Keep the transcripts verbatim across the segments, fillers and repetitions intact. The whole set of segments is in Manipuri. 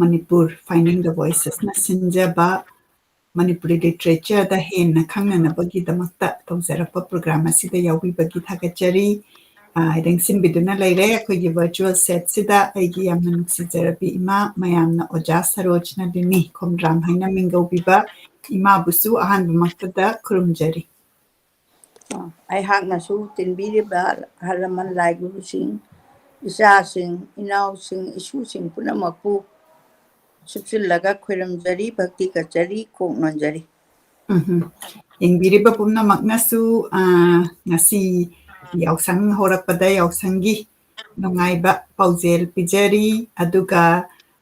Manipur Finding the Voicesꯅ ꯁꯤꯟꯖꯕ Manipuri literature ꯗ ꯍꯦꯟꯅ ꯈꯪꯅꯅꯕꯒꯤꯗꯃꯛꯇ ꯇꯧꯖꯔꯛꯄ program ꯑꯁꯤꯗ ꯌꯥꯎꯕꯤꯕꯒꯤ ꯊꯥꯒꯠꯆꯔꯤ꯫ ꯑ, ꯂꯦꯡꯁꯤꯟꯕꯤꯗꯨꯅ ꯂꯩꯔꯦ ꯑꯩꯈꯣꯏꯒꯤ virtual setꯁꯤꯗ ꯑꯩꯒꯤ ꯌꯥꯝꯅ ꯅꯨꯡꯁꯤꯖꯔꯕꯤ ꯏꯃꯥ, ꯃꯌꯥꯝꯅ ꯑꯣꯖꯥ ꯁꯔꯣꯖꯅ ꯂꯤꯅꯤ ꯈꯣꯝꯗ꯭ꯔꯥꯝ ꯍꯥꯏꯅ ꯃꯤꯡꯒꯧꯕꯤꯕ ꯏꯃꯥꯕꯨꯁꯨ ꯑꯍꯥꯟꯕꯃꯛꯇꯗ ꯈꯨꯔꯨꯝꯖꯔꯤ꯫ ꯑ, ꯑꯩꯍꯥꯛꯅꯁꯨ ꯇꯤꯟꯕꯤꯔꯤꯕ ꯑꯍꯜ ꯂꯃꯟ ꯂꯥꯏ ꯒꯨꯔꯨꯁꯤꯡ, ꯏꯆꯥꯁꯤꯡ, ꯏꯅꯥꯎꯁꯤꯡ, ꯏꯁꯨꯁꯤꯡ ꯄꯨꯝꯅꯃꯛꯄꯨ ꯁꯨꯞꯆꯤꯜꯂꯒ ꯈꯣꯏꯔꯝꯖꯔꯤ, ꯚꯛꯇꯤ ꯀꯠꯆꯔꯤ, ꯀꯣꯛ ꯅꯣꯟꯖꯔꯤ꯫ ꯎꯝꯍꯨꯝ꯫ ꯌꯦꯡꯕꯤꯔꯤꯕ ꯄꯨꯝꯅꯃꯛꯅꯁꯨ, ꯑ, ꯉꯁꯤ ꯌꯥꯎꯁꯪ ꯍꯧꯔꯛꯄꯗ ꯌꯥꯎꯁꯪꯒꯤ ꯅꯨꯡꯉꯥꯏꯕ ꯄꯥꯎꯖꯦꯜ ꯄꯤꯖꯔꯤ꯫ ꯑꯗꯨꯒ,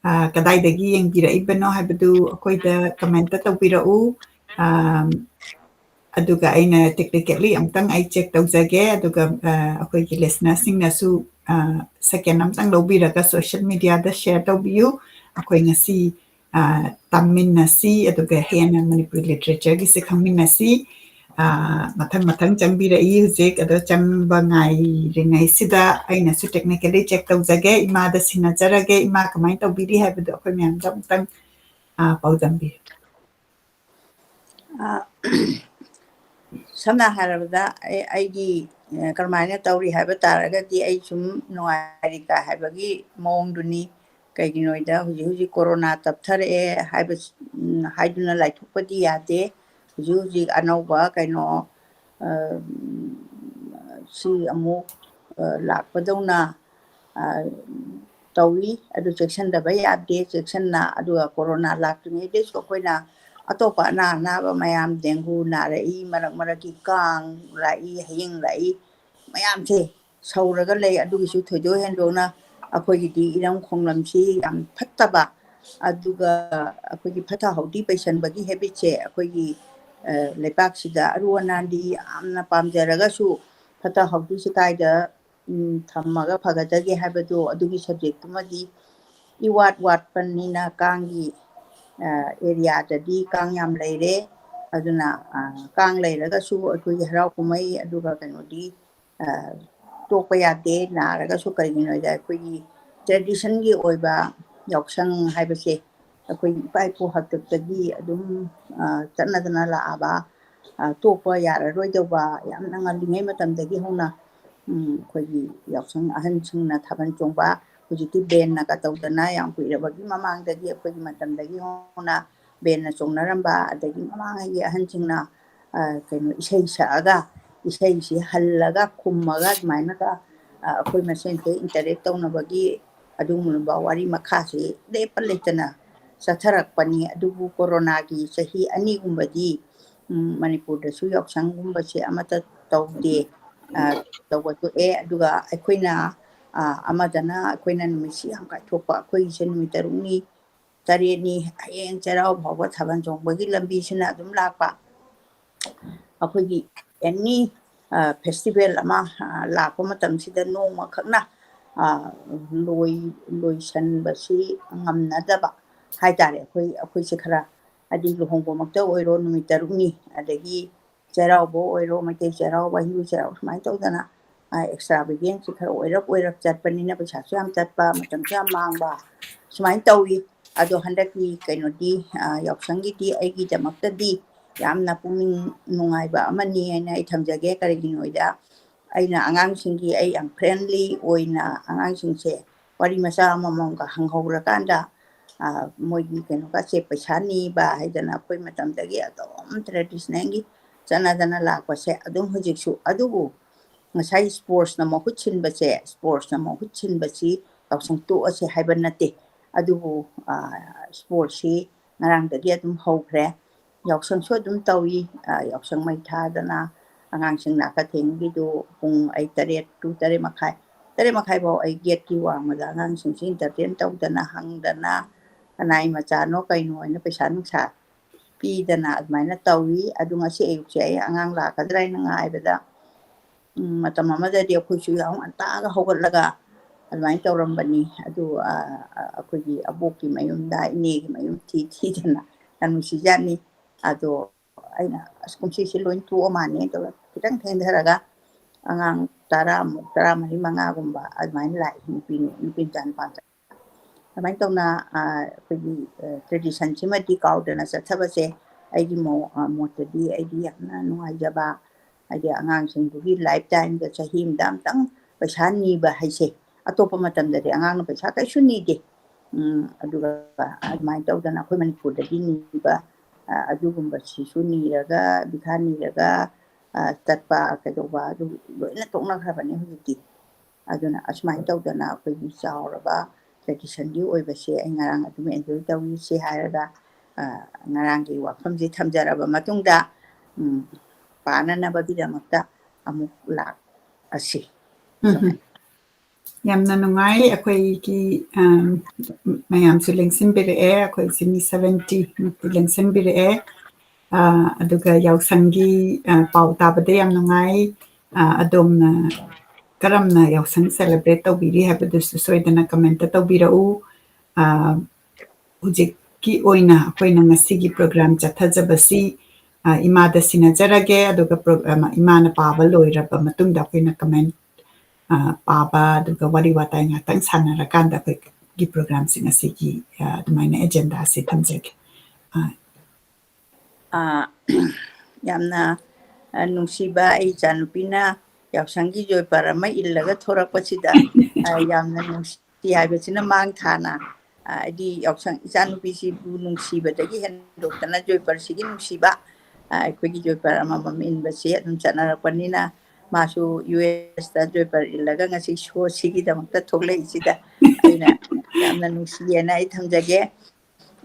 ꯑ, ꯀꯗꯥꯏꯗꯒꯤ ꯌꯦꯡꯕꯤꯔꯛꯏꯕꯅꯣ ꯍꯥꯏꯕꯗꯨ ꯑꯩꯈꯣꯏꯗ comment ꯇꯧꯕꯤꯔꯛꯎ꯫ ꯑ, ꯑꯗꯨꯒ ꯑꯩꯅ technically ꯑꯃꯨꯛꯇꯪ ꯑꯩ check ꯇꯧꯖꯒꯦ꯫ ꯑꯗꯨꯒ, ꯑ, ꯑꯩꯈꯣꯏꯒꯤ listenerꯁꯤꯡꯅꯁꯨ, ꯑ, second ꯑꯃꯇꯪ ꯂꯧꯕꯤꯔꯒ social mediaꯗ share ꯇꯧꯕꯤꯌꯨ꯫ ꯑꯩꯈꯣꯏ ꯉꯁꯤ, ꯑ, ꯇꯝꯃꯤꯟꯅꯁꯤ, ꯑꯗꯨꯒ ꯍꯦꯟꯅ ꯃꯅꯤꯄꯨꯔꯤ literatureꯒꯤꯁꯦ ꯈꯪꯃꯤꯟꯅꯁꯤ꯫ ꯑ, ꯃꯊꯪ ꯃꯊꯪ ꯆꯪꯕꯤꯔꯛꯏ ꯍꯧꯖꯤꯛ꯫ ꯑꯗꯣ ꯆꯪꯕ ꯉꯥꯏꯔꯤꯉꯩꯁꯤꯗ ꯑꯩꯅꯁꯨ technically check ꯇꯧꯖꯒꯦ꯫ ꯏꯃꯥꯗ ꯁꯤꯟꯅꯖꯔꯒꯦ꯫ ꯏꯃꯥ ꯀꯃꯥꯏꯅ ꯇꯧꯕꯤꯔꯤ ꯍꯥꯏꯕꯗꯣ ꯑꯩꯈꯣꯏ ꯃꯌꯥꯝꯗ ꯑꯃꯨꯛꯇꯪ, ꯑ, ꯄꯥꯎꯗꯝꯕꯤꯌꯨ꯫ ꯑ, ꯁꯝꯅ ꯍꯥꯏꯔꯕꯗ ꯑꯩ, ꯑꯩꯒꯤ, ꯑ, ꯀꯔꯝꯍꯥꯏꯅ ꯇꯧꯔꯤ ꯍꯥꯏꯕ ꯇꯥꯔꯒꯗꯤ ꯑꯩ ꯁꯨꯝ ꯅꯨꯡꯉꯥꯏꯔꯤ ꯀꯥꯏ ꯍꯥꯏꯕꯒꯤ ꯃꯑꯣꯡꯗꯨꯅꯤ꯫ ꯀꯩꯒꯤꯅꯣꯗ ꯍꯧꯖꯤꯛ ꯍꯧꯖꯤꯛ ꯀꯣꯔꯣꯅꯥ ꯇꯞꯊꯔꯛꯑꯦ ꯍꯥꯏꯕ, ꯎꯝ, ꯍꯥꯏꯗꯨꯅ ꯂꯥꯏꯊꯣꯛꯄꯗꯤ ꯌꯥꯗꯦ꯫ ꯍꯧꯖꯤꯛ ꯍꯧꯖꯤꯛ ꯑꯅꯧꯕ ꯀꯩꯅꯣ, ꯑ, ꯁꯤ ꯑꯃꯨꯛ, ꯑ, ꯂꯥꯛꯄꯗꯧꯅ, ꯑ, ꯇꯧꯏ꯫ ꯑꯗꯨ ꯆꯦꯛꯁꯤꯟꯗꯕ ꯌꯥꯗꯦ꯫ ꯆꯦꯛꯁꯤꯟꯅ, ꯑꯗꯨꯒ ꯀꯣꯔꯣꯅꯥ ꯂꯥꯛꯇ꯭ꯔꯤꯉꯩꯗꯁꯨ ꯑꯩꯈꯣꯏꯅ ꯑꯇꯣꯞꯄ ꯑꯅꯥ ꯑꯅꯥꯕ ꯃꯌꯥꯝ, dengue ꯅꯥꯔꯛꯏ, ꯃꯔꯛ ꯃꯔꯛꯀꯤ ꯀꯥꯡ ꯂꯥꯛꯏ, ꯍꯌꯤꯡ ꯂꯥꯛꯏ, ꯃꯌꯥꯝꯁꯦ ꯁꯧꯔꯒ ꯂꯩ꯫ ꯑꯗꯨꯒꯤꯁꯨ ꯊꯣꯏꯗꯣꯛ ꯍꯦꯟꯗꯣꯛꯅ ꯑꯩꯈꯣꯏꯒꯤꯗꯤ ꯏꯔꯝ ꯈꯣꯡꯂꯝꯁꯤ ꯌꯥꯝ ꯐꯠꯇꯕ, ꯑꯗꯨꯒ ꯑꯩꯈꯣꯏꯒꯤ ꯐꯠꯇ ꯍꯥꯎꯗꯤ ꯄꯩꯁꯟꯕꯒꯤ habitꯁꯦ ꯑꯩꯈꯣꯏꯒꯤ, ꯑ, ꯂꯩꯕꯥꯛꯁꯤꯗ ꯑꯔꯨ ꯑꯅꯥꯟꯗꯤ ꯌꯥꯝꯅ ꯄꯥꯝꯖꯔꯒꯁꯨ ꯐꯠꯇ ꯍꯥꯎꯗꯤꯁꯤ ꯀꯥꯏꯗ, ꯎꯝ, ꯊꯝꯃꯒ ꯐꯒꯗꯒꯦ ꯍꯥꯏꯕꯗꯣ ꯑꯗꯨꯒꯤ subjectꯇꯨꯃꯗꯤ ꯏꯋꯥꯠ ꯋꯥꯠꯄꯅꯤꯅ ꯀꯥꯡꯒꯤ, ꯑ, areaꯗꯗꯤ ꯀꯥꯡ ꯌꯥꯝ ꯂꯩꯔꯦ꯫ ꯑꯗꯨꯅ, ꯑ, ꯀꯥꯡ ꯂꯩꯔꯒꯁꯨ ꯑꯩꯈꯣꯏꯒꯤ ꯍꯔꯥꯎ ꯀꯨꯝꯍꯩ ꯑꯗꯨꯒ ꯀꯩꯅꯣꯗꯤ, ꯑ, ꯇꯣꯛꯄ ꯌꯥꯗꯦ꯫ ꯅꯥꯔꯒꯁꯨ ꯀꯔꯤꯒꯤꯅꯣꯗ ꯑꯩꯈꯣꯏꯒꯤ traditionꯒꯤ ꯑꯣꯏꯕ ꯌꯥꯎꯁꯪ ꯍꯥꯏꯕꯁꯦ ꯑꯩꯈꯣꯏ ꯏꯄꯥ ꯏꯄꯨ ꯍꯥꯛꯇꯛꯇꯒꯤ ꯑꯗꯨꯝ ꯆꯠꯅꯗꯅ ꯂꯥꯛꯑꯕ, ꯇꯣꯛꯄ ꯌꯥꯔꯔꯣꯏꯗꯧꯕ, ꯌꯥꯝꯅ ꯉꯜꯂꯤꯉꯩ ꯃꯇꯝꯗꯒꯤ ꯍꯧꯅ ꯑꯩꯈꯣꯏꯒꯤ ꯌꯥꯎꯁꯪ ꯑꯍꯟꯁꯤꯡꯅ ꯊꯥꯕꯜ ꯆꯣꯡꯕ, ꯍꯧꯖꯤꯛꯇꯤ ꯕꯦꯟꯅꯒ ꯇꯧꯗꯅ ꯌꯥꯝ ꯀꯨꯏꯔꯕꯒꯤ ꯃꯃꯥꯡꯗꯒꯤ, ꯑꯩꯈꯣꯏꯒꯤ ꯃꯇꯝꯗꯒꯤ ꯍꯧꯅ ꯕꯦꯟꯅ ꯆꯣꯡꯅꯔꯝꯕ, ꯑꯗꯒꯤ ꯃꯃꯥꯡꯉꯩꯒꯤ ꯑꯍꯟꯁꯤꯡꯅ ꯀꯩꯅꯣ ꯏꯁꯩ ꯁꯛꯑꯒ, ꯏꯁꯩꯁꯤ ꯍꯜꯂꯒ ꯈꯨꯝꯃꯒ ꯑꯗꯨꯃꯥꯏꯅꯒ ꯑꯩꯈꯣꯏ ꯃꯁꯦꯟꯁꯦ interact ꯇꯧꯅꯕꯒꯤ ꯑꯗꯨꯒꯨꯝꯂꯕ ꯋꯥꯔꯤ ꯃꯈꯥꯁꯤ ꯂꯦꯞꯄ ꯂꯩꯇꯅ ꯆꯠꯊꯔꯛꯄꯅꯤ꯫ ꯑꯗꯨꯕꯨ ꯀꯣꯔꯣꯅꯥꯒꯤ ꯆꯍꯤ ꯑꯅꯤꯒꯨꯝꯕꯗꯤ ꯃꯅꯤꯄꯨꯔꯗꯁꯨ ꯌꯥꯎꯁꯪꯒꯨꯝꯕꯁꯦ ꯑꯃꯠꯇ ꯇꯧꯗꯦ꯫ ꯇꯧꯕ ꯊꯣꯛꯑꯦ꯫ ꯑꯗꯨꯒ ꯑꯩꯈꯣꯏꯅ ꯑꯃꯗꯅ ꯑꯩꯈꯣꯏꯅ ꯅꯨꯃꯤꯠꯁꯤ ꯌꯥꯝ ꯀꯥꯏꯊꯣꯛꯄ, ꯑꯩꯈꯣꯏꯒꯤꯁꯦ ꯅꯨꯃꯤꯠ ꯇꯔꯨꯛꯅꯤ ꯇꯔꯦꯠꯅꯤ, ꯍꯌꯦꯡ ꯆꯩꯔꯥꯎ ꯐꯥꯎꯕ ꯊꯥꯕꯜ ꯆꯣꯡꯕꯒꯤ ꯂꯝꯕꯤꯁꯤꯅ ꯑꯗꯨꯝ ꯂꯥꯛꯄ꯫ ꯑꯩꯈꯣꯏꯒꯤ any festival ꯑꯃ ꯂꯥꯛꯄ ꯃꯇꯝꯁꯤꯗ ꯅꯣꯡꯃꯈꯛꯅ ꯂꯣꯏ ꯂꯣꯏꯁꯟꯕꯁꯤ ꯉꯝꯅꯗꯕ ꯍꯥꯏꯇꯥꯔꯦ꯫ ꯑꯩꯈꯣꯏ ꯑꯩꯈꯣꯏꯁꯦ ꯈꯔ ꯍꯥꯏꯗꯤ ꯂꯨꯍꯣꯡꯕꯃꯛꯇ ꯑꯣꯏꯔꯣ ꯅꯨꯃꯤꯠ ꯇꯔꯨꯛꯅꯤ, ꯑꯗꯒꯤ ꯆꯩꯔꯥꯎꯕ ꯑꯣꯏꯔꯣ, ꯃꯩꯇꯩ ꯆꯩꯔꯥꯎꯕ, ꯍꯤꯟꯗꯨ ꯆꯩꯔꯥꯎꯕ, ꯁꯨꯃꯥꯏꯅ ꯇꯧꯗꯅ extravagant ꯁꯤ ꯈꯔ ꯑꯣꯏꯔꯞ ꯑꯣꯏꯔꯞ ꯆꯠꯄꯅꯤꯅ ꯄꯩꯁꯥꯁꯨ ꯌꯥꯝ ꯆꯠꯄ, ꯃꯇꯝꯁꯨ ꯌꯥꯝ ꯃꯥꯡꯕ, ꯁꯨꯃꯥꯏꯅ ꯇꯧꯏ꯫ ꯑꯗꯣ ꯍꯟꯗꯛꯀꯤ ꯀꯩꯅꯣꯗꯤ ꯌꯥꯎꯁꯪꯒꯤꯗꯤ ꯑꯩꯒꯤꯗꯃꯛꯇꯗꯤ ꯌꯥꯝꯅ ꯄꯨꯛꯅꯤꯡ ꯅꯨꯡꯉꯥꯏꯕ ꯑꯃꯅꯤ ꯍꯥꯏꯅ ꯑꯩ ꯊꯝꯖꯒꯦ꯫ ꯀꯔꯤꯒꯤꯅꯣꯗ ꯑꯩꯅ ꯑꯉꯥꯡꯁꯤꯡꯒꯤ ꯑꯩ ꯌꯥꯝ friendly ꯑꯣꯏꯅ ꯑꯉꯥꯡꯁꯤꯡꯁꯦ ꯋꯥꯔꯤ ꯃꯆꯥ ꯑꯃꯃꯝꯒ ꯍꯪꯍꯧꯔꯀꯥꯟꯗ ꯃꯣꯏꯒꯤ ꯀꯩꯅꯣꯒꯁꯦ ꯄꯩꯁꯥ ꯅꯤꯕ ꯍꯥꯏꯗꯅ ꯑꯩꯈꯣꯏ ꯃꯇꯝꯗꯒꯤ ꯑꯗꯨꯝ traditional ꯒꯤ ꯆꯠꯅꯗꯅ ꯂꯥꯛꯄꯁꯦ ꯑꯗꯨꯝ ꯍꯧꯖꯤꯛꯁꯨ꯫ ꯑꯗꯨꯕꯨ ꯉꯁꯥꯏ sports ꯅ ꯃꯍꯨꯠ ꯁꯤꯟꯕꯁꯦ, sports ꯅ ꯃꯍꯨꯠ ꯁꯤꯟꯕꯁꯤ ꯌꯥꯎꯁꯪ ꯇꯣꯛꯑꯁꯦ ꯍꯥꯏꯕ ꯅꯠꯇꯦ꯫ ꯑꯗꯨꯕꯨ sports ꯁꯤ ꯉꯔꯥꯡꯗꯒꯤ ꯑꯗꯨꯝ ꯍꯧꯈ꯭ꯔꯦ꯫ ꯌꯥꯎꯁꯪꯁꯨ ꯑꯗꯨꯝ ꯇꯧꯏ꯫ ꯌꯥꯎꯁꯪ ꯃꯩ ꯊꯥꯗꯅ ꯑꯉꯥꯡꯁꯤꯡ ꯅꯥꯀꯊꯦꯡꯒꯤꯗꯨ ꯄꯨꯡ ꯑꯩ ꯇꯔꯦꯠ to ꯇꯔꯦꯠ ꯃꯈꯥꯏ, ꯇꯔꯦꯠ ꯃꯈꯥꯏ ꯐꯥꯎ ꯑꯩ gate ꯀꯤ ꯋꯥꯡꯃꯗ ꯑꯉꯥꯡꯁꯤꯡꯁꯤ entertain ꯇꯧꯗꯅ, ꯍꯪꯗꯅ, ꯀꯅꯥꯏ ꯃꯆꯥꯅꯣ ꯀꯩꯅꯣ ꯍꯥꯏꯅ ꯄꯩꯁꯥ ꯅꯨꯡꯁꯥ ꯄꯤꯗꯅ ꯑꯗꯨꯃꯥꯏꯅ ꯇꯧꯏ꯫ ꯑꯗꯨ ꯉꯁꯤ ꯑꯌꯨꯛꯁꯦ ꯑꯩ ꯑꯉꯥꯡ ꯂꯥꯛꯀꯗ꯭ꯔꯥ ꯍꯥꯏꯅ ꯉꯥꯏꯕꯗ ꯃꯇꯝ ꯑꯃꯗꯗꯤ ꯑꯩꯈꯣꯏꯁꯨ ꯌꯥꯝ ꯉꯟꯇꯥꯒ ꯍꯧꯒꯠꯂꯒ ꯑꯗꯨꯃꯥꯏꯅ ꯇꯧꯔꯝꯕꯅꯤ꯫ ꯑꯗꯨ ꯑꯩꯈꯣꯏꯒꯤ ꯑꯕꯣꯛꯀꯤ ꯃꯌꯨꯝꯗ, ꯏꯅꯦꯒꯤ ꯃꯌꯨꯝ ꯊꯤ ꯊꯤꯗꯅ ꯌꯥꯝ ꯅꯨꯡꯁꯤꯖꯥꯠꯅꯤ꯫ ꯑꯗꯣ ꯑꯩꯅ ꯑꯁ ꯀꯨꯝꯁꯤꯁꯦ ꯂꯣꯏ ꯇꯣꯛꯑ ꯃꯥꯜꯂꯦ ꯇꯧꯔꯒ ꯈꯤꯇꯪ ꯊꯦꯡꯊꯔꯒ ꯑꯉꯥꯡ ꯇꯔꯥꯃꯨꯛ, ꯇꯔꯥꯃꯔꯤ ꯃꯉꯥꯒꯨꯝꯕ ꯑꯗꯨꯃꯥꯏꯅ ꯂꯥꯛꯏ, ꯅꯨꯄꯤ ꯅꯨꯄꯤ ꯃꯆꯥ ꯅꯨꯄꯥ ꯃꯆꯥ꯫ ꯑꯗꯨꯃꯥꯏꯅ ꯇꯧꯅ ꯑꯩꯈꯣꯏꯒꯤ ꯇ꯭ꯔꯦꯗꯤꯁꯟꯁꯤꯃꯗꯤ ꯀꯥꯎꯗꯅ ꯆꯠꯊꯕꯁꯦ ꯑꯩꯒꯤ ꯃꯣꯠꯇꯗꯤ ꯑꯩꯗꯤ ꯌꯥꯝꯅ ꯅꯨꯡꯉꯥꯏꯖꯕ, ꯍꯥꯏꯗꯤ ꯑꯉꯥꯡꯁꯤꯡꯗꯨꯒꯤ ꯂꯥꯏꯐ ꯇꯥꯏꯝꯗ ꯆꯍꯤ ꯑꯃꯗ ꯑꯃꯨꯛꯇꯪ ꯄꯩꯁꯥ ꯅꯤꯕ ꯍꯥꯏꯁꯦ, ꯑꯇꯣꯞꯄ ꯃꯇꯝꯗꯗꯤ ꯑꯉꯥꯡꯅ ꯄꯩꯁꯥ ꯀꯩꯁꯨ ꯅꯤꯗꯦ꯫ ꯑꯗꯨꯒ ꯑꯗꯨꯃꯥꯏꯅ ꯇꯧꯗꯅ ꯑꯩꯈꯣꯏ ꯃꯅꯤꯄꯨꯔꯗꯗꯤ ꯅꯤꯕ ꯑꯗꯨꯒꯨꯝꯕꯁꯤꯁꯨ ꯅꯤꯔꯒ, ꯕꯤꯈꯥ ꯅꯤꯔꯒ ꯆꯠꯄ ꯀꯩꯗꯧꯕ ꯑꯗꯨ ꯂꯣꯏꯅ ꯇꯣꯛꯅꯈ꯭ꯔꯕꯅꯤ ꯍꯧꯖꯤꯛꯇꯤ꯫ ꯑꯗꯨꯅ ꯑꯁꯨꯃꯥꯏꯅ ꯇꯧꯗꯅ ꯑꯩꯈꯣꯏꯒꯤ ꯆꯥꯎꯔꯕ ꯇ꯭ꯔꯦꯗꯤꯁꯟꯒꯤ ꯑꯣꯏꯕꯁꯦ ꯑꯩ ꯉꯔꯥꯡ ꯑꯗꯨꯝ ꯑꯦꯟꯖꯣꯏ ꯇꯧꯏ꯫ ꯁꯤ ꯍꯥꯏꯔꯒ ꯉꯔꯥꯡꯒꯤ ꯋꯥꯐꯝꯁꯤ ꯊꯝꯖꯔꯕ ꯃꯇꯨꯡꯗ ꯄꯥꯅꯅꯕꯒꯤꯗꯃꯛꯇ ꯑꯃꯨꯛ ꯂꯥꯛꯑꯁꯤ꯫ ꯌꯥꯝꯅ ꯅꯨꯡꯉꯥꯏ꯫ ꯑꯩꯈꯣꯏꯒꯤ ꯃꯌꯥꯝꯁꯨ ꯂꯦꯡꯁꯤꯟꯕꯤꯔꯛꯑꯦ, ꯑꯩꯈꯣꯏ ꯁꯤꯅꯤ ꯁꯚꯦꯟꯇꯤ ꯃꯨꯛꯇꯤ ꯂꯦꯡꯁꯤꯟꯕꯤꯔꯛꯑꯦ꯫ ꯑꯗꯨꯒ ꯌꯥꯎꯁꯪꯒꯤ ꯄꯥꯎ ꯇꯥꯕꯗ ꯌꯥꯝ ꯅꯨꯡꯉꯥꯏ꯫ ꯑꯗꯣꯝꯅ ꯀꯔꯝꯅ ꯌꯥꯎꯁꯪ ꯁꯦꯂꯦꯕ꯭ꯔꯦꯠ ꯇꯧꯕꯤꯔꯤ ꯍꯥꯏꯕꯗꯨꯁꯨ ꯁꯣꯏꯗꯅ ꯀꯃꯦꯟꯇ ꯇꯧꯕꯤꯔꯛꯎ꯫ ꯍꯧꯖꯤꯛꯀꯤ ꯑꯣꯏꯅ ꯑꯩꯈꯣꯏꯅ ꯉꯁꯤꯒꯤ ꯄ꯭ꯔꯣꯒ꯭ꯔꯥꯝ ꯆꯠꯊꯖꯕꯁꯤ ꯏꯃꯥꯗ ꯁꯤꯟꯅꯖꯔꯒꯦ꯫ ꯑꯗꯨꯒ ꯏꯃꯥꯅ ꯄꯥꯕ ꯂꯣꯏꯔꯕ ꯃꯇꯨꯡꯗ ꯑꯩꯈꯣꯏꯅ ꯀꯃꯦꯟ ꯄꯥꯕ ꯑꯗꯨꯒ ꯋꯥꯔꯤ ꯋꯥꯇꯥꯏ ꯉꯥꯛꯇꯪ ꯁꯥꯟꯅꯔꯀꯥꯟꯗ ꯑꯩꯈꯣꯏꯒꯤ ꯄ꯭ꯔꯣꯒ꯭ꯔꯥꯝꯁꯤꯡ ꯑꯁꯤꯒꯤ ꯑꯗꯨꯃꯥꯏꯅ ꯑꯦꯖꯦꯟꯗꯥ ꯑꯁꯤ ꯊꯝꯖꯒꯦ꯫ ꯌꯥꯝꯅ ꯅꯨꯡꯁꯤꯕ ꯑꯩ ꯏꯆꯥꯅꯨꯄꯤꯅ ꯌꯥꯎꯁꯪꯒꯤ ꯖꯣꯏꯄꯔ ꯑꯃ ꯏꯜꯂꯒ ꯊꯣꯔꯛꯄꯁꯤꯗ ꯌꯥꯝꯅ ꯅꯨꯡꯁꯤ ꯍꯥꯏꯕꯁꯤꯅ ꯃꯥꯡ ꯊꯥꯅ ꯍꯥꯏꯗꯤ ꯌꯥꯎꯁꯪ ꯏꯆꯥꯅꯨꯄꯤꯁꯤꯕꯨ ꯅꯨꯡꯁꯤꯕꯗꯒꯤ ꯍꯦꯟꯗꯣꯛꯇꯅ ꯖꯣꯏꯄꯔꯁꯤꯒꯤ ꯅꯨꯡꯁꯤꯕ ꯑꯩꯈꯣꯏꯒꯤ ꯖꯣꯏꯄꯔ ꯑꯃꯃꯝ ꯏꯟꯕꯁꯤ ꯑꯗꯨꯝ ꯆꯠꯅꯔꯛꯄꯅꯤꯅ ꯃꯥꯁꯨ ꯌꯨ ꯑꯦꯁꯇ ꯖꯣꯏꯄꯔ ꯏꯜꯂꯒ ꯉꯁꯤ ꯁꯣꯁꯤꯒꯤꯗꯃꯛꯇ ꯊꯣꯛꯂꯛꯏꯁꯤꯗ ꯑꯩꯅ ꯌꯥꯝꯅ ꯅꯨꯡꯁꯤꯌꯦꯅ ꯑꯩ ꯊꯝꯖꯒꯦ꯫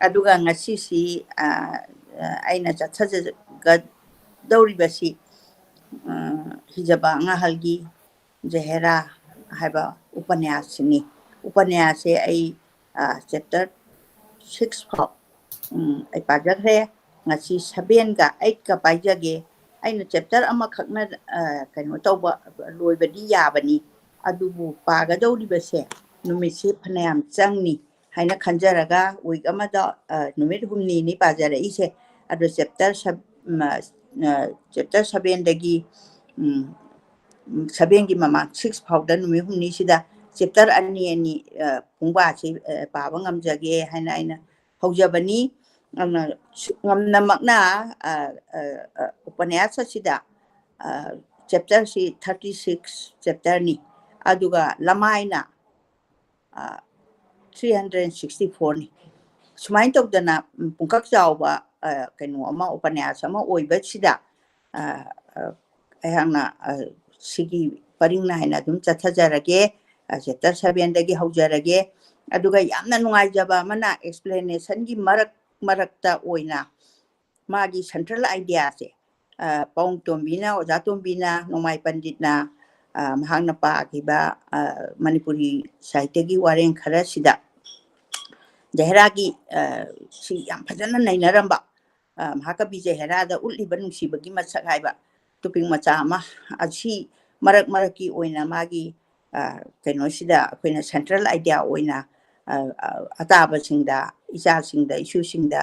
ꯑꯗꯨꯒ ꯉꯁꯤꯁꯤ ꯑꯩꯅ ꯆꯠꯊꯖꯒꯗꯧꯔꯤꯕꯁꯤ ꯍꯤꯖꯕ ꯑꯉꯥꯍꯜꯒꯤ ꯖꯍꯦꯔꯥ ꯍꯥꯏꯕ ꯎꯄꯅ꯭ꯌꯥꯁꯁꯤꯅꯤ꯫ ꯎꯄꯅ꯭ꯌꯥꯁꯁꯦ ꯑꯩ ꯆꯦꯞꯇꯔ ꯁꯤꯛꯁ ꯐꯥꯎ ꯑꯩ ꯄꯥꯖꯈ꯭ꯔꯦ꯫ ꯉꯁꯤ ꯁꯚꯦꯟꯒ ꯑꯩꯠꯀ ꯄꯥꯏꯖꯒꯦ꯫ ꯑꯩꯅ ꯆꯦꯞꯇꯔ ꯑꯃꯈꯛꯅ ꯀꯩꯅꯣ ꯇꯧꯕ ꯂꯣꯏꯕꯗꯤ ꯌꯥꯕꯅꯤ, ꯑꯗꯨꯕꯨ ꯄꯥꯒꯗꯧꯔꯤꯕꯁꯦ ꯅꯨꯃꯤꯠꯁꯤ ꯐꯅꯌꯥꯝ ꯆꯪꯅꯤ ꯍꯥꯏꯅ ꯈꯟꯖꯔꯒ ꯋꯤꯛ ꯑꯃꯗ ꯅꯨꯃꯤꯠ ꯍꯨꯝꯅꯤꯅꯤ ꯄꯥꯖꯔꯛꯏꯁꯦ꯫ ꯑꯗꯣ ꯆꯦꯞꯇꯔ ꯆꯦꯞꯇꯔ ꯁꯚꯦꯟꯗꯒꯤ ꯁꯚꯦꯟꯒꯤ ꯃꯃꯥꯡ ꯁꯤꯛꯁ ꯐꯥꯎꯗ ꯅꯨꯃꯤꯠ ꯍꯨꯝꯅꯤꯁꯤꯗ ꯆꯦꯞꯇꯔ ꯑꯅꯤ ꯑꯅꯤ ꯄꯨꯡꯕꯥꯁꯤ ꯄꯥꯕ ꯉꯝꯖꯒꯦ ꯍꯥꯏꯅ ꯑꯩꯅ ꯍꯧꯖꯕꯅꯤ꯫ ꯉꯝꯅꯃꯛꯅ ꯎꯄꯅ꯭ꯌꯥꯁ ꯑꯁꯤꯗ ꯆꯦꯞꯇꯔꯁꯤ ꯊꯥꯔꯇꯤ ꯁꯤꯛꯁ ꯆꯦꯞꯇꯔꯅꯤ, ꯑꯗꯨꯒ ꯂꯃꯥꯏꯅ ꯊ꯭ꯔꯤ ꯍꯟꯗ꯭ꯔꯦꯠ ꯁꯤꯛꯁꯇꯤ ꯐꯣꯔꯅꯤ꯫ ꯁꯨꯃꯥꯏꯅ ꯇꯧꯗꯅ ꯄꯨꯡꯀꯛ ꯆꯥꯎꯕ ꯀꯩꯅꯣ ꯑꯃ, ꯎꯄꯅ꯭ꯌꯥꯁ ꯑꯃ ꯑꯣꯏꯕꯁꯤꯗ ꯑꯩꯍꯥꯛꯅ ꯁꯤꯒꯤ ꯄꯔꯤꯡ ꯅꯥꯏꯅ ꯑꯗꯨꯝ ꯆꯠꯊꯖꯔꯒꯦ꯫ ꯆꯦꯞꯇꯔ ꯁꯚꯦꯟꯗꯒꯤ ꯍꯧꯖꯔꯒꯦ꯫ ꯑꯗꯨꯒ ꯌꯥꯝꯅ ꯅꯨꯡꯉꯥꯏꯖꯕ ꯑꯃꯅ, ꯑꯦꯛꯁꯄ꯭ꯂꯦꯅꯦꯁꯟꯒꯤ ꯃꯔꯛ ꯃꯔꯛꯇ ꯑꯣꯏꯅ ꯃꯥꯒꯤ ꯁꯦꯟꯇ꯭ꯔꯦꯜ ꯑꯥꯏꯗꯤꯌꯥꯁꯦ ꯄꯥꯎꯡ ꯇꯣꯝꯕꯤꯅ, ꯑꯣꯖꯥ ꯇꯣꯝꯕꯤꯅ, ꯅꯣꯡꯃꯥꯏ ꯄꯟꯗꯤꯠꯅ ꯃꯍꯥꯛꯅ ꯄꯥꯈꯤꯕ ꯃꯅꯤꯄꯨꯔꯤ ꯁꯥꯍꯤꯇ꯭ꯌꯒꯤ ꯋꯥꯔꯦꯡ ꯈꯔꯁꯤꯗ ꯖꯍꯦꯔꯥꯒꯤ ꯁꯤ ꯌꯥꯝ ꯐꯖꯅ ꯅꯩꯅꯔꯝꯕ, ꯃꯍꯥꯀꯕꯤ ꯖꯍꯦꯔꯥꯗ ꯎꯠꯂꯤꯕ ꯅꯨꯡꯁꯤꯕꯒꯤ ꯃꯁꯛ ꯍꯥꯏꯕ ꯇꯣꯄꯤꯛ ꯃꯆꯥ ꯑꯃ, ꯑꯁꯤ ꯃꯔꯛ ꯃꯔꯛꯀꯤ ꯑꯣꯏꯅ ꯃꯥꯒꯤ ꯀꯩꯅꯣꯁꯤꯗ ꯑꯩꯈꯣꯏꯅ ꯁꯦꯟꯇ꯭ꯔꯦꯜ ꯑꯥꯏꯗꯤꯌꯥ ꯑꯣꯏꯅ ꯑꯇꯥꯕꯁꯤꯡꯗ, ꯏꯆꯥꯁꯤꯡꯗ, ꯏꯁꯨꯁꯤꯡꯗ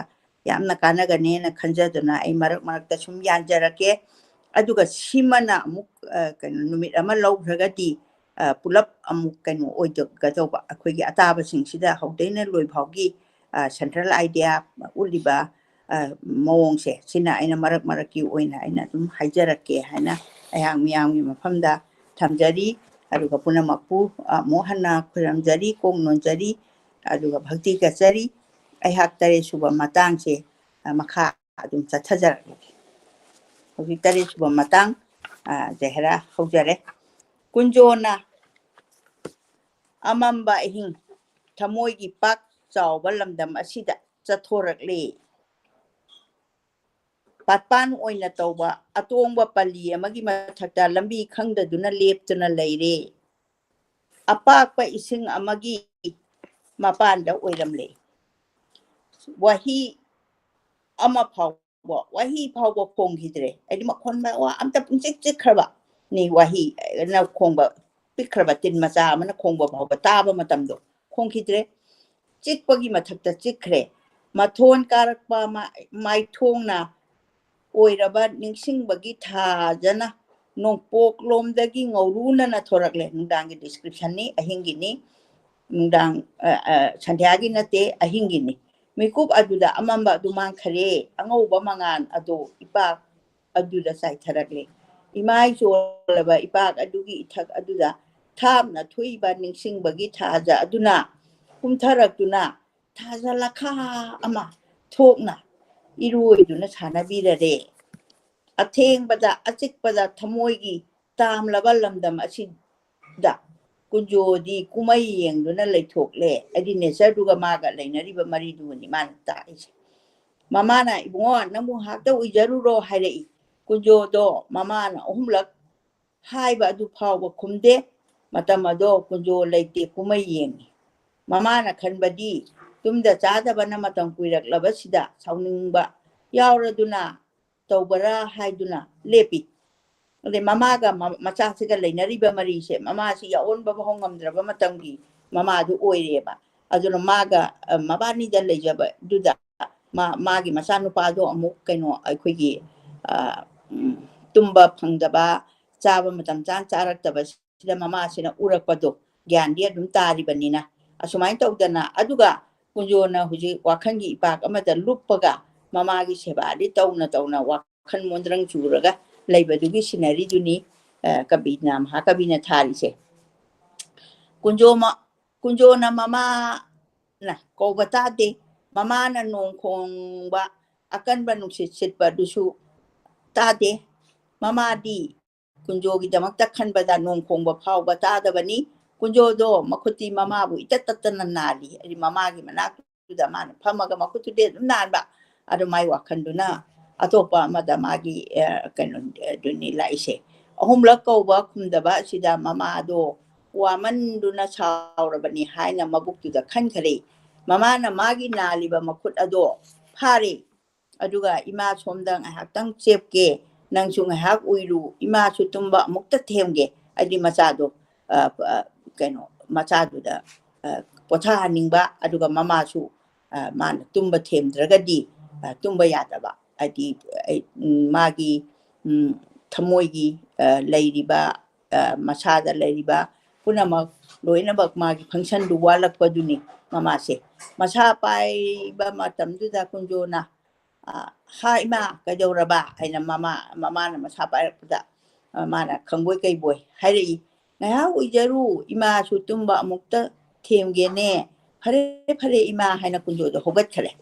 ꯌꯥꯝꯅ ꯀꯥꯟꯅꯒꯅꯦꯅ ꯈꯟꯖꯗꯨꯅ ꯑꯩ ꯃꯔꯛ ꯃꯔꯛꯇ ꯁꯨꯝ ꯌꯥꯟꯖꯔꯛꯀꯦ꯫ ꯑꯗꯨꯒ ꯁꯤꯃꯅ ꯑꯃꯨꯛ ꯀꯩꯅꯣ, ꯅꯨꯃꯤꯠ ꯑꯃ ꯂꯧꯈ꯭ꯔꯒꯗꯤ ꯄꯨꯂꯞ ꯑꯃꯨꯛ ꯀꯩꯅꯣ ꯑꯣꯏꯒꯗꯧꯕ, ꯑꯩꯈꯣꯏꯒꯤ ꯑꯇꯥꯕꯁꯤꯡꯁꯤꯗ ꯍꯧꯗꯩꯅ ꯂꯣꯏ ꯐꯥꯎꯒꯤ ꯁꯦꯟꯇ꯭ꯔꯦꯜ ꯑꯥꯏꯗꯤꯌꯥ ꯎꯠꯂꯤꯕ ꯃꯑꯣꯡꯁꯦ, ꯁꯤꯅ ꯑꯩꯅ ꯃꯔꯛ ꯃꯔꯛꯀꯤ ꯑꯣꯏꯅ ꯑꯩꯅ ꯑꯗꯨꯝ ꯍꯥꯏꯖꯔꯛꯀꯦ ꯍꯥꯏꯅ ꯑꯩꯍꯥꯛ ꯃꯤꯌꯥꯝꯒꯤ ꯃꯐꯝꯗ ꯊꯝꯖꯔꯤ꯫ ꯑꯗꯨꯒ ꯄꯨꯝꯅꯃꯛꯄꯨ ꯑꯃꯨꯛ ꯍꯟꯅ ꯈꯨꯔꯨꯝꯖꯔꯤ, ꯀꯣꯛ ꯅꯣꯟꯖꯔꯤ, ꯑꯗꯨꯒ ꯚꯛꯇꯤ ꯀꯠꯆꯔꯤ꯫ ꯑꯩꯍꯥꯛ ꯇꯔꯦꯠ ꯁꯨꯕ ꯃꯇꯥꯡꯁꯦ ꯃꯈꯥ ꯑꯗꯨꯝ ꯆꯠꯊꯖꯔꯛꯂꯒꯦ꯫ ꯍꯧꯖꯤꯛ ꯇꯔꯦꯠ ꯁꯨꯕ ꯃꯇꯥꯡ ꯖꯍꯦꯔꯥ ꯍꯧꯖꯔꯦ꯫ ꯀꯨꯟꯖꯣꯅ ꯑꯃꯝꯕ ꯑꯍꯤꯡ, ꯊꯃꯣꯏꯒꯤ ꯄꯥꯛ ꯆꯥꯎꯕ ꯂꯝꯗꯝ ꯑꯁꯤꯗ ꯆꯠꯊꯣꯔꯛꯂꯦ꯫ ꯄꯥꯠꯄꯥꯟ ꯑꯣꯏꯅ ꯇꯧꯕ ꯑꯇꯣꯡꯕ ꯄꯜꯂꯤ ꯑꯃꯒꯤ ꯃꯊꯛꯇ ꯂꯝꯕꯤ ꯈꯪꯗꯗꯨꯅ ꯂꯦꯞꯇꯨꯅ ꯂꯩꯔꯦ꯫ ꯑꯄꯥꯛꯄ ꯏꯁꯤꯡ ꯑꯃꯒꯤ ꯃꯄꯥꯟꯗ ꯑꯣꯏꯔꯝꯂꯦ꯫ ꯋꯥꯍꯤ ꯑꯃ ꯐꯥꯎꯕ, ꯋꯥꯍꯤ ꯐꯥꯎꯕ ꯈꯣꯡꯈꯤꯗ꯭ꯔꯦ꯫ ꯍꯥꯏꯗꯤ ꯃꯈꯣꯟ ꯃꯋꯥ ꯑꯝꯇ ꯄꯨꯡꯆꯤꯛ ꯆꯤꯛꯈ꯭ꯔꯕ ꯅꯤ, ꯋꯥꯍꯤ ꯅ ꯈꯣꯡꯕ, ꯄꯤꯛꯈ꯭ꯔꯕ ꯇꯤꯟ ꯃꯆꯥ ꯑꯃꯅ ꯈꯣꯡꯕ ꯐꯥꯎꯕ ꯇꯥꯕ ꯃꯇꯝꯗꯣ ꯈꯣꯡꯈꯤꯗ꯭ꯔꯦ꯫ ꯆꯤꯛꯄꯒꯤ ꯃꯊꯛꯇ ꯆꯤꯛꯈ꯭ꯔꯦ꯫ ꯃꯊꯣꯟ ꯀꯥꯔꯛꯄ ꯃꯥꯏꯊꯣꯡꯅ ꯑꯣꯏꯔꯕ ꯅꯤꯡꯁꯤꯡꯕꯒꯤ ꯊꯥꯖꯅ ꯅꯣꯡꯄꯣꯛꯂꯣꯝꯗꯒꯤ ꯉꯧꯔꯨꯅꯅ ꯊꯣꯔꯛꯂꯦ꯫ ꯅꯨꯡꯗꯥꯡꯒꯤ description ꯅꯤ, ꯑꯍꯤꯡꯒꯤꯅꯤ꯫ ꯅꯨꯡꯗꯥꯡ, ꯑ, ꯑ, ꯁꯟꯙ꯭ꯌꯥꯒꯤ ꯅꯠꯇꯦ, ꯑꯍꯤꯡꯒꯤꯅꯤ꯫ ꯃꯤꯀꯨꯞ ꯑꯗꯨꯗ ꯑꯃꯝꯕ ꯑꯗꯨ ꯃꯥꯡꯈꯔꯦ, ꯑꯉꯧꯕ ꯃꯉꯥꯜ ꯑꯗꯨ ꯏꯄꯥꯛ ꯑꯗꯨꯗ ꯆꯥꯏꯊꯔꯛꯂꯦ꯫ ꯏꯃꯥꯏ ꯆꯣꯜꯂꯕ ꯏꯄꯥꯛ ꯑꯗꯨꯒꯤ ꯏꯊꯛ ꯑꯗꯨꯗ ꯊꯥꯞꯅ ꯊꯣꯛꯏꯕ ꯅꯤꯡꯁꯤꯡꯕꯒꯤ ꯊꯥꯖ ꯑꯗꯨꯅ ꯀꯨꯝꯊꯔꯛꯇꯨꯅ ꯊꯥꯖ ꯂꯈꯥ ꯑꯃ ꯊꯣꯛꯅ ꯏꯔꯣꯏꯗꯨꯅ ꯁꯥꯟꯅꯕꯤꯔꯔꯦ꯫ ꯑꯊꯦꯡꯕꯗ, ꯑꯆꯤꯛꯄꯗ ꯊꯃꯣꯏꯒꯤ ꯇꯥꯝꯂꯕ ꯂꯝꯗꯝ ꯑꯁꯤꯗ ꯀꯨꯟꯖꯣꯗꯤ ꯀꯨꯝꯍꯩ ꯌꯦꯡꯗꯨꯅ ꯂꯩꯊꯣꯛꯂꯦ꯫ ꯍꯥꯏꯗꯤ natureꯗꯨꯒ ꯃꯥꯒ ꯂꯩꯅꯔꯤꯕ ꯃꯔꯤꯗꯨꯒꯅꯤ ꯃꯥꯅ ꯇꯥꯛꯏꯁꯦ꯫ ꯃꯃꯥꯅ, "ꯏꯕꯨꯡꯉꯣ, ꯅꯪꯕꯨ ꯉꯥꯏꯍꯥꯛꯇ ꯎꯏꯖꯔꯨꯔꯣ" ꯍꯥꯏꯔꯛꯏ꯫ ꯀꯨꯟꯖꯣꯗꯣ ꯃꯃꯥꯅ ꯑꯍꯨꯝꯂꯛ ꯍꯥꯏꯕ ꯑꯗꯨ ꯐꯥꯎꯕ ꯈꯨꯝꯗꯦ꯫ ꯃꯇꯝ ꯑꯗꯣ ꯀꯨꯟꯖꯣ ꯂꯩꯇꯦ, ꯀꯨꯝꯍꯩ ꯌꯦꯡꯉꯤ꯫ ꯃꯃꯥꯅ ꯈꯟꯕꯗꯤ ꯇꯨꯝꯗ ꯆꯥꯗꯕꯅ ꯃꯇꯝ ꯀꯨꯏꯔꯛꯂꯕꯁꯤꯗ ꯁꯥꯎꯅꯤꯡꯕ ꯌꯥꯎꯔꯗꯨꯅ ꯇꯧꯕꯔꯥ ꯍꯥꯏꯗꯨꯅ ꯂꯦꯞꯄꯤ꯫ ꯑꯗꯩ ꯃꯃꯥꯒ ꯃ-, ꯃꯆꯥꯁꯤꯒ ꯂꯩꯅꯔꯤꯕ ꯃꯔꯤꯁꯦ, ꯃꯃꯥꯁꯤ ꯌꯥꯑꯣꯟꯕ ꯐꯥꯎ ꯉꯝꯗ꯭ꯔꯕ ꯃꯇꯝꯒꯤ ꯃꯃꯥꯗꯨ ꯑꯣꯏꯔꯦꯕ꯫ ꯑꯗꯨꯅ ꯃꯥꯒ, ꯑ, ꯃꯕꯥꯅꯤꯗ ꯂꯩꯖꯕꯗꯨꯗ ꯃꯥ-, ꯃꯥꯒꯤ ꯃꯆꯥꯅꯨꯄꯥꯗꯣ ꯑꯃꯨꯛ ꯀꯩꯅꯣ ꯑꯩꯈꯣꯏꯒꯤ, ꯑ, ꯎꯝ, ꯇꯨꯝꯕ ꯐꯪꯗꯕ, ꯆꯥꯕ ꯃꯇꯝ ꯆꯥꯅ ꯆꯥꯔꯛꯇꯕ ꯁꯤꯗ ꯃꯃꯥꯁꯤꯅ ꯎꯔꯛꯄꯗꯣ ꯒ꯭ꯌꯥꯟꯗꯤ ꯑꯗꯨꯝ ꯇꯥꯔꯤꯕꯅꯤꯅ꯫ ꯑꯁꯨꯃꯥꯏꯅ ꯇꯧꯗꯅ, ꯑꯗꯨꯒ ꯀꯨꯟꯖꯣꯅ ꯍꯧꯖꯤꯛ ꯋꯥꯈꯜꯒꯤ ꯏꯄꯥꯛ ꯑꯃꯗ ꯂꯨꯞꯄꯒ ꯃꯃꯥꯒꯤ ꯁꯦꯕꯥꯗꯤ ꯇꯧꯅ ꯇꯧꯅ ꯋꯥꯈꯜ ꯃꯣꯟꯗ꯭ꯔꯪ ꯆꯨꯔꯒ ꯂꯩꯕꯗꯨꯒꯤ sceneryꯗꯨꯅꯤ, ꯑ, ꯀꯕꯤꯅ, ꯃꯍꯥꯀꯕꯤꯅ ꯊꯥꯔꯤꯁꯦ꯫ ꯀꯨꯟꯖꯣ ꯃ-, ꯀꯨꯟꯖꯣꯅ ꯃꯃꯥꯅ ꯀꯧꯕ ꯇꯥꯗꯦ꯫ ꯃꯃꯥꯅ ꯅꯣꯡ ꯈꯣꯡꯕ, ꯑꯀꯟꯕ ꯅꯨꯡꯁꯤꯠ ꯁꯤꯠꯄꯗꯨꯁꯨ ꯇꯥꯗꯦ꯫ ꯃꯃꯥꯗꯤ ꯀꯨꯟꯖꯣꯒꯤꯗꯃꯛꯇ ꯈꯟꯕꯗ ꯅꯣꯡ ꯈꯣꯡꯕ ꯐꯥꯎꯕ ꯇꯥꯗꯕꯅꯤ꯫ ꯀꯨꯟꯖꯣꯗꯣ ꯃꯈꯨꯠꯇꯤ ꯃꯃꯥꯕꯨ ꯏꯇꯠ ꯇꯠꯇꯅ ꯅꯥꯜꯂꯤ꯫ ꯍꯥꯏꯗꯤ ꯃꯃꯥꯒꯤ ꯃꯅꯥꯛꯇꯨꯗ ꯃꯥꯅ ꯐꯝꯃꯒ ꯃꯈꯨꯠꯇꯨꯗꯤ ꯑꯗꯨꯝ ꯅꯥꯟꯕ꯫ ꯑꯗꯨ ꯃꯥꯏ ꯋꯥꯈꯜꯗꯨꯅ ꯑꯇꯣꯞꯄ ꯑꯃꯗ ꯃꯥꯒꯤ, ꯑ, ꯀꯩꯅꯣ, ꯑꯗꯨꯅꯤ ꯂꯥꯛꯏꯁꯦ꯫ ꯑꯍꯨꯝꯂꯛ ꯀꯧꯕ ꯈꯨꯝꯗꯕ ꯑꯁꯤꯗ ꯃꯃꯥꯗꯣ ꯋꯥꯃꯟꯗꯨꯅ ꯁꯥꯎꯔꯕꯅꯤ ꯍꯥꯏꯅ ꯃꯕꯨꯛꯇꯨꯗ ꯈꯟꯈꯔꯦ꯫ ꯃꯃꯥꯅ ꯃꯥꯒꯤ ꯅꯥꯜꯂꯤꯕ ꯃꯈꯨꯠ ꯑꯗꯣ ꯐꯥꯔꯦ꯫ ꯑꯗꯨꯒ, "ꯏꯃꯥ ꯁꯣꯝꯗ ꯉꯥꯏꯍꯥꯛꯇꯪ ꯆꯦꯞꯀꯦ, ꯅꯪꯁꯨ ꯉꯥꯏꯍꯥꯛ ꯎꯏꯔꯨ, ꯏꯃꯥꯁꯨ ꯇꯨꯝꯕ ꯑꯃꯨꯛꯇ ꯊꯦꯝꯒꯦ", ꯍꯥꯏꯗꯤ ꯃꯆꯥꯗꯣ, ꯑ, ꯑ, ꯀꯩꯅꯣ, ꯃꯆꯥꯗꯨꯗ, ꯑ, ꯄꯣꯊꯥꯍꯟꯅꯤꯡꯕ, ꯑꯗꯨꯒ ꯃꯃꯥꯁꯨ, ꯑ, ꯃꯥꯅ ꯇꯨꯝꯕ ꯊꯦꯝꯗ꯭ꯔꯒꯗꯤ, ꯑ, ꯇꯨꯝꯕ ꯌꯥꯗꯕ, ꯍꯥꯏꯗꯤ, ꯑꯩ, ꯎꯝ, ꯃꯥꯒꯤ, ꯎꯝ, ꯊꯃꯣꯏꯒꯤ, ꯂꯩꯔꯤꯕ, ꯃꯁꯥꯗ ꯂꯩꯔꯤꯕ ꯄꯨꯝꯅꯃꯛ, ꯂꯣꯏꯅꯃꯛ ꯃꯥꯒꯤ functionꯗꯨ ꯋꯥꯠꯂꯛꯄꯗꯨꯅꯤ ꯃꯃꯥꯁꯦ꯫ ꯃꯁꯥ ꯄꯥꯏꯕ ꯃꯇꯝꯗꯨꯗ ꯀꯨꯟꯖꯣꯅ, "ꯍꯥ ꯏꯃꯥ, ꯀꯩꯗꯧꯔꯕ?" ꯍꯥꯏꯅ ꯃꯃꯥ, ꯃꯃꯥꯅ ꯃꯁꯥ ꯄꯥꯏꯔꯛꯄꯗ, ꯃꯥꯅ ꯈꯪꯕꯣꯏ ꯀꯩꯕꯣꯏ ꯍꯥꯏꯔꯛꯏ, "ꯉꯥꯏꯍꯥꯛ ꯎꯏꯖꯔꯨ, ꯏꯃꯥꯁꯨ ꯇꯨꯝꯕ ꯑꯃꯨꯛꯇ ꯊꯦꯝꯒꯦꯅꯦ꯫ ꯐꯔꯦ, ꯐꯔꯦ ꯏꯃꯥ" ꯍꯥꯏꯅ ꯀꯨꯟꯖꯣꯗꯣ ꯍꯧꯒꯠꯈꯔꯦ꯫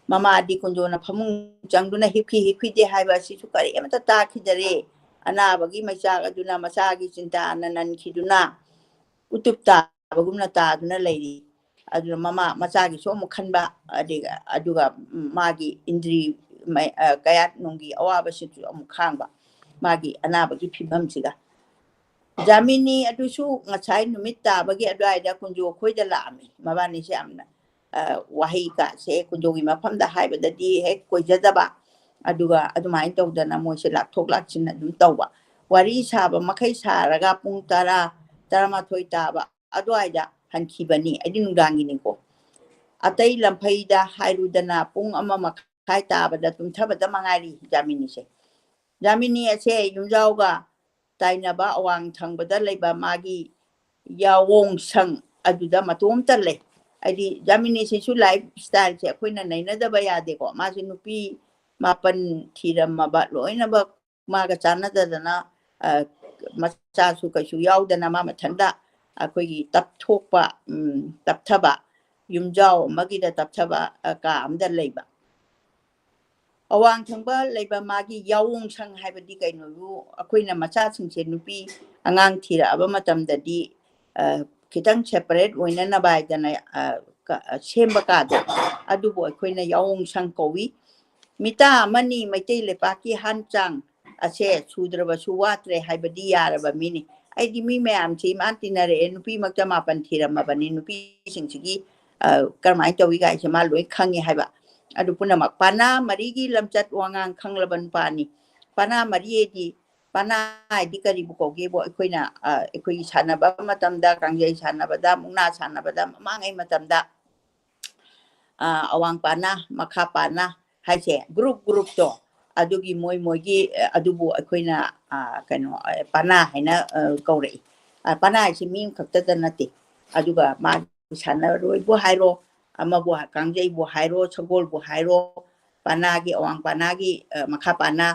ꯃꯃꯥꯗꯤ ꯀꯨꯟꯖꯣꯅ ꯐꯃꯨꯡ ꯆꯪꯗꯨꯅ ꯍꯤꯞꯈꯤ ꯍꯤꯞꯈꯤꯗꯦ ꯍꯥꯏꯕ ꯑꯁꯤꯁꯨ ꯀꯔꯤꯃꯠꯇ ꯇꯥꯈꯤꯗꯔꯦ꯫ ꯑꯅꯥꯕꯒꯤ ꯃꯩꯆꯥꯛ ꯑꯗꯨꯅ ꯃꯆꯥꯒꯤ ꯆꯤꯟꯇꯥꯅ ꯅꯟꯈꯤꯗꯨꯅ ꯎꯇꯨꯞ ꯇꯥꯕꯒꯨꯝꯅ ꯇꯥꯗꯨꯅ ꯂꯩꯔꯤ꯫ ꯑꯗꯨꯅ ꯃꯃꯥ, ꯃꯆꯥꯒꯤꯁꯨ ꯑꯃꯨꯛ ꯈꯟꯕ, ꯑꯗꯨꯒ, ꯑꯗꯨꯒ ꯃꯥꯒꯤ ꯏꯟꯗ꯭ꯔꯤ ꯃꯩ-, ꯑ, ꯀꯌꯥꯠ ꯅꯨꯡꯒꯤ ꯑꯋꯥꯕꯁꯤꯁꯨ ꯑꯃꯨꯛ ꯈꯥꯡꯕ, ꯃꯥꯒꯤ ꯑꯅꯥꯕꯒꯤ ꯐꯤꯕꯝꯁꯤꯒ꯫ ꯖꯥꯃꯤꯅꯤ ꯑꯗꯨꯁꯨ ꯉꯁꯥꯏ ꯅꯨꯃꯤꯠ ꯇꯥꯕꯒꯤ ꯑꯗꯨꯋꯥꯏꯗ ꯀꯨꯟꯖꯣ ꯑꯩꯈꯣꯏꯗ ꯂꯥꯛꯑꯝꯃꯤ꯫ ꯃꯕꯥꯅꯤꯁꯦ ꯌꯥꯝꯅ, ꯑ, ꯋꯥꯍꯩ ꯀꯥꯁꯦ ꯀꯨꯟꯖꯣꯒꯤ ꯃꯐꯝꯗ ꯍꯥꯏꯕꯗꯗꯤ ꯍꯦꯛ ꯀꯣꯏꯖꯗꯕ, ꯑꯗꯨꯒ ꯑꯗꯨꯃꯥꯏꯅ ꯇꯧꯗꯅ ꯃꯣꯏꯁꯦ ꯂꯥꯛꯊꯣꯛ ꯂꯥꯛꯁꯤꯟ ꯑꯗꯨꯝ ꯇꯧꯕ꯫ ꯋꯥꯔꯤ ꯁꯥꯕ ꯃꯈꯩ ꯁꯥꯔꯒ ꯄꯨꯡ ꯇꯔꯥ, ꯇꯔꯥꯃꯥꯊꯣꯏ ꯇꯥꯕ ꯑꯗꯨꯋꯥꯏꯗ ꯍꯟꯈꯤꯕꯅꯤ꯫ ꯑꯩꯗꯤ ꯅꯨꯡꯗꯥꯡꯒꯤꯅꯤꯀꯣ꯫ ꯑꯇꯩ ꯂꯝꯐꯩꯗ ꯍꯥꯏꯔꯨꯗꯅ ꯄꯨꯡ ꯑꯃ ꯃꯈꯥꯏ ꯇꯥꯕꯗ ꯇꯨꯝꯊꯕꯗ ꯃꯉꯥꯏꯔꯤ ꯖꯥꯃꯤꯅꯤꯁꯦ꯫ ꯖꯥꯃꯤꯅꯤ ꯑꯁꯦ ꯌꯨꯝꯖꯥꯎꯒ ꯇꯥꯏꯅꯕ ꯑꯋꯥꯡ ꯊꯪꯕꯗ ꯂꯩꯕ ꯃꯥꯒꯤ ꯌꯥꯑꯣꯡꯁꯪ ꯑꯗꯨꯗ ꯃꯇꯣꯝꯇ ꯂꯩ꯫ ꯍꯥꯏꯗꯤ ꯖꯥꯃꯤꯅꯤꯁꯤꯁꯨ life styleꯁꯦ ꯑꯩꯈꯣꯏꯅ ꯅꯩꯅꯗꯕ ꯌꯥꯗꯦꯀꯣ꯫ ꯃꯥꯁꯦ ꯅꯨꯄꯤ ꯃꯥꯄꯟ ꯊꯤꯔꯝꯃꯕ, ꯂꯣꯏꯅꯃꯛ ꯃꯥꯒ ꯆꯥꯟꯅꯗꯗꯅ, ꯑ, ꯃꯆꯥꯁꯨ ꯀꯩꯁꯨ ꯌꯥꯎꯗꯅ ꯃꯥ ꯃꯊꯟꯇ ꯑꯩꯈꯣꯏꯒꯤ ꯇꯞꯊꯣꯛꯄ, ꯎꯝ, ꯇꯞꯊꯕ, ꯌꯨꯝꯖꯥꯎ ꯑꯃꯒꯤꯗ ꯇꯞꯊꯕ, ꯑ, ꯀꯥ ꯑꯃꯗ ꯂꯩꯕ꯫ ꯑꯋꯥꯡ ꯊꯪꯕ ꯂꯩꯕ ꯃꯥꯒꯤ ꯌꯥꯑꯣꯡꯁꯪ ꯍꯥꯏꯕꯗꯤ ꯀꯩꯅꯣꯕꯨ ꯑꯩꯈꯣꯏꯅ ꯃꯆꯥꯁꯤꯡꯁꯦ ꯅꯨꯄꯤ ꯑꯉꯥꯡ ꯊꯤꯔꯛꯑꯕ ꯃꯇꯝꯗꯗꯤ, ꯑ, ꯈꯤꯇꯪ separate ꯑꯣꯏꯅꯅꯕ ꯍꯥꯏꯗꯅ, ꯑ, ꯀ-, ꯑ, ꯁꯦꯝꯕ ꯀꯥꯗꯣ, ꯑꯗꯨꯕꯨ ꯑꯩꯈꯣꯏꯅ ꯌꯥꯑꯣꯡꯁꯪ ꯀꯧꯏ꯫ ꯃꯤꯇꯥ ꯑꯃꯅꯤ ꯃꯩꯇꯩ ꯂꯩꯄꯥꯛꯀꯤ ꯍꯥꯟ ꯆꯥꯡ ꯑꯁꯦ ꯁꯨꯗ꯭ꯔꯕꯁꯨ ꯋꯥꯠꯇ꯭ꯔꯦ ꯍꯥꯏꯕꯗꯤ ꯌꯥꯔꯕ ꯃꯤꯅꯤ꯫ ꯑꯩꯗꯤ ꯃꯤ ꯃꯌꯥꯝꯁꯤ ꯏꯃꯥꯟ ꯇꯤꯟꯅꯔꯛꯑꯦ, ꯅꯨꯄꯤꯃꯛꯇ ꯃꯥꯄꯟ ꯊꯤꯔꯝꯃꯕꯅꯤ, ꯅꯨꯄꯤꯁꯤꯡꯁꯤꯒꯤ, ꯑ, ꯀꯔꯝꯍꯥꯏꯅ ꯇꯧꯏ ꯀꯥꯏꯁꯦ ꯃꯥ ꯂꯣꯏ ꯈꯪꯉꯦ ꯍꯥꯏꯕ꯫ ꯑꯗꯨ ꯄꯨꯝꯅꯃꯛ ꯄꯥꯅꯥ ꯃꯔꯤꯒꯤ ꯂꯝꯆꯠ ꯋꯥꯉꯥꯡ ꯈꯪꯂꯕ ꯅꯨꯄꯥꯅꯤ꯫ ꯄꯥꯅꯥ ꯃꯔꯤ ꯍꯥꯏꯗꯤ, ꯄꯥꯅꯥ ꯍꯥꯏꯗꯤ ꯀꯔꯤꯕꯨ ꯀꯧꯒꯦꯕꯨ, ꯑꯩꯈꯣꯏꯅ, ꯑ, ꯑꯩꯈꯣꯏꯒꯤ ꯁꯥꯟꯅꯕ ꯃꯇꯝꯗ, ꯀꯥꯡꯖꯩ ꯁꯥꯟꯅꯕꯗ, ꯃꯨꯛꯅꯥ ꯁꯥꯟꯅꯕꯗ, ꯃꯃꯥꯡꯉꯩ ꯃꯇꯝꯗ, ꯑ, ꯑꯋꯥꯡ ꯄꯥꯅꯥ, ꯃꯈꯥ ꯄꯥꯅꯥ ꯍꯥꯏꯁꯦ, group groupꯇꯣ, ꯑꯗꯨꯒꯤ ꯃꯣꯏ ꯃꯣꯏꯒꯤ, ꯑ, ꯑꯗꯨꯕꯨ ꯑꯩꯈꯣꯏꯅ, ꯑ, ꯀꯩꯅꯣ, ꯑ, ꯄꯅꯥ ꯍꯥꯏꯅ, ꯑ, ꯀꯧꯔꯛꯏ꯫ ꯑ, ꯄꯅꯥ ꯍꯥꯏꯁꯤ ꯃꯤ ꯑꯃꯈꯛꯇꯗ ꯅꯠꯇꯦ꯫ ꯑꯗꯨꯒ ꯃꯥꯒꯤ ꯁꯥꯟꯅꯔꯣꯏꯕꯨ ꯍꯥꯏꯔꯣ, ꯑꯃꯕꯨ ꯍꯥ-, ꯀꯥꯡꯖꯩꯕꯨ ꯍꯥꯏꯔꯣ, ꯁꯒꯣꯜꯕꯨ ꯍꯥꯏꯔꯣ, ꯄꯅꯥꯒꯤ, ꯑꯋꯥꯡ ꯄꯅꯥꯒꯤ, ꯑ, ꯃꯈꯥ ꯄꯅꯥ,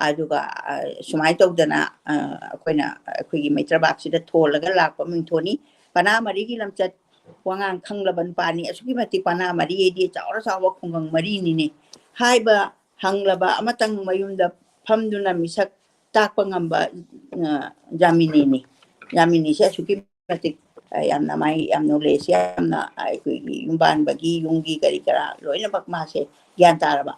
ꯑꯗꯨꯒ, ꯑ, ꯁꯨꯃꯥꯏꯅ ꯇꯧꯗꯅ, ꯑ, ꯑꯩꯈꯣꯏꯅ, ꯑꯩꯈꯣꯏꯒꯤ ꯃꯩꯇ꯭ꯔꯕꯥꯛꯁꯤꯗ ꯊꯣꯜꯂꯒ ꯂꯥꯛꯄ ꯃꯤꯡꯊꯣꯟꯅꯤ꯫ ꯄꯅꯥ ꯃꯔꯤꯒꯤ ꯂꯝꯆꯠ ꯋꯥꯉꯥꯡ ꯈꯪꯂꯕ ꯅꯨꯄꯥꯅꯤ꯫ ꯑꯁꯨꯛꯀꯤ ꯃꯇꯤꯛ ꯄꯅꯥ ꯃꯔꯤ ꯍꯥꯏꯗꯤ ꯆꯥꯎꯔ ꯆꯥꯎꯕ ꯈꯨꯡꯒꯪ ꯃꯔꯤꯅꯤꯅꯦ꯫ ꯍꯥꯏꯕ ꯍꯪꯂꯕ ꯑꯃꯇꯪ ꯃꯌꯨꯝꯗ ꯐꯝꯗꯨꯅ ꯃꯤꯁꯛ ꯇꯥꯛꯄ ꯉꯝꯕ, ꯑ, ꯖꯥꯃꯤꯅꯤꯅꯤ꯫ ꯖꯥꯃꯤꯅꯤꯁꯦ ꯑꯁꯨꯛꯀꯤ ꯃꯇꯤꯛ, ꯑ, ꯌꯥꯝꯅ ꯃꯥꯏ ꯌꯥꯝ knowledge, ꯌꯥꯝꯅ ꯑꯩꯈꯣꯏꯒꯤ ꯌꯨꯝꯕꯥꯟꯕꯒꯤ, ꯌꯨꯝꯒꯤ ꯀꯔꯤ ꯀꯔꯥ ꯂꯣꯏꯅꯃꯛ ꯃꯥꯁꯦ ꯒ꯭ꯌꯥꯟ ꯇꯥꯔꯕ꯫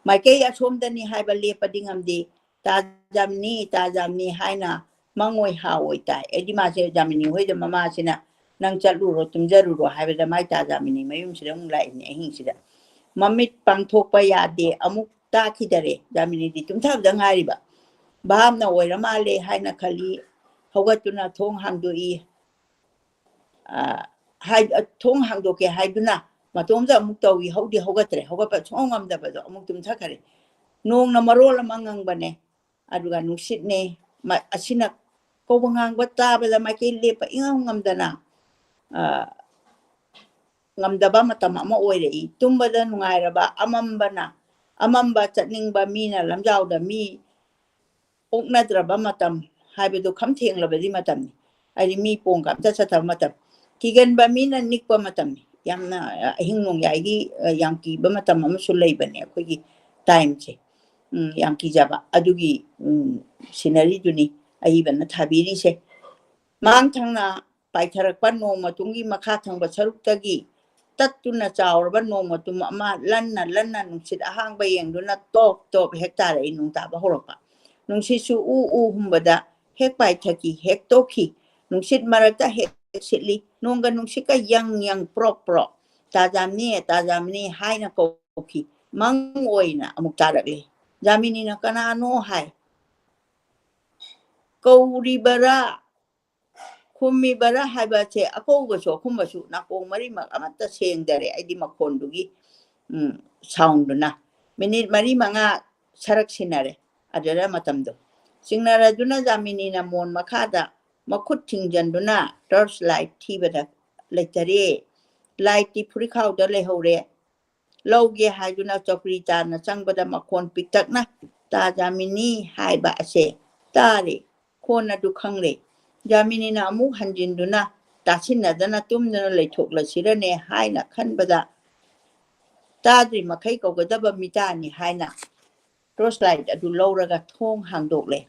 ꯃꯥꯏꯀꯩ ꯑꯁꯣꯝꯗꯅꯤ ꯍꯥꯏꯕ ꯂꯦꯞꯄꯗꯤ ꯉꯝꯗꯦ꯫ ꯇꯥ ꯖꯥꯃꯤꯅꯤ, ꯇꯥ ꯖꯥꯃꯤꯅꯤ ꯍꯥꯏꯅ ꯃꯪꯑꯣꯏ ꯍꯥꯑꯣꯏ ꯇꯥꯏ꯫ ꯑꯩꯗꯤ ꯃꯥꯁꯦ ꯖꯥꯃꯤꯅꯤ ꯍꯣꯏꯗ ꯃꯃꯥꯁꯤꯅ "ꯅꯪ ꯆꯠꯂꯨꯔꯣ, ꯇꯨꯝꯖꯔꯨꯔꯣ" ꯍꯥꯏꯕꯗ ꯃꯥꯏ ꯇꯥ ꯖꯥꯃꯤꯅꯤ ꯃꯌꯨꯝꯁꯤꯗ ꯑꯃꯨꯛ ꯂꯥꯛꯏꯅꯦ ꯑꯍꯤꯡꯁꯤꯗ꯫ ꯃꯃꯤꯠ ꯄꯥꯡꯊꯣꯛꯄ ꯌꯥꯗꯦ, ꯑꯃꯨꯛ ꯇꯥꯈꯤꯗꯔꯦ꯫ ꯖꯥꯃꯤꯅꯤꯗꯤ ꯇꯨꯝꯊꯕꯗ ꯉꯥꯏꯔꯤꯕ꯫ ꯚꯥꯞꯅ ꯑꯣꯏꯔ ꯃꯥꯜꯂꯦ ꯍꯥꯏꯅ ꯈꯜꯂꯤ꯫ ꯍꯧꯒꯠꯇꯨꯅ ꯊꯣꯡ ꯍꯥꯡꯗꯣꯛꯏ꯫ ꯑ, ꯍꯥꯏ-, ꯑ, ꯊꯣꯡ ꯍꯥꯡꯗꯣꯛꯀꯦ ꯍꯥꯏꯗꯨꯅ ꯃꯇꯣꯝꯇ ꯑꯃꯨꯛ ꯇꯧꯏ꯫ ꯍꯧꯗꯤ ꯍꯧꯒꯠꯇ꯭ꯔꯦ, ꯍꯧꯒꯠꯄ ꯁꯨꯡꯉꯝ ꯉꯝꯗꯕꯗꯣ ꯑꯃꯨꯛ ꯇꯨꯝꯊꯈꯔꯦ꯫ ꯅꯣꯡꯅ ꯃꯔꯣꯜ ꯑꯃ ꯉꯪꯕꯅꯦ, ꯑꯗꯨꯒ ꯅꯨꯡꯁꯤꯠꯅꯦ, ꯃ-, ꯑꯁꯤꯅ ꯀꯧꯕ ꯉꯥꯡꯕ ꯇꯥꯕꯗ ꯃꯥꯏꯀꯩ ꯂꯦꯞꯄ ꯏꯉꯝ ꯉꯝꯗꯅ, ꯑ, ꯉꯝꯗꯕ ꯃꯇꯝ ꯑꯃ ꯑꯣꯏꯔꯛꯏ꯫ ꯇꯨꯝꯕꯗ ꯅꯨꯡꯉꯥꯏꯔꯕ ꯑꯃꯝꯕꯅ, ꯑꯃꯝꯕ ꯆꯠꯅꯤꯡꯕ ꯃꯤꯅ ꯂꯝꯖꯥꯎꯗ ꯃꯤ ꯑꯣꯛꯅꯗ꯭ꯔꯕ ꯃꯇꯝ ꯍꯥꯏꯕꯗꯨ ꯈꯝ ꯊꯦꯡꯂꯕꯗꯤ ꯃꯇꯝꯅꯤ꯫ ꯍꯥꯏꯗꯤ ꯃꯤ ꯄꯣꯡꯒ ꯑꯝꯇ ꯆꯠꯇꯕ ꯃꯇꯝ꯫ ꯀꯤꯒꯟꯕ ꯃꯤꯅ ꯅꯤꯛꯄ ꯃꯇꯝꯅꯤ꯫ ꯌꯥꯝꯅ, ꯑ, ꯑꯍꯤꯡ ꯅꯣꯡꯌꯥꯏꯒꯤ, ꯑ, ꯌꯥꯝ ꯀꯤꯕ ꯃꯇꯝ ꯑꯃꯁꯨ ꯂꯩꯕꯅꯦ ꯑꯩꯈꯣꯏꯒꯤ timeꯁꯦ꯫ ꯎꯝ, ꯌꯥꯝ ꯀꯤꯖꯕ ꯑꯗꯨꯒꯤ, ꯎꯝ, sceneryꯗꯨꯅꯤ ꯑꯏꯕꯅ ꯊꯥꯕꯤꯔꯤꯁꯦ꯫ ꯃꯥꯡ ꯊꯪꯅ ꯄꯥꯏꯊꯔꯛꯄ ꯅꯣꯡ ꯃꯇꯨꯝꯒꯤ ꯃꯈꯥ ꯊꯪꯕ ꯁꯔꯨꯛꯇꯒꯤ ꯇꯠꯇꯨꯅ ꯆꯥꯎꯔꯕ ꯅꯣꯡ ꯃꯇꯨꯝ ꯑꯃ ꯂꯟꯅ ꯂꯟꯅ ꯅꯨꯡꯁꯤꯠ ꯑꯍꯥꯡꯕ ꯌꯦꯡꯗꯨꯅ ꯇꯣꯞ ꯇꯣꯞ ꯍꯦꯛ ꯇꯥꯔꯛꯏ꯫ ꯅꯣꯡ ꯇꯥꯕ ꯍꯧꯔꯛꯄ꯫ ꯅꯨꯡꯁꯤꯠꯁꯨ ꯎ ꯎ ꯍꯨꯝꯕꯗ ꯍꯦꯛ ꯄꯥꯏꯊꯈꯤ, ꯍꯦꯛ ꯇꯣꯛꯈꯤ꯫ ꯅꯨꯡꯁꯤꯠ ꯃꯔꯛꯇ ꯍꯦꯛ ꯁꯤꯠꯂꯤ꯫ ꯅꯣꯡꯒ ꯅꯨꯡꯁꯤꯠꯀ ꯌꯪ ꯌꯪ ꯄ꯭ꯔꯣꯛ ꯄ꯭ꯔꯣꯛ꯫ "ꯇꯥꯖꯥꯝꯅꯤ, ꯇꯥꯖꯥꯝꯅꯤ" ꯍꯥꯏꯅ ꯀꯧꯈꯤ꯫ ꯃꯪ ꯑꯣꯏꯅ ꯑꯃꯨꯛ ꯇꯥꯔꯛꯂꯤ꯫ ꯖꯥꯃꯤꯅꯤꯅ "ꯀꯅꯥꯅꯣ?" ꯍꯥꯏ꯫ "ꯀꯧꯔꯤꯕꯔꯥ, ꯈꯨꯝꯃꯤꯕꯔꯥ?" ꯍꯥꯏꯕꯁꯦ ꯑꯀꯧꯕꯁꯨ ꯑꯈꯨꯝꯕꯁꯨ ꯅꯥꯀꯣꯡ ꯃꯔꯤꯃꯛ ꯑꯃꯠꯇ ꯁꯦꯡꯗꯔꯦ ꯑꯩꯗꯤ ꯃꯈꯣꯟꯗꯨꯒꯤ, ꯎꯝ, soundꯗꯨꯅ꯫ ꯃꯤꯅꯤꯠ ꯃꯔꯤ ꯃꯉꯥ ꯁꯔꯛ ꯁꯤꯟꯅꯔꯦ꯫ ꯑꯗꯨꯗ ꯃꯇꯝꯗꯣ ꯆꯤꯡꯅꯔꯗꯨꯅ ꯖꯥꯃꯤꯅꯤꯅ ꯃꯣꯟ ꯃꯈꯥꯗ ꯃꯈꯨꯠ ꯊꯤꯡꯖꯟꯗꯨꯅ torch light ꯊꯤꯕꯗ ꯂꯩꯇꯔꯦ꯫ Lightꯇꯤ ꯐꯨꯔꯤꯈꯥꯎꯗ ꯂꯩꯍꯧꯔꯦ꯫ ꯂꯧꯒꯦ ꯍꯥꯏꯗꯨꯅ ꯆꯧꯀ꯭ꯔꯤ ꯇꯥꯅ ꯆꯪꯕꯗ ꯃꯈꯣꯟ ꯄꯤꯛꯇꯛꯅ "ꯇꯥ ꯖꯥꯃꯤꯅꯤ" ꯍꯥꯏꯕ ꯑꯁꯦ ꯇꯥꯔꯦ꯫ ꯈꯣꯟ ꯑꯗꯨ ꯈꯪꯂꯦ꯫ ꯖꯥꯃꯤꯅꯤꯅ ꯑꯃꯨꯛ ꯍꯟꯖꯤꯟꯗꯨꯅ ꯇꯥꯁꯤꯟꯅꯗꯅ ꯇꯨꯝꯗꯨꯅ ꯂꯩꯊꯣꯛꯂꯁꯤꯔꯅꯦ ꯍꯥꯏꯅ ꯈꯟꯕꯗ, ꯇꯥꯗ꯭ꯔꯤ ꯃꯈꯩ ꯀꯧꯒꯗꯕ ꯃꯤꯇꯥꯅꯤ ꯍꯥꯏꯅ torch light ꯑꯗꯨ ꯂꯧꯔꯒ ꯊꯣꯡ ꯍꯥꯡꯗꯣꯛꯂꯦ꯫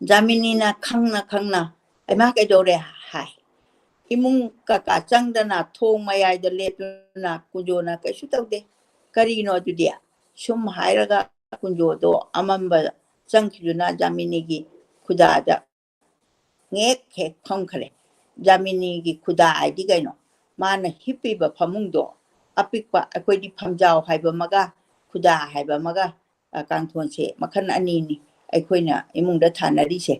ꯖꯥꯃꯤꯅꯤꯅ ꯈꯪꯅ ꯈꯪꯅ, "ꯏꯃꯥ, ꯀꯩꯗꯧꯔꯦ?" ꯍꯥꯏ꯫ ꯏꯃꯨꯡ ꯀꯀꯥ ꯆꯪꯗꯅ ꯊꯣꯡ ꯃꯌꯥꯏꯗ ꯂꯦꯞꯇꯨꯅ ꯀꯨꯟꯖꯣꯅ "ꯀꯩꯁꯨ ꯇꯧꯗꯦ꯫ ꯀꯔꯤꯅꯣ ꯑꯗꯨꯗꯤ?" ꯁꯨꯝ ꯍꯥꯏꯔꯒ ꯀꯨꯟꯖꯣꯗꯣ ꯑꯃꯝꯕ ꯆꯪꯈꯤꯗꯨꯅ ꯖꯥꯃꯤꯅꯤꯒꯤ ꯈꯨꯗꯥꯗ ꯉꯦꯛ ꯍꯦꯛ ꯐꯝꯈ꯭ꯔꯦ꯫ ꯖꯥꯃꯤꯅꯤꯒꯤ ꯈꯨꯗꯥ ꯍꯥꯏꯗꯤ ꯀꯩꯅꯣ? ꯃꯥꯅ ꯍꯤꯞꯄꯤꯕ ꯐꯃꯨꯡꯗꯣ ꯑꯄꯤꯛꯄ, ꯑꯩꯈꯣꯏꯗꯤ ꯐꯝꯖꯥꯎ ꯍꯥꯏꯕ ꯑꯃꯒ ꯈꯨꯗꯥ ꯍꯥꯏꯕ ꯑꯃꯒ, ꯑ, ꯀꯥꯡꯊꯣꯟꯁꯦ ꯃꯈꯜ ꯑꯅꯤꯅꯤ ꯑꯩꯈꯣꯏꯅ ꯏꯃꯨꯡꯗ ꯊꯥꯅꯔꯤꯁꯦ꯫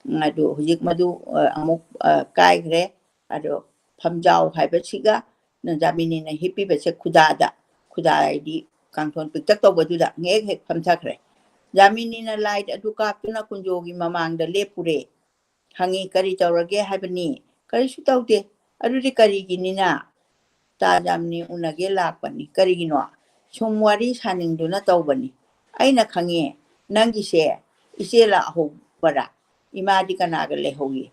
ꯎꯝ, ꯑꯗꯨ ꯍꯧꯖꯤꯛ ꯃꯗꯨ, ꯑ, ꯑꯃꯨꯛ, ꯑ, ꯀꯥꯏꯈ꯭ꯔꯦ꯫ ꯑꯗꯣ ꯐꯝꯖꯥꯎ ꯍꯥꯏꯕꯁꯤꯒ ꯖꯥꯃꯤꯅꯤꯅ ꯍꯤꯞꯄꯤꯕꯁꯦ ꯈꯨꯗꯥꯗ, ꯈꯨꯗꯥ ꯍꯥꯏꯗꯤ ꯀꯥꯡꯊꯣꯟ ꯄꯤꯛꯇꯛ ꯇꯧꯕꯗꯨꯗ ꯉꯦꯛ ꯍꯦꯛ ꯐꯝꯊꯈ꯭ꯔꯦ꯫ ꯖꯥꯃꯤꯅꯤꯅ light ꯑꯗꯨ ꯀꯥꯞꯇꯨꯅ ꯀꯨꯟꯖꯣꯒꯤ ꯃꯃꯥꯡꯗ ꯂꯦꯞꯄꯨꯔꯦ꯫ ꯍꯪꯉꯤ, "ꯀꯔꯤ ꯇꯧꯔꯒꯦ?" ꯍꯥꯏꯕꯅꯤ꯫ "ꯀꯔꯤꯁꯨ ꯇꯧꯗꯦ꯫" "ꯑꯗꯨꯗꯤ ꯀꯔꯤꯒꯤꯅꯤꯅ?" "ꯇꯥ ꯖꯥꯃꯤꯅꯤ ꯎꯅꯒꯦ ꯂꯥꯛꯄꯅꯤ꯫" "ꯀꯔꯤꯒꯤꯅꯣ?" "ꯁꯨꯝ ꯋꯥꯔꯤ ꯁꯥꯅꯤꯡꯗꯨꯅ ꯇꯧꯕꯅꯤ꯫" "ꯑꯩꯅ ꯈꯪꯉꯦ, ꯅꯪꯒꯤꯁꯦ ꯏꯆꯦ ꯂꯥꯛꯍꯧꯕꯔꯥ? ꯏꯃꯥꯗꯤ ꯀꯅꯥꯒ ꯂꯩꯍꯧꯏ?"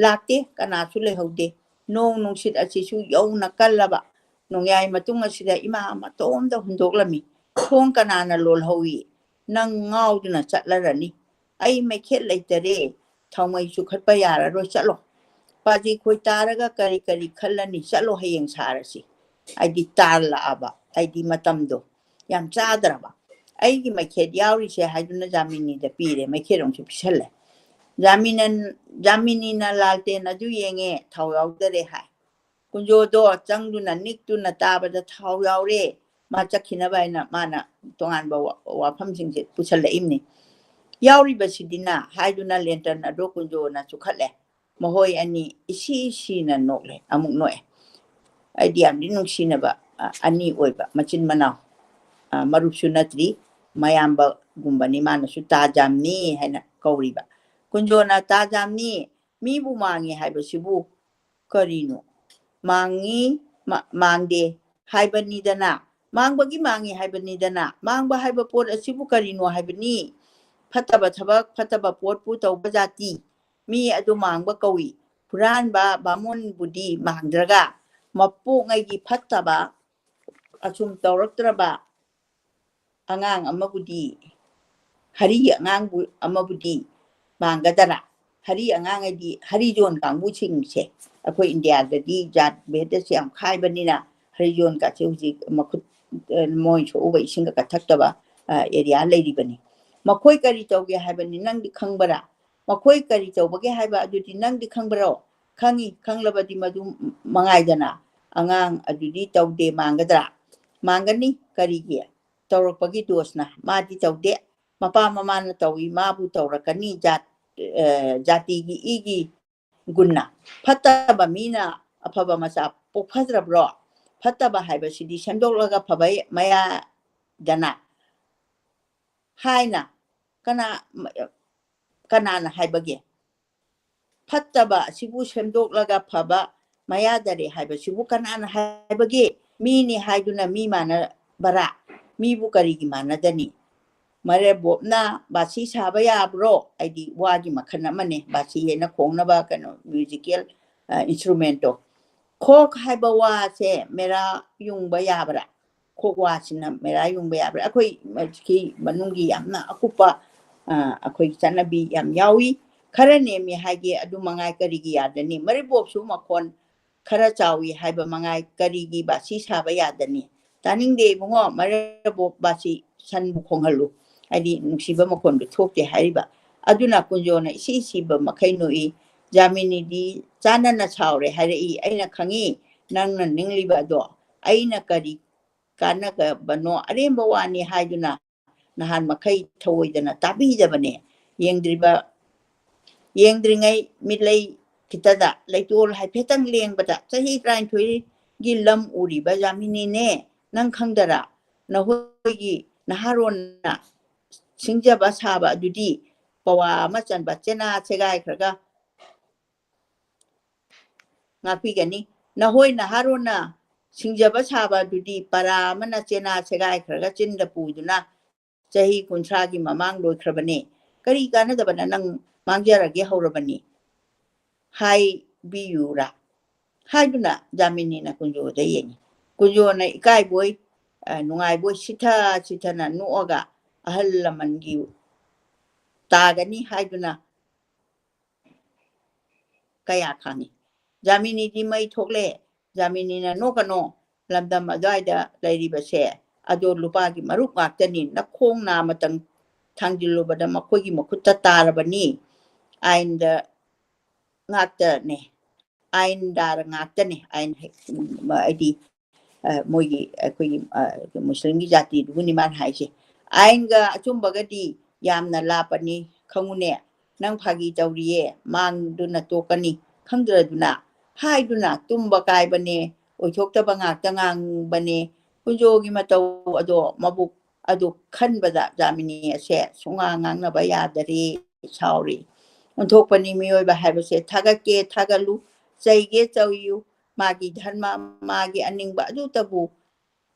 "ꯂꯥꯛꯇꯦ, ꯀꯅꯥꯁꯨ ꯂꯩꯍꯧꯗꯦ꯫ ꯅꯣꯡ ꯅꯨꯡꯁꯤꯠ ꯑꯁꯤꯁꯨ ꯌꯧꯅ ꯀꯜꯂꯕ꯫ ꯅꯣꯡꯌꯥꯏ ꯃꯇꯨꯡ ꯑꯁꯤꯗ ꯏꯃꯥ ꯃꯇꯣꯝꯇ ꯍꯨꯟꯗꯣꯛꯂꯝꯃꯤ꯫ ꯊꯣꯡ ꯀꯅꯥꯅ ꯂꯣꯜꯍꯧꯏ? ꯅꯪ ꯉꯥꯎꯗꯨꯅ ꯆꯠꯂꯔꯅꯤ꯫ ꯑꯩ ꯃꯩꯈꯦꯠ ꯂꯩꯇꯔꯦ꯫ ꯊꯥꯎꯃꯩ ꯆꯨꯈꯠꯄ ꯌꯥꯔꯔꯣꯏ꯫ ꯆꯠꯂꯣ꯫ ꯄꯥꯖꯤ ꯈꯣꯏ ꯇꯥꯔꯒ ꯀꯔꯤ ꯀꯔꯤ ꯈꯜꯂꯅꯤ? ꯆꯠꯂꯣ, ꯍꯌꯦꯡ ꯁꯥꯔꯁꯤ꯫" ꯍꯥꯏꯗꯤ ꯇꯥꯜꯂꯛꯑꯕ, ꯍꯥꯏꯗꯤ ꯃꯇꯝꯗꯣ ꯌꯥꯝ ꯆꯥꯗ꯭ꯔꯕ꯫ "ꯑꯩꯒꯤ ꯃꯩꯈꯦꯠ ꯌꯥꯎꯔꯤꯁꯦ" ꯍꯥꯏꯗꯨꯅ ꯖꯥꯃꯤꯅꯤꯗ ꯄꯤꯔꯦ꯫ ꯃꯩꯈꯦꯠ ꯑꯃꯁꯨ ꯄꯤꯁꯜꯂꯦ꯫ ꯖꯥꯃꯤꯅꯟ-, ꯖꯥꯃꯤꯅꯤꯅ ꯂꯥꯜꯇꯦꯟ ꯑꯗꯨ ꯌꯦꯡꯉꯦ, ꯊꯥꯎ ꯌꯥꯎꯗꯔꯦ ꯍꯥꯏ꯫ ꯀꯨꯟꯖꯣꯗꯣ ꯆꯪꯗꯨꯅ ꯅꯤꯛꯇꯨꯅ ꯇꯥꯕꯗ ꯊꯥꯎ ꯌꯥꯎꯔꯦ꯫ ꯃꯥ ꯆꯠꯈꯤꯅꯕ ꯍꯥꯏꯅ ꯃꯥꯅ ꯇꯣꯉꯥꯟꯕ ꯋꯥ-, ꯋꯥꯐꯝꯁꯤꯡꯁꯦ ꯄꯨꯁꯜꯂꯛꯏꯕꯅꯤ꯫ "ꯌꯥꯎꯔꯤꯕꯁꯤꯗꯤꯅ" ꯍꯥꯏꯗꯨꯅ ꯂꯦꯟꯇꯔꯟ ꯑꯗꯣ ꯀꯨꯟꯖꯣꯅ ꯆꯨꯈꯠꯂꯦ꯫ ꯃꯈꯣꯏ ꯑꯅꯤ ꯏꯁꯤ ꯁꯤꯅ ꯅꯣꯛꯂꯦ꯫ ꯑꯃꯨꯛ ꯅꯣꯛꯑꯦ꯫ ꯑꯩꯗꯤ ꯌꯥꯝꯗꯤ ꯅꯨꯡꯁꯤꯅꯕ, ꯑ, ꯑꯅꯤ ꯑꯣꯏꯕ ꯃꯆꯤꯟ ꯃꯅꯥꯎ, ꯑ, ꯃꯔꯨꯞꯁꯨ ꯅꯠꯇ꯭ꯔꯤ꯫ ꯃꯌꯥꯝꯕꯒꯨꯝꯕꯅꯤ, ꯃꯥꯅꯁꯨ ꯇꯥ ꯖꯥꯝꯅꯤ ꯍꯥꯏꯅ ꯀꯧꯔꯤꯕ꯫ ꯀꯨꯟꯖꯣꯅ ꯇꯥ ꯖꯥꯝꯅꯤ, ꯃꯤꯕꯨ ꯃꯥꯡꯉꯤ ꯍꯥꯏꯕꯁꯤꯕꯨ ꯀꯔꯤꯅꯣ? ꯃꯥꯡꯉꯤ, ꯃꯥ-, ꯃꯥꯡꯗꯦ ꯍꯥꯏꯕꯅꯤꯗꯅ, ꯃꯥꯡꯕꯒꯤ ꯃꯥꯡꯉꯤ ꯍꯥꯏꯕꯅꯤꯗꯅ꯫ ꯃꯥꯡꯕ ꯍꯥꯏꯕ ꯄꯣꯠ ꯑꯁꯤꯕꯨ ꯀꯔꯤꯅꯣ ꯍꯥꯏꯕꯅꯤ? ꯐꯠꯇꯕ ꯊꯕꯛ, ꯐꯠꯇꯕ ꯄꯣꯠꯄꯨ ꯇꯧꯕ ꯖꯥꯇꯤ꯫ ꯃꯤ ꯑꯗꯨ ꯃꯥꯡꯕ ꯀꯧꯏ꯫ ꯍꯨꯔꯥꯟꯕ ꯕꯥꯃꯣꯟꯕꯨꯗꯤ ꯃꯥꯡꯗ꯭ꯔꯒ, ꯃꯄꯣꯛꯉꯩꯒꯤ ꯐꯠꯇꯕ ꯑꯁꯨꯝ ꯇꯧꯔꯛꯇ꯭ꯔꯕ ꯑꯉꯥꯡ ꯑꯃꯕꯨꯗꯤ, ꯍꯔꯤ ꯑꯉꯥꯡꯕꯨ ꯑꯃꯕꯨꯗꯤ ꯃꯥꯡꯒꯗꯔꯥ? ꯍꯔꯤ ꯑꯉꯥꯡ ꯍꯥꯏꯗꯤ ꯍꯔꯤꯖꯣꯟ ꯀꯥꯡꯕꯨꯁꯤꯡꯁꯦ꯫ ꯑꯩꯈꯣꯏ ꯏꯟꯗꯤꯌꯥꯗꯗꯤ ꯖꯥꯠ ꯚꯦꯗꯁꯦ ꯌꯥꯝ ꯈꯥꯏꯕꯅꯤꯅ, ꯍꯔꯤꯖꯣꯟ ꯀꯥꯁꯦ ꯍꯧꯖꯤꯛ ꯃꯈꯨꯠ, ꯑ, ꯃꯣꯏ ꯁꯣꯛꯎꯕ ꯏꯁꯤꯡꯒ ꯀꯠꯊꯛꯇꯕ, ꯑ, ꯑꯦꯔꯤꯌꯥ ꯂꯩꯔꯤꯕꯅꯤ꯫ ꯃꯈꯣꯏ ꯀꯔꯤ ꯇꯧꯒꯦ ꯍꯥꯏꯕꯅꯤ ꯅꯪꯗꯤ ꯈꯪꯕꯔꯥ? ꯃꯈꯣꯏ ꯀꯔꯤ ꯇꯧꯕꯒꯦ ꯍꯥꯏꯕ ꯑꯗꯨꯗꯤ ꯅꯪꯗꯤ ꯈꯪꯕꯔꯣ? ꯈꯪꯉꯤ, ꯈꯪꯂꯕꯗꯤ ꯃꯗꯨ ꯃꯉꯥꯏꯗꯅ꯫ ꯑꯉꯥꯡ ꯑꯗꯨꯗꯤ ꯇꯧꯗꯦ ꯃꯥꯡꯒꯗ꯭ꯔꯥ? ꯃꯥꯡꯒꯅꯤ꯫ ꯀꯔꯤꯒꯤ? ꯇꯧꯔꯛꯄꯒꯤ ꯗꯣꯁꯅ꯫ ꯃꯥꯗꯤ ꯇꯧꯗꯦ꯫ ꯃꯄꯥ ꯃꯃꯥꯅ ꯇꯧꯏ, ꯃꯥꯕꯨ ꯇꯧꯔꯛꯀꯅꯤ꯫ ꯖꯥꯠ-, ꯑ, ꯖꯥꯇꯤꯒꯤ ꯏꯒꯤ ꯒꯨꯟꯅ꯫ ꯐꯠꯇꯕ ꯃꯤꯅ ꯑꯐꯕ ꯃꯆꯥ ꯄꯣꯛꯐꯗ꯭ꯔꯕ꯭ꯔꯣ? ꯐꯠꯇꯕ ꯍꯥꯏꯕꯁꯤꯗꯤ ꯁꯦꯝꯗꯣꯛꯂꯒ ꯐꯕ ꯃꯌꯥꯗꯅ ꯍꯥꯏꯅ ꯀꯅꯥ, ꯀꯅꯥꯅ ꯍꯥꯏꯕꯒꯦ? ꯐꯠꯇꯕ ꯑꯁꯤꯕꯨ ꯁꯦꯝꯗꯣꯛꯂꯒ ꯐꯕ ꯃꯌꯥꯗꯔꯦ ꯍꯥꯏꯕꯁꯤꯕꯨ ꯀꯅꯥꯅ ꯍꯥꯏꯕꯒꯦ? ꯃꯤꯅꯤ ꯍꯥꯏꯗꯨꯅ ꯃꯤ ꯃꯥꯟꯅꯕꯔꯥ? ꯃꯤꯕꯨ ꯀꯔꯤꯒꯤ ꯃꯥꯟꯅꯗꯅꯤ? ꯃꯔꯦꯕꯣꯞꯅ ꯕꯥꯁꯤ ꯁꯥꯕ ꯌꯥꯕ꯭ꯔꯣ? ꯑꯩꯗꯤ ꯋꯥꯒꯤ ꯃꯈꯜ ꯑꯃꯅꯦ, ꯕꯥꯁꯤ ꯍꯥꯏꯅ ꯈꯣꯡꯅꯕ ꯀꯩꯅꯣ, ꯃ꯭ꯌꯨꯖꯤꯀꯦꯜ, ꯑ, ꯏꯟꯁꯇ꯭ꯔꯨꯃꯦꯟꯇꯣ꯫ ꯈꯣꯛ ꯍꯥꯏꯕ ꯋꯥꯁꯦ ꯃꯦꯔꯥ ꯌꯨꯡꯕ ꯌꯥꯕ꯭ꯔꯥ? ꯈꯣꯛ ꯋꯥꯁꯤꯅ ꯃꯦꯔꯥ ꯌꯨꯡꯕ ꯌꯥꯕ꯭ꯔꯥ? ꯑꯩꯈꯣꯏ ꯁꯤꯒꯤ ꯃꯅꯨꯡꯒꯤ ꯌꯥꯝꯅ ꯑꯀꯨꯞꯄ, ꯑ, ꯑꯩꯈꯣꯏꯒꯤ ꯆꯠꯅꯕꯤ ꯌꯥꯝ ꯌꯥꯎꯏ꯫ ꯈꯔ ꯅꯦꯝꯃꯤ ꯍꯥꯏꯒꯦ, ꯑꯗꯨ ꯃꯉꯥꯏ ꯀꯔꯤꯒꯤ ꯌꯥꯗꯅꯤ? ꯃꯔꯦꯕꯣꯞꯁꯨ ꯃꯈꯣꯟ ꯈꯔ ꯆꯥꯎꯏ ꯍꯥꯏꯕ ꯃꯉꯥꯏ ꯀꯔꯤꯒꯤ ꯕꯥꯁꯤ ꯁꯥꯕ ꯌꯥꯗꯅꯤ? ꯇꯥꯅꯤꯡꯗꯦ ꯏꯕꯨꯡꯉꯣ, ꯃꯔꯦꯕꯣꯞ ꯕꯥꯁꯤ ꯁꯟꯕꯨ ꯈꯣꯡꯍꯜꯂꯨ, ꯍꯥꯏꯗꯤ ꯅꯨꯡꯁꯤꯕ ꯃꯈꯣꯟꯗꯨ ꯊꯣꯛꯇꯦ ꯍꯥꯏꯔꯤꯕ꯫ ꯑꯗꯨꯅ ꯀꯨꯟꯖꯣꯅ ꯏꯁꯤ ꯁꯤꯕ ꯃꯈꯩ ꯅꯣꯛꯏ꯫ ꯖꯥꯃꯤꯅꯤꯗꯤ ꯆꯥꯟꯅꯅ ꯁꯥꯎꯔꯦ ꯍꯥꯏꯔꯛꯏ꯫ ꯑꯩꯅ ꯈꯪꯉꯤ ꯅꯪꯅ ꯅꯤꯡꯂꯤꯕ ꯑꯗꯣ꯫ ꯑꯩꯅ ꯀꯔꯤ ꯀꯥꯟꯅꯒꯕꯅꯣ? ꯑꯔꯦꯝꯕ ꯋꯥꯅꯤ ꯍꯥꯏꯗꯨꯅ ꯅꯍꯥꯟ ꯃꯈꯩ ꯊꯧꯑꯣꯏꯗꯅ ꯇꯥꯕꯤꯗꯕꯅꯦ꯫ ꯌꯦꯡꯗ꯭ꯔꯤꯕ, ꯌꯦꯡꯗ꯭ꯔꯤꯉꯩ ꯃꯤꯠꯂꯩ ꯈꯤꯇꯗ ꯂꯩꯇꯣꯜ ꯍꯥꯏꯐꯦꯠꯇꯪ ꯂꯦꯡꯕꯗ ꯆꯍꯤ ꯇꯔꯥꯅꯤꯊꯣꯏꯒꯤ ꯂꯝ ꯎꯔꯤꯕ ꯖꯥꯃꯤꯅꯤꯅꯦ꯫ ꯅꯪ ꯈꯪꯗꯔꯥ? ꯅꯈꯣꯏꯒꯤ ꯅꯍꯥꯔꯣꯟꯅ ꯁꯤꯡꯖꯕ ꯁꯥꯕ ꯑꯗꯨꯗꯤ ꯄꯋꯥ ꯑꯃ ꯆꯟꯕ ꯆꯦꯅꯥ ꯁꯦꯒꯥꯏꯈ꯭ꯔꯒ ꯉꯥꯛꯄꯤꯒꯅꯤ꯫ ꯅꯍꯣꯏ ꯅꯍꯥꯔꯣꯟꯅ ꯁꯤꯡꯖꯕ ꯁꯥꯕ ꯑꯗꯨꯗꯤ ꯄꯔꯥ ꯑꯃꯅ ꯆꯦꯅꯥ ꯁꯦꯒꯥꯏꯈ꯭ꯔꯒ ꯆꯤꯟꯗ ꯄꯨꯗꯨꯅ ꯆꯍꯤ ꯀꯨꯟꯊ꯭ꯔꯥꯒꯤ ꯃꯃꯥꯡ ꯂꯣꯏꯈ꯭ꯔꯕꯅꯦ꯫ ꯀꯔꯤ ꯀꯥꯟꯅꯗꯕꯅ ꯅꯪ ꯃꯥꯡꯖꯔꯒꯦ ꯍꯧꯔꯕꯅꯤ ꯍꯥꯏꯕꯤꯌꯨꯔꯥ? ꯍꯥꯏꯗꯨꯅ ꯖꯥꯃꯤꯅꯤꯅ ꯀꯨꯟꯖꯣꯗ ꯌꯦꯡꯉꯤ꯫ ꯀꯨꯟꯖꯣꯅ ꯏꯀꯥꯏꯕꯣꯏ, ꯑ, ꯅꯨꯡꯉꯥꯏꯕꯣꯏ ꯁꯤꯊ ꯁꯤꯊꯅ ꯅꯣꯛꯑꯒ ꯑꯍꯜ ꯂꯃꯟꯒꯤ ꯇꯥꯒꯅꯤ ꯍꯥꯏꯗꯨꯅ ꯀꯌꯥ ꯈꯥꯡꯉꯤ꯫ ꯖꯥꯃꯤꯅꯤꯗꯤ ꯃꯩ ꯊꯣꯛꯂꯦ꯫ ꯖꯥꯃꯤꯅꯤꯅ ꯅꯣꯛꯀꯅꯣ, ꯂꯝꯗꯝ ꯑꯗꯨꯋꯥꯏꯗ ꯂꯩꯔꯤꯕꯁꯦ ꯑꯗꯣ ꯂꯨꯄꯥꯒꯤ ꯃꯔꯨꯞ ꯉꯥꯛꯇꯅꯤ꯫ ꯅꯈꯣꯡ ꯅꯥꯃꯇꯪ ꯊꯥꯡꯖꯤꯜꯂꯨꯕꯗ ꯃꯈꯣꯏꯒꯤ ꯃꯈꯨꯠꯇ ꯇꯥꯔꯕꯅꯤ꯫ ꯑꯥꯏꯟꯗ ꯉꯥꯛꯇꯅꯦ, ꯑꯥꯏꯟꯗꯥꯔ ꯉꯥꯛꯇꯅꯦ꯫ ꯑꯥꯏꯟ ꯍꯦꯛ, ꯎꯝ, ꯍꯥꯏꯗꯤ, ꯑ, ꯃꯣꯏꯒꯤ, ꯑꯩꯈꯣꯏꯒꯤ, ꯑ, ꯃꯨꯁꯂꯤꯝꯒꯤ ꯖꯥꯇꯤꯗꯨꯕꯨꯅꯤ ꯃꯥꯅ ꯍꯥꯏꯁꯦ꯫ ꯑꯥꯏꯟꯒ ꯑꯆꯨꯝꯕꯒꯗꯤ ꯌꯥꯝꯅ ꯂꯥꯞꯄꯅꯤ, ꯈꯪꯉꯨꯅꯦ꯫ ꯅꯪ ꯐꯥꯒꯤ ꯇꯧꯔꯤꯌꯦ, ꯃꯥꯡꯗꯨꯅ ꯇꯣꯛꯀꯅꯤ ꯈꯪꯗ꯭ꯔꯗꯨꯅ꯫ ꯍꯥꯏꯗꯨꯅ ꯇꯨꯝꯕ ꯀꯥꯏꯕꯅꯦ, ꯑꯣꯏꯊꯣꯛꯇꯕ ꯉꯥꯛꯇ ꯉꯥꯡꯕꯅꯦ꯫ ꯀꯨꯟꯖꯣꯒꯤ ꯃꯇꯧ ꯑꯗꯣ ꯃꯕꯨꯛ ꯑꯗꯨ ꯈꯟꯕꯗ ꯖꯥꯃꯤꯅꯤ ꯑꯁꯦ ꯁꯨꯡꯉꯥꯡ ꯉꯥꯡꯅꯕ ꯌꯥꯗꯔꯦ, ꯁꯥꯎꯔꯤ꯫ ꯑꯣꯟꯊꯣꯛꯄꯅꯤ ꯃꯤꯑꯣꯏꯕ ꯍꯥꯏꯕꯁꯦ꯫ ꯊꯥꯒꯠꯀꯦ ꯊꯥꯒꯠꯂꯨ, ꯆꯩꯒꯦ ꯆꯩꯌꯨ, ꯃꯥꯒꯤ ꯙꯔꯃ, ꯃꯥꯒꯤ ꯑꯅꯤꯡꯕ ꯑꯗꯨꯇꯕꯨ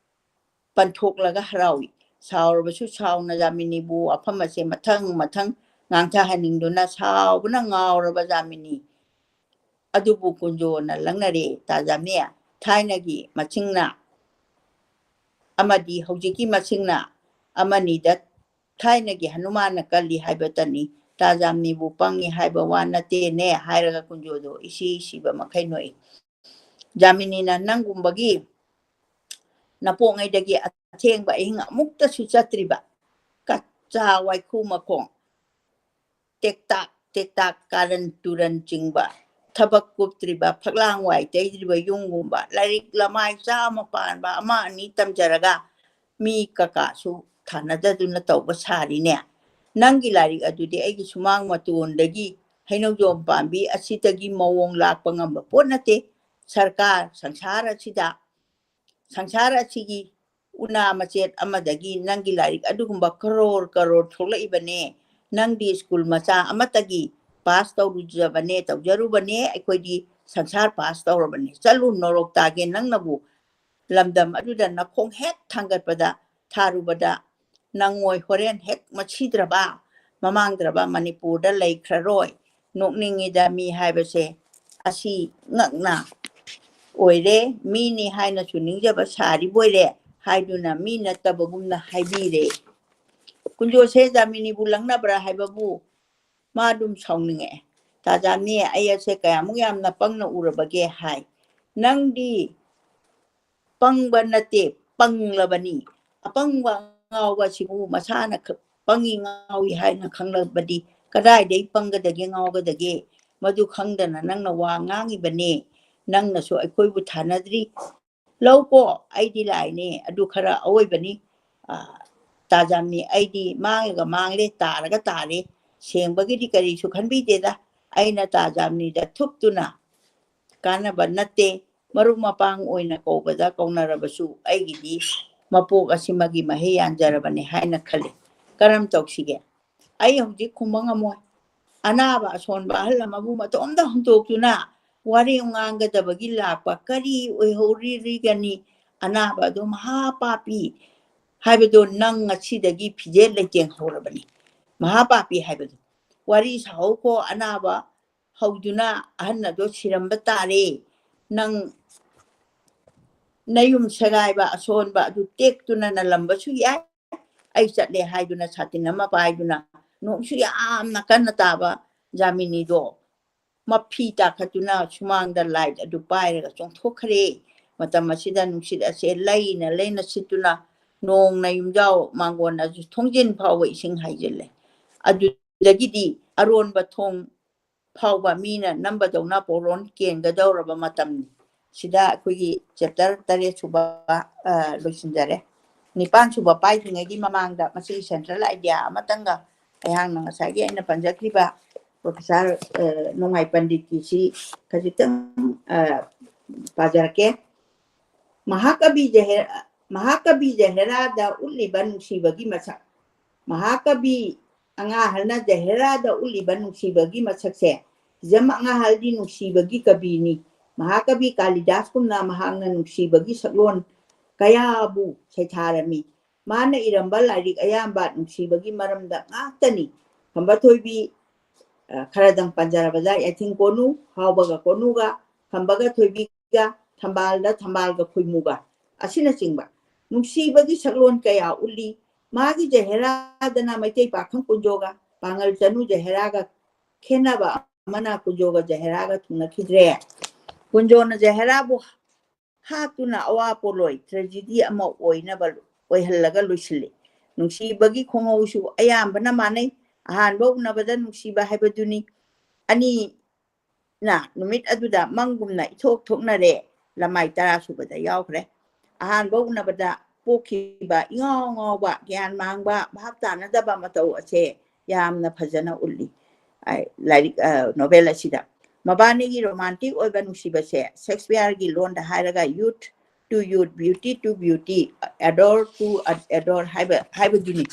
ꯄꯟꯊꯣꯛꯂꯒ ꯍꯔꯥꯎꯏ꯫ ꯁꯥꯎꯔꯕꯁꯨ ꯁꯥꯎꯅ ꯖꯥꯃꯤꯅꯤꯕꯨ ꯋꯥꯐꯝ ꯑꯁꯦ ꯃꯊꯪ ꯃꯊꯪ ꯉꯥꯡꯊꯍꯟꯅꯤꯡꯗꯨꯅ ꯁꯥꯎꯕꯅ ꯉꯥꯎꯔꯕ ꯖꯥꯃꯤꯅꯤ ꯑꯗꯨꯕꯨ ꯀꯨꯟꯖꯣꯅ ꯂꯪꯅꯔꯦ꯫ ꯇꯥꯖꯥꯃꯤ, ꯊꯥꯏꯅꯒꯤ ꯃꯁꯤꯡꯅ ꯑꯃꯗꯤ ꯍꯧꯖꯤꯛꯀꯤ ꯃꯁꯤꯡꯅ ꯑꯃꯅꯤꯗ ꯊꯥꯏꯅꯒꯤ ꯍꯅꯨꯃꯥꯟꯅ ꯀꯜꯂꯤ ꯍꯥꯏꯕꯇꯅꯤ, ꯇꯥꯖꯥꯃꯤꯕꯨ ꯄꯪꯉꯤ ꯍꯥꯏꯕ ꯋꯥ ꯅꯠꯇꯦꯅꯦ ꯍꯥꯏꯔꯒ ꯀꯨꯟꯖꯣꯗꯣ ꯏꯁꯤ ꯁꯤꯕ ꯃꯈꯩ ꯅꯣꯛꯏ꯫ ꯖꯥꯃꯤꯅꯤꯅ ꯅꯪꯒꯨꯝꯕꯒꯤ ꯅꯄꯣꯛꯉꯩꯗꯒꯤ ꯑꯊꯦꯡꯕ ꯑꯍꯤꯡ ꯑꯃꯨꯛꯇꯁꯨ ꯆꯠꯇ꯭ꯔꯤꯕ ꯀꯆꯥ ꯋꯥꯏꯈꯨ ꯃꯈꯣꯡ, ꯇꯦꯛꯇꯥꯛ ꯇꯦꯛꯇꯥꯛ ꯀꯥꯔꯟ ꯇꯨꯔꯟ ꯆꯤꯡꯕ, ꯊꯕꯛ ꯀꯨꯞꯇ꯭ꯔꯤꯕ, ꯐꯛꯂꯥꯡ ꯋꯥꯏ ꯇꯩꯗ꯭ꯔꯤꯕ ꯌꯨꯝꯒꯨꯝꯕ, ꯂꯥꯏꯔꯤꯛ ꯂꯃꯥꯏ ꯆꯥꯝꯃ ꯄꯥꯟꯕ ꯑꯃ ꯑꯅꯤ ꯇꯝꯖꯔꯒ ꯃꯤ ꯀꯀꯥꯁꯨ ꯊꯥꯅꯗꯗꯨꯅ ꯇꯧꯕ ꯁꯥꯔꯤꯅꯦ꯫ ꯅꯪꯒꯤ ꯂꯥꯏꯔꯤꯛ ꯑꯗꯨꯗꯤ ꯑꯩꯒꯤ ꯁꯨꯃꯥꯡ ꯃꯇꯣꯟꯗꯒꯤ ꯍꯩꯅꯧꯖꯣꯝ ꯄꯥꯝꯕꯤ ꯑꯁꯤꯗꯒꯤ ꯃꯑꯣꯡ ꯂꯥꯛꯄ ꯉꯝꯕ ꯄꯣꯠ ꯅꯠꯇꯦ꯫ ꯁꯔꯀꯥꯔ ꯁꯪꯁꯥꯔ ꯑꯁꯤꯗ, ꯁꯪꯁꯥꯔ ꯑꯁꯤꯒꯤ ꯎꯅꯥ ꯃꯆꯦꯠ ꯑꯃꯗꯒꯤ ꯅꯪꯒꯤ ꯂꯥꯏꯔꯤꯛ ꯑꯗꯨꯒꯨꯝꯕ ꯀꯔꯣꯔ ꯀꯔꯣꯔ ꯊꯣꯛꯂꯛꯏꯕꯅꯦ꯫ ꯅꯪꯗꯤ ꯁ꯭ꯀꯨꯜ ꯃꯆꯥ ꯑꯃꯠꯇꯒꯤ ꯄꯥꯁ ꯇꯧꯔꯨꯖꯕꯅꯦ, ꯇꯧꯖꯔꯨꯕꯅꯦ, ꯑꯩꯈꯣꯏꯗꯤ ꯁꯪꯁꯥꯔ ꯄꯥꯁ ꯇꯧꯔꯕꯅꯦ꯫ ꯆꯠꯂꯨ ꯅꯣꯔꯣꯛ ꯇꯥꯒꯦ ꯅꯪꯅꯕꯨ꯫ ꯂꯝꯗꯝ ꯑꯗꯨꯗ ꯅꯈꯣꯡ ꯍꯦꯛ ꯊꯥꯡꯒꯠꯄꯗ, ꯊꯥꯔꯨꯕꯗ ꯅꯪꯉꯣꯏ ꯍꯣꯔꯦꯟ ꯍꯦꯛ ꯃꯁꯤꯗ꯭ꯔꯕ ꯃꯃꯥꯡꯗ꯭ꯔꯕ ꯃꯅꯤꯄꯨꯔꯗ ꯂꯩꯈ꯭ꯔꯔꯣꯏ꯫ ꯅꯣꯛꯅꯤꯡꯉꯤꯗ ꯃꯤ ꯍꯥꯏꯕꯁꯦ ꯑꯁꯤ ꯉꯛꯅ ꯑꯣꯏꯔꯦ꯫ ꯃꯤꯅꯤ ꯍꯥꯏꯅꯁꯨ ꯅꯤꯡꯖꯕ ꯁꯥꯔꯤꯕꯣꯏꯔꯦ ꯍꯥꯏꯗꯨꯅ ꯃꯤ ꯅꯠꯇꯕꯒꯨꯝꯅ ꯍꯥꯏꯕꯤꯔꯦ꯫ ꯀꯨꯟꯖꯣꯁꯦ ꯖꯥꯃꯤꯅꯤꯕꯨ ꯂꯪꯅꯕ꯭ꯔꯥ ꯍꯥꯏꯕꯕꯨ ꯃꯥ ꯑꯗꯨꯝ ꯁꯥꯎꯅꯤꯡꯉꯛꯑꯦ꯫ ꯇꯥꯖꯥꯅꯤ, ꯑꯩ ꯑꯁꯦ ꯀꯌꯥꯃꯨꯛ ꯌꯥꯝꯅ ꯄꯪꯅ ꯎꯔꯕꯒꯦ ꯍꯥꯏ꯫ ꯅꯪꯗꯤ ꯄꯪꯕ ꯅꯠꯇꯦ, ꯄꯪꯂꯕꯅꯤ꯫ ꯑꯄꯪꯕ ꯑꯉꯥꯎꯕ ꯑꯁꯤꯕꯨ ꯃꯁꯥꯅ ꯈ-, ꯄꯪꯉꯤ ꯉꯥꯎꯏ ꯍꯥꯏꯅ ꯈꯪꯂꯕꯗꯤ ꯀꯗꯥꯏꯗꯒꯤ ꯄꯪꯒꯗꯒꯦ, ꯉꯥꯎꯒꯗꯒꯦ? ꯃꯗꯨ ꯈꯪꯗꯅ ꯅꯪꯅ ꯋꯥ ꯉꯥꯡꯉꯤꯕꯅꯦ꯫ ꯅꯪꯅꯁꯨ ꯑꯩꯈꯣꯏꯕꯨ ꯊꯥꯅꯗ꯭ꯔꯤ꯫ ꯂꯧꯀꯣ, ꯑꯩꯗꯤ ꯂꯥꯏꯅꯦ, ꯑꯗꯨ ꯈꯔ ꯑꯋꯣꯏꯕꯅꯤ꯫ ꯑ, ꯇꯥꯖꯥꯝꯅꯤ, ꯑꯩꯗꯤ ꯃꯥꯡꯂꯒ ꯃꯥꯡꯂꯦ, ꯇꯥꯔꯒ ꯇꯥꯔꯦ꯫ ꯁꯦꯡꯕꯒꯤꯗꯤ ꯀꯔꯤꯁꯨ ꯈꯟꯕꯤꯗꯦꯗ꯫ ꯑꯩꯅ ꯇꯥꯖꯥꯝꯅꯤꯗ ꯊꯨꯞꯇꯨꯅ ꯀꯥꯟꯅꯕ ꯅꯠꯇꯦ꯫ ꯃꯔꯨꯞ ꯃꯄꯥꯡ ꯑꯣꯏꯅ ꯀꯧꯕꯗ ꯀꯧꯅꯔꯕꯁꯨ ꯑꯩꯒꯤꯗꯤ ꯃꯄꯣꯛ ꯑꯁꯤꯃꯒꯤ ꯃꯍꯩ ꯌꯥꯟꯖꯔꯕꯅꯤ ꯍꯥꯏꯅ ꯈꯜꯂꯤ꯫ ꯀꯔꯝ ꯇꯧꯁꯤꯒꯦ? ꯑꯩ ꯍꯧꯖꯤꯛ ꯈꯨꯝꯕ ꯉꯝꯃꯣꯏ꯫ ꯑꯅꯥꯕ ꯑꯁꯣꯟꯕ ꯑꯍꯜ ꯑꯃꯕꯨ ꯃꯇꯣꯝꯇ ꯍꯨꯟꯗꯣꯛꯇꯨꯅ ꯋꯥꯔꯤ ꯉꯥꯡꯒꯗꯕꯒꯤ ꯂꯥꯛꯄ ꯀꯔꯤ ꯑꯣꯏꯍꯧꯔꯤꯒꯅꯤ? ꯑꯅꯥꯕ ꯑꯗꯨ ꯃꯍꯥꯄꯥꯄꯤ ꯍꯥꯏꯕꯗꯣ ꯅꯪ ꯉꯁꯤꯗꯒꯤ ꯐꯤꯖꯦꯠ ꯂꯩꯇꯦꯡ ꯍꯧꯔꯕꯅꯤ꯫ ꯃꯍꯥꯄꯥꯄꯤ ꯍꯥꯏꯕꯗꯣ꯫ ꯋꯥꯔꯤ ꯁꯥꯍꯧꯀꯣ, ꯑꯅꯥꯕ ꯍꯧꯗꯨꯅ ꯑꯍꯟ ꯑꯗꯣ ꯁꯤꯔꯝꯕ ꯇꯥꯔꯦ꯫ ꯅꯪ ꯅꯌꯨꯝ ꯁꯦꯒꯥꯏꯕ ꯑꯁꯣꯟꯕ ꯑꯗꯨ ꯇꯦꯛꯇꯨꯅ ꯅꯂꯝꯕꯁꯨ ꯌꯥꯏ꯫ ꯑꯩ ꯆꯠꯂꯦ ꯍꯥꯏꯗꯨꯅ ꯁꯥꯇꯤꯟ ꯑꯃ ꯄꯥꯏꯗꯨꯅ ꯅꯣꯡꯁꯨ ꯌꯥꯝꯅ ꯀꯟꯅ ꯇꯥꯕ ꯖꯥꯃꯤꯅꯤꯗꯣ ꯃꯐꯤ ꯇꯥꯈꯠꯇꯨꯅ ꯁꯨꯃꯥꯡꯗ ꯂꯥꯏꯠ ꯑꯗꯨ ꯄꯥꯏꯔꯒ ꯆꯣꯡꯊꯣꯛꯈ꯭ꯔꯦ꯫ ꯃꯇꯝ ꯑꯁꯤꯗ ꯅꯨꯡꯁꯤꯠ ꯑꯁꯦ ꯂꯩꯅ ꯂꯩꯅ ꯁꯤꯠꯇꯨꯅ ꯅꯣꯡꯅ ꯌꯨꯝꯖꯥꯎ ꯃꯥꯡꯒꯣꯟ ꯑꯗꯨ ꯊꯣꯡꯖꯤꯟ ꯐꯥꯎꯕ ꯏꯁꯤꯡ ꯍꯩꯖꯤꯜꯂꯦ꯫ ꯑꯗꯨꯗꯒꯤꯗꯤ ꯑꯔꯣꯟꯕ ꯊꯣꯡ ꯐꯥꯎꯕ ꯃꯤꯅ ꯅꯝꯕꯗꯧꯅ ꯄꯣꯔꯣꯟ ꯀꯦꯟꯒꯗꯧꯔꯕ ꯃꯇꯝꯅꯤ꯫ ꯁꯤꯗ ꯑꯩꯈꯣꯏꯒꯤ ꯆꯦꯞꯇꯔ ꯇꯔꯦꯠ ꯁꯨꯕ, ꯑ, ꯂꯣꯏꯁꯤꯟꯖꯔꯦ꯫ ꯅꯤꯄꯥꯟ ꯁꯨꯕ ꯄꯥꯏꯗ꯭ꯔꯤꯉꯩꯒꯤ ꯃꯃꯥꯡꯗ ꯃꯁꯤꯒꯤ ꯁꯦꯟꯇ꯭ꯔꯦꯜ ꯑꯥꯏꯗꯤꯌꯥ ꯑꯃꯇꯪꯒ ꯑꯩꯍꯥꯛꯅ ꯉꯁꯥꯏꯒꯤ ꯑꯩꯅ ꯄꯟꯖꯈ꯭ꯔꯤꯕ ꯄ꯭ꯔꯣꯐꯦꯁꯔ, ꯑ, ꯅꯣꯡꯃꯥꯏ ꯄꯟꯗꯤꯠꯀꯤꯁꯤ ꯈꯖꯤꯛꯇꯪ, ꯑ, ꯄꯥꯖꯔꯛꯀꯦ꯫ ꯃꯍꯥꯀꯕꯤ ꯖꯍꯦ-, ꯃꯍꯥꯀꯕꯤ ꯖꯍꯦꯔꯥꯗ ꯎꯠꯂꯤꯕ ꯅꯨꯡꯁꯤꯕꯒꯤ ꯃꯁꯛ꯫ ꯃꯍꯥꯀꯕꯤ ꯑꯉꯥꯍꯜꯅ ꯖꯍꯦꯔꯥꯗ ꯎꯠꯂꯤꯕ ꯅꯨꯡꯁꯤꯕꯒꯤ ꯃꯁꯛꯁꯦ, ꯍꯤꯖꯝ ꯑꯉꯥꯍꯜꯗꯤ ꯅꯨꯡꯁꯤꯕꯒꯤ ꯀꯕꯤꯅꯤ꯫ ꯃꯍꯥꯀꯕꯤ ꯀꯥꯂꯤꯗꯥꯁꯀꯨꯝꯅ ꯃꯍꯥꯛꯅ ꯅꯨꯡꯁꯤꯕꯒꯤ ꯁꯛꯂꯣꯟ ꯀꯌꯥꯕꯨ ꯁꯩꯊꯥꯔꯝꯃꯤ꯫ ꯃꯥꯅ ꯏꯔꯝꯕ ꯂꯥꯏꯔꯤꯛ ꯑꯌꯥꯝꯕ ꯅꯨꯡꯁꯤꯕꯒꯤ ꯃꯔꯝꯗ ꯉꯥꯛꯇꯅꯤ꯫ ꯈꯝꯕ ꯊꯣꯏꯕꯤ, ꯑ, ꯈꯔꯗꯪ ꯄꯟꯖꯔꯕꯗ, ꯌꯥꯏꯊꯤꯡ ꯀꯣꯅꯨ, ꯍꯥꯎꯕꯒ ꯀꯣꯅꯨꯒ, ꯈꯝꯕꯒ ꯊꯣꯏꯕꯤꯒ, ꯊꯝꯕꯥꯜꯗ ꯊꯝꯕꯥꯜꯒ ꯈꯣꯏꯃꯨꯒ ꯑꯁꯤꯅꯆꯤꯡꯕ ꯅꯨꯡꯁꯤꯕꯒꯤ ꯁꯛꯂꯣꯟ ꯀꯌꯥ ꯎꯠꯂꯤ꯫ ꯃꯥꯒꯤ ꯖꯍꯦꯔꯥꯗꯅ ꯃꯩꯇꯩ ꯄꯥꯈꯪ ꯀꯨꯟꯖꯣꯒ ꯄꯥꯉꯜ ꯆꯅꯨ ꯖꯍꯦꯔꯥꯒ ꯈꯦꯠꯅꯕ ꯑꯃꯅ ꯀꯨꯟꯖꯣꯒ ꯖꯍꯦꯔꯥꯒ ꯊꯨꯡꯅꯈꯤꯗ꯭ꯔꯦ꯫ ꯀꯨꯟꯖꯣꯅ ꯖꯍꯦꯔꯥꯕꯨ ꯍꯥꯠꯇꯨꯅ ꯑꯋꯥ ꯄꯣꯠꯂꯣꯏ, tragedy ꯑꯃ ꯑꯣꯏꯅꯕ, ꯑꯣꯏꯍꯜꯂꯒ ꯂꯣꯏꯁꯤꯜꯂꯤ꯫ ꯅꯨꯡꯁꯤꯕꯒꯤ ꯈꯣꯡꯍꯧꯁꯨ ꯑꯌꯥꯝꯕꯅ ꯃꯥꯟꯅꯩ꯫ ꯑꯍꯥꯟꯕ ꯎꯅꯕꯗ ꯅꯨꯡꯁꯤꯕ ꯍꯥꯏꯕꯗꯨꯅꯤ꯫ ꯑꯅꯤꯅ ꯅꯨꯃꯤꯠ ꯑꯗꯨꯗ ꯃꯪꯒꯨꯝꯅ ꯏꯊꯣꯛ ꯊꯣꯛꯅꯔꯦ꯫ ꯂꯃꯥꯏ ꯇꯔꯥ ꯁꯨꯕꯗ ꯌꯥꯎꯈ꯭ꯔꯦ꯫ ꯑꯍꯥꯟꯕ ꯎꯅꯕꯗ ꯄꯣꯛꯈꯤꯕ ꯏꯉꯥꯎ ꯉꯥꯎꯕ, ꯒ꯭ꯌꯥꯟ ꯃꯥꯡꯕ, ꯚꯥꯞ ꯇꯥꯅꯗꯕ ꯃꯇꯧ ꯑꯁꯦ ꯌꯥꯝꯅ ꯐꯖꯅ ꯎꯠꯂꯤ꯫ ꯑ, ꯂꯥꯏꯔꯤꯛ, ꯑ, novel ꯑꯁꯤꯗ꯫ ꯃꯕꯥꯅꯤꯒꯤ romantic ꯑꯣꯏꯕ ꯅꯨꯡꯁꯤꯕꯁꯦ ꯁꯦꯛꯁꯄꯤꯌꯔꯒꯤ ꯂꯣꯟꯗ ꯍꯥꯏꯔꯒ youth to youth, beauty to beauty, adore to adore ꯍꯥꯏꯕ, ꯍꯥꯏꯕꯗꯨꯅꯤ꯫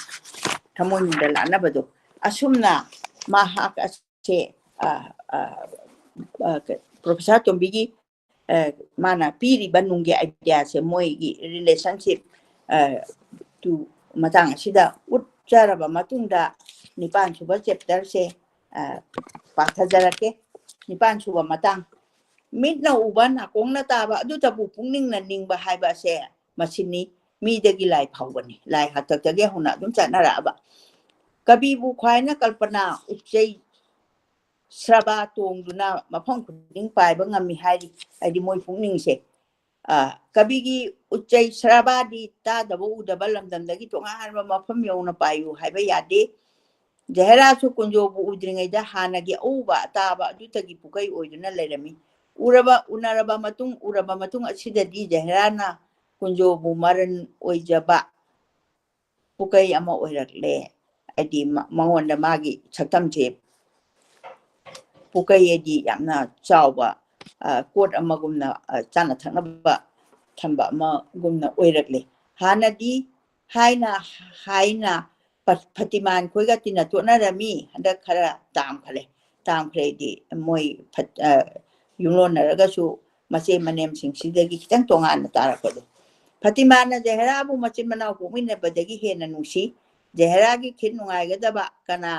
ꯊꯃꯣꯏꯅꯨꯡꯗ ꯂꯥꯠꯅꯕꯗꯣ꯫ ꯑꯁꯨꯝꯅ ꯃꯍꯥꯛ ꯑꯁꯦ, ꯑ, ꯑ, ꯑ, ꯄ꯭ꯔꯣꯐꯦꯁꯔ ꯇꯣꯝꯕꯤꯒꯤ, ꯑ, ꯃꯥꯅ ꯄꯤꯔꯤꯕ ꯅꯨꯡꯒꯤ idea ꯁꯦ, ꯃꯣꯏꯒꯤ relationship, ꯑ, ꯇꯨ ꯃꯇꯥꯡ ꯑꯁꯤꯗ ꯎꯠꯆꯔꯕ ꯃꯇꯨꯡꯗ, ꯅꯤꯄꯥꯟ ꯁꯨꯕ chapter ꯁꯦ, ꯑ, ꯄꯥꯊꯖꯔꯛꯀꯦ꯫ ꯅꯤꯄꯥꯟ ꯁꯨꯕ ꯃꯇꯥꯡ, ꯃꯤꯠꯅ ꯎꯕ ꯅꯥꯀꯣꯡꯅ ꯇꯥꯕ ꯑꯗꯨꯇꯕꯨ ꯄꯨꯛꯅꯤꯡꯅ ꯅꯤꯡꯕ ꯍꯥꯏꯕ ꯑꯁꯦ ꯃꯁꯤꯅꯤ꯫ ꯃꯤꯗꯒꯤ ꯂꯥꯏ ꯐꯥꯎꯕꯅꯤ, ꯂꯥꯏ ꯍꯥꯛꯇꯛꯇꯒꯤ ꯍꯧꯅ ꯑꯗꯨꯝ ꯆꯠꯅꯔꯛꯑꯕ꯫ ꯀꯕꯤꯕꯨ ꯈ꯭ꯋꯥꯏꯅ ꯀꯜꯄꯅꯥ ꯎꯆꯩ ꯁ꯭ꯔꯕꯥ ꯇꯣꯡꯗꯨꯅ ꯃꯐꯝ ꯈꯨꯗꯤꯡ ꯄꯥꯏꯕ ꯉꯝꯃꯤ ꯍꯥꯏꯔꯤ꯫ ꯍꯥꯏꯗꯤ ꯃꯣꯏ ꯄꯨꯛꯅꯤꯡꯁꯦ꯫ ꯑ, ꯀꯕꯤꯒꯤ ꯎꯆꯩ ꯁ꯭ꯔꯕꯥꯗꯤ ꯇꯥꯗꯕ ꯎꯗꯕ ꯂꯝꯗꯝꯗꯒꯤ ꯇꯣꯉꯥꯟꯕ ꯃꯐꯝ ꯌꯧꯅ ꯄꯥꯏꯌꯨ ꯍꯥꯏꯕ ꯌꯥꯗꯦ꯫ ꯖꯍꯦꯔꯥꯁꯨ ꯀꯨꯟꯖꯣꯕꯨ ꯎꯗ꯭ꯔꯤꯉꯩꯗ ꯍꯥꯟꯅꯒꯤ ꯑꯎꯕ ꯑꯇꯥꯕ ꯑꯗꯨꯇꯒꯤ ꯄꯨꯀꯩ ꯑꯣꯏꯗꯨꯅ ꯂꯩꯔꯝꯃꯤ꯫ ꯎꯔꯕ, ꯎꯅꯔꯕ ꯃꯇꯨꯡ, ꯎꯔꯕ ꯃꯇꯨꯡ ꯑꯁꯤꯗꯗꯤ ꯖꯍꯦꯔꯥꯅ ꯀꯨꯟꯖꯣꯕꯨ ꯃꯔꯟ ꯑꯣꯏꯖꯕ ꯄꯨꯀꯩ ꯑꯃ ꯑꯣꯏꯔꯛꯂꯦ꯫ ꯍꯥꯏꯗꯤ ꯃ-, ꯃꯉꯣꯟꯗ ꯃꯥꯒꯤ ꯁꯛꯇꯝꯁꯦ ꯄꯨꯀꯩ ꯍꯥꯏꯗꯤ ꯌꯥꯝꯅ ꯆꯥꯎꯕ, ꯑ, ꯀꯣꯠ ꯑꯃꯒꯨꯝꯅ, ꯑ, ꯆꯥꯅ ꯊꯛꯅꯕ ꯊꯝꯕ ꯑꯃꯒꯨꯝꯅ ꯑꯣꯏꯔꯛꯂꯦ꯫ ꯍꯥꯟꯅꯗꯤ ꯍꯥꯏꯅ ꯍꯥꯏꯅ ꯐ-, ꯐꯇꯤꯃꯥꯟ ꯈꯣꯏꯒ ꯇꯤꯟꯅ ꯇꯣꯠꯅꯔꯝꯃꯤ꯫ ꯍꯟꯗꯛ ꯈꯔ ꯇꯥꯝꯈ꯭ꯔꯦ꯫ ꯇꯥꯝꯈ꯭ꯔꯦꯗꯤ ꯃꯣꯏ ꯐꯠ-, ꯑ, ꯌꯨꯝꯂꯣꯟꯅꯔꯒꯁꯨ ꯃꯆꯦ ꯃꯅꯦꯝꯁꯤꯡꯁꯤꯗꯒꯤ ꯈꯤꯇꯪ ꯇꯣꯉꯥꯟꯅ ꯇꯥꯔꯛꯄꯗꯣ꯫ ꯐꯇꯤꯃꯥꯟꯅ ꯖꯍꯦꯔꯥꯕꯨ ꯃꯆꯤꯟ ꯃꯅꯥꯎ ꯄꯣꯛꯃꯤꯟꯅꯕꯗꯒꯤ ꯍꯦꯟꯅ ꯅꯨꯡꯁꯤ꯫ ꯖꯍꯦꯔꯥꯒꯤ ꯈꯤꯠ ꯅꯨꯡꯉꯥꯏꯒꯗꯕ ꯀꯅꯥ,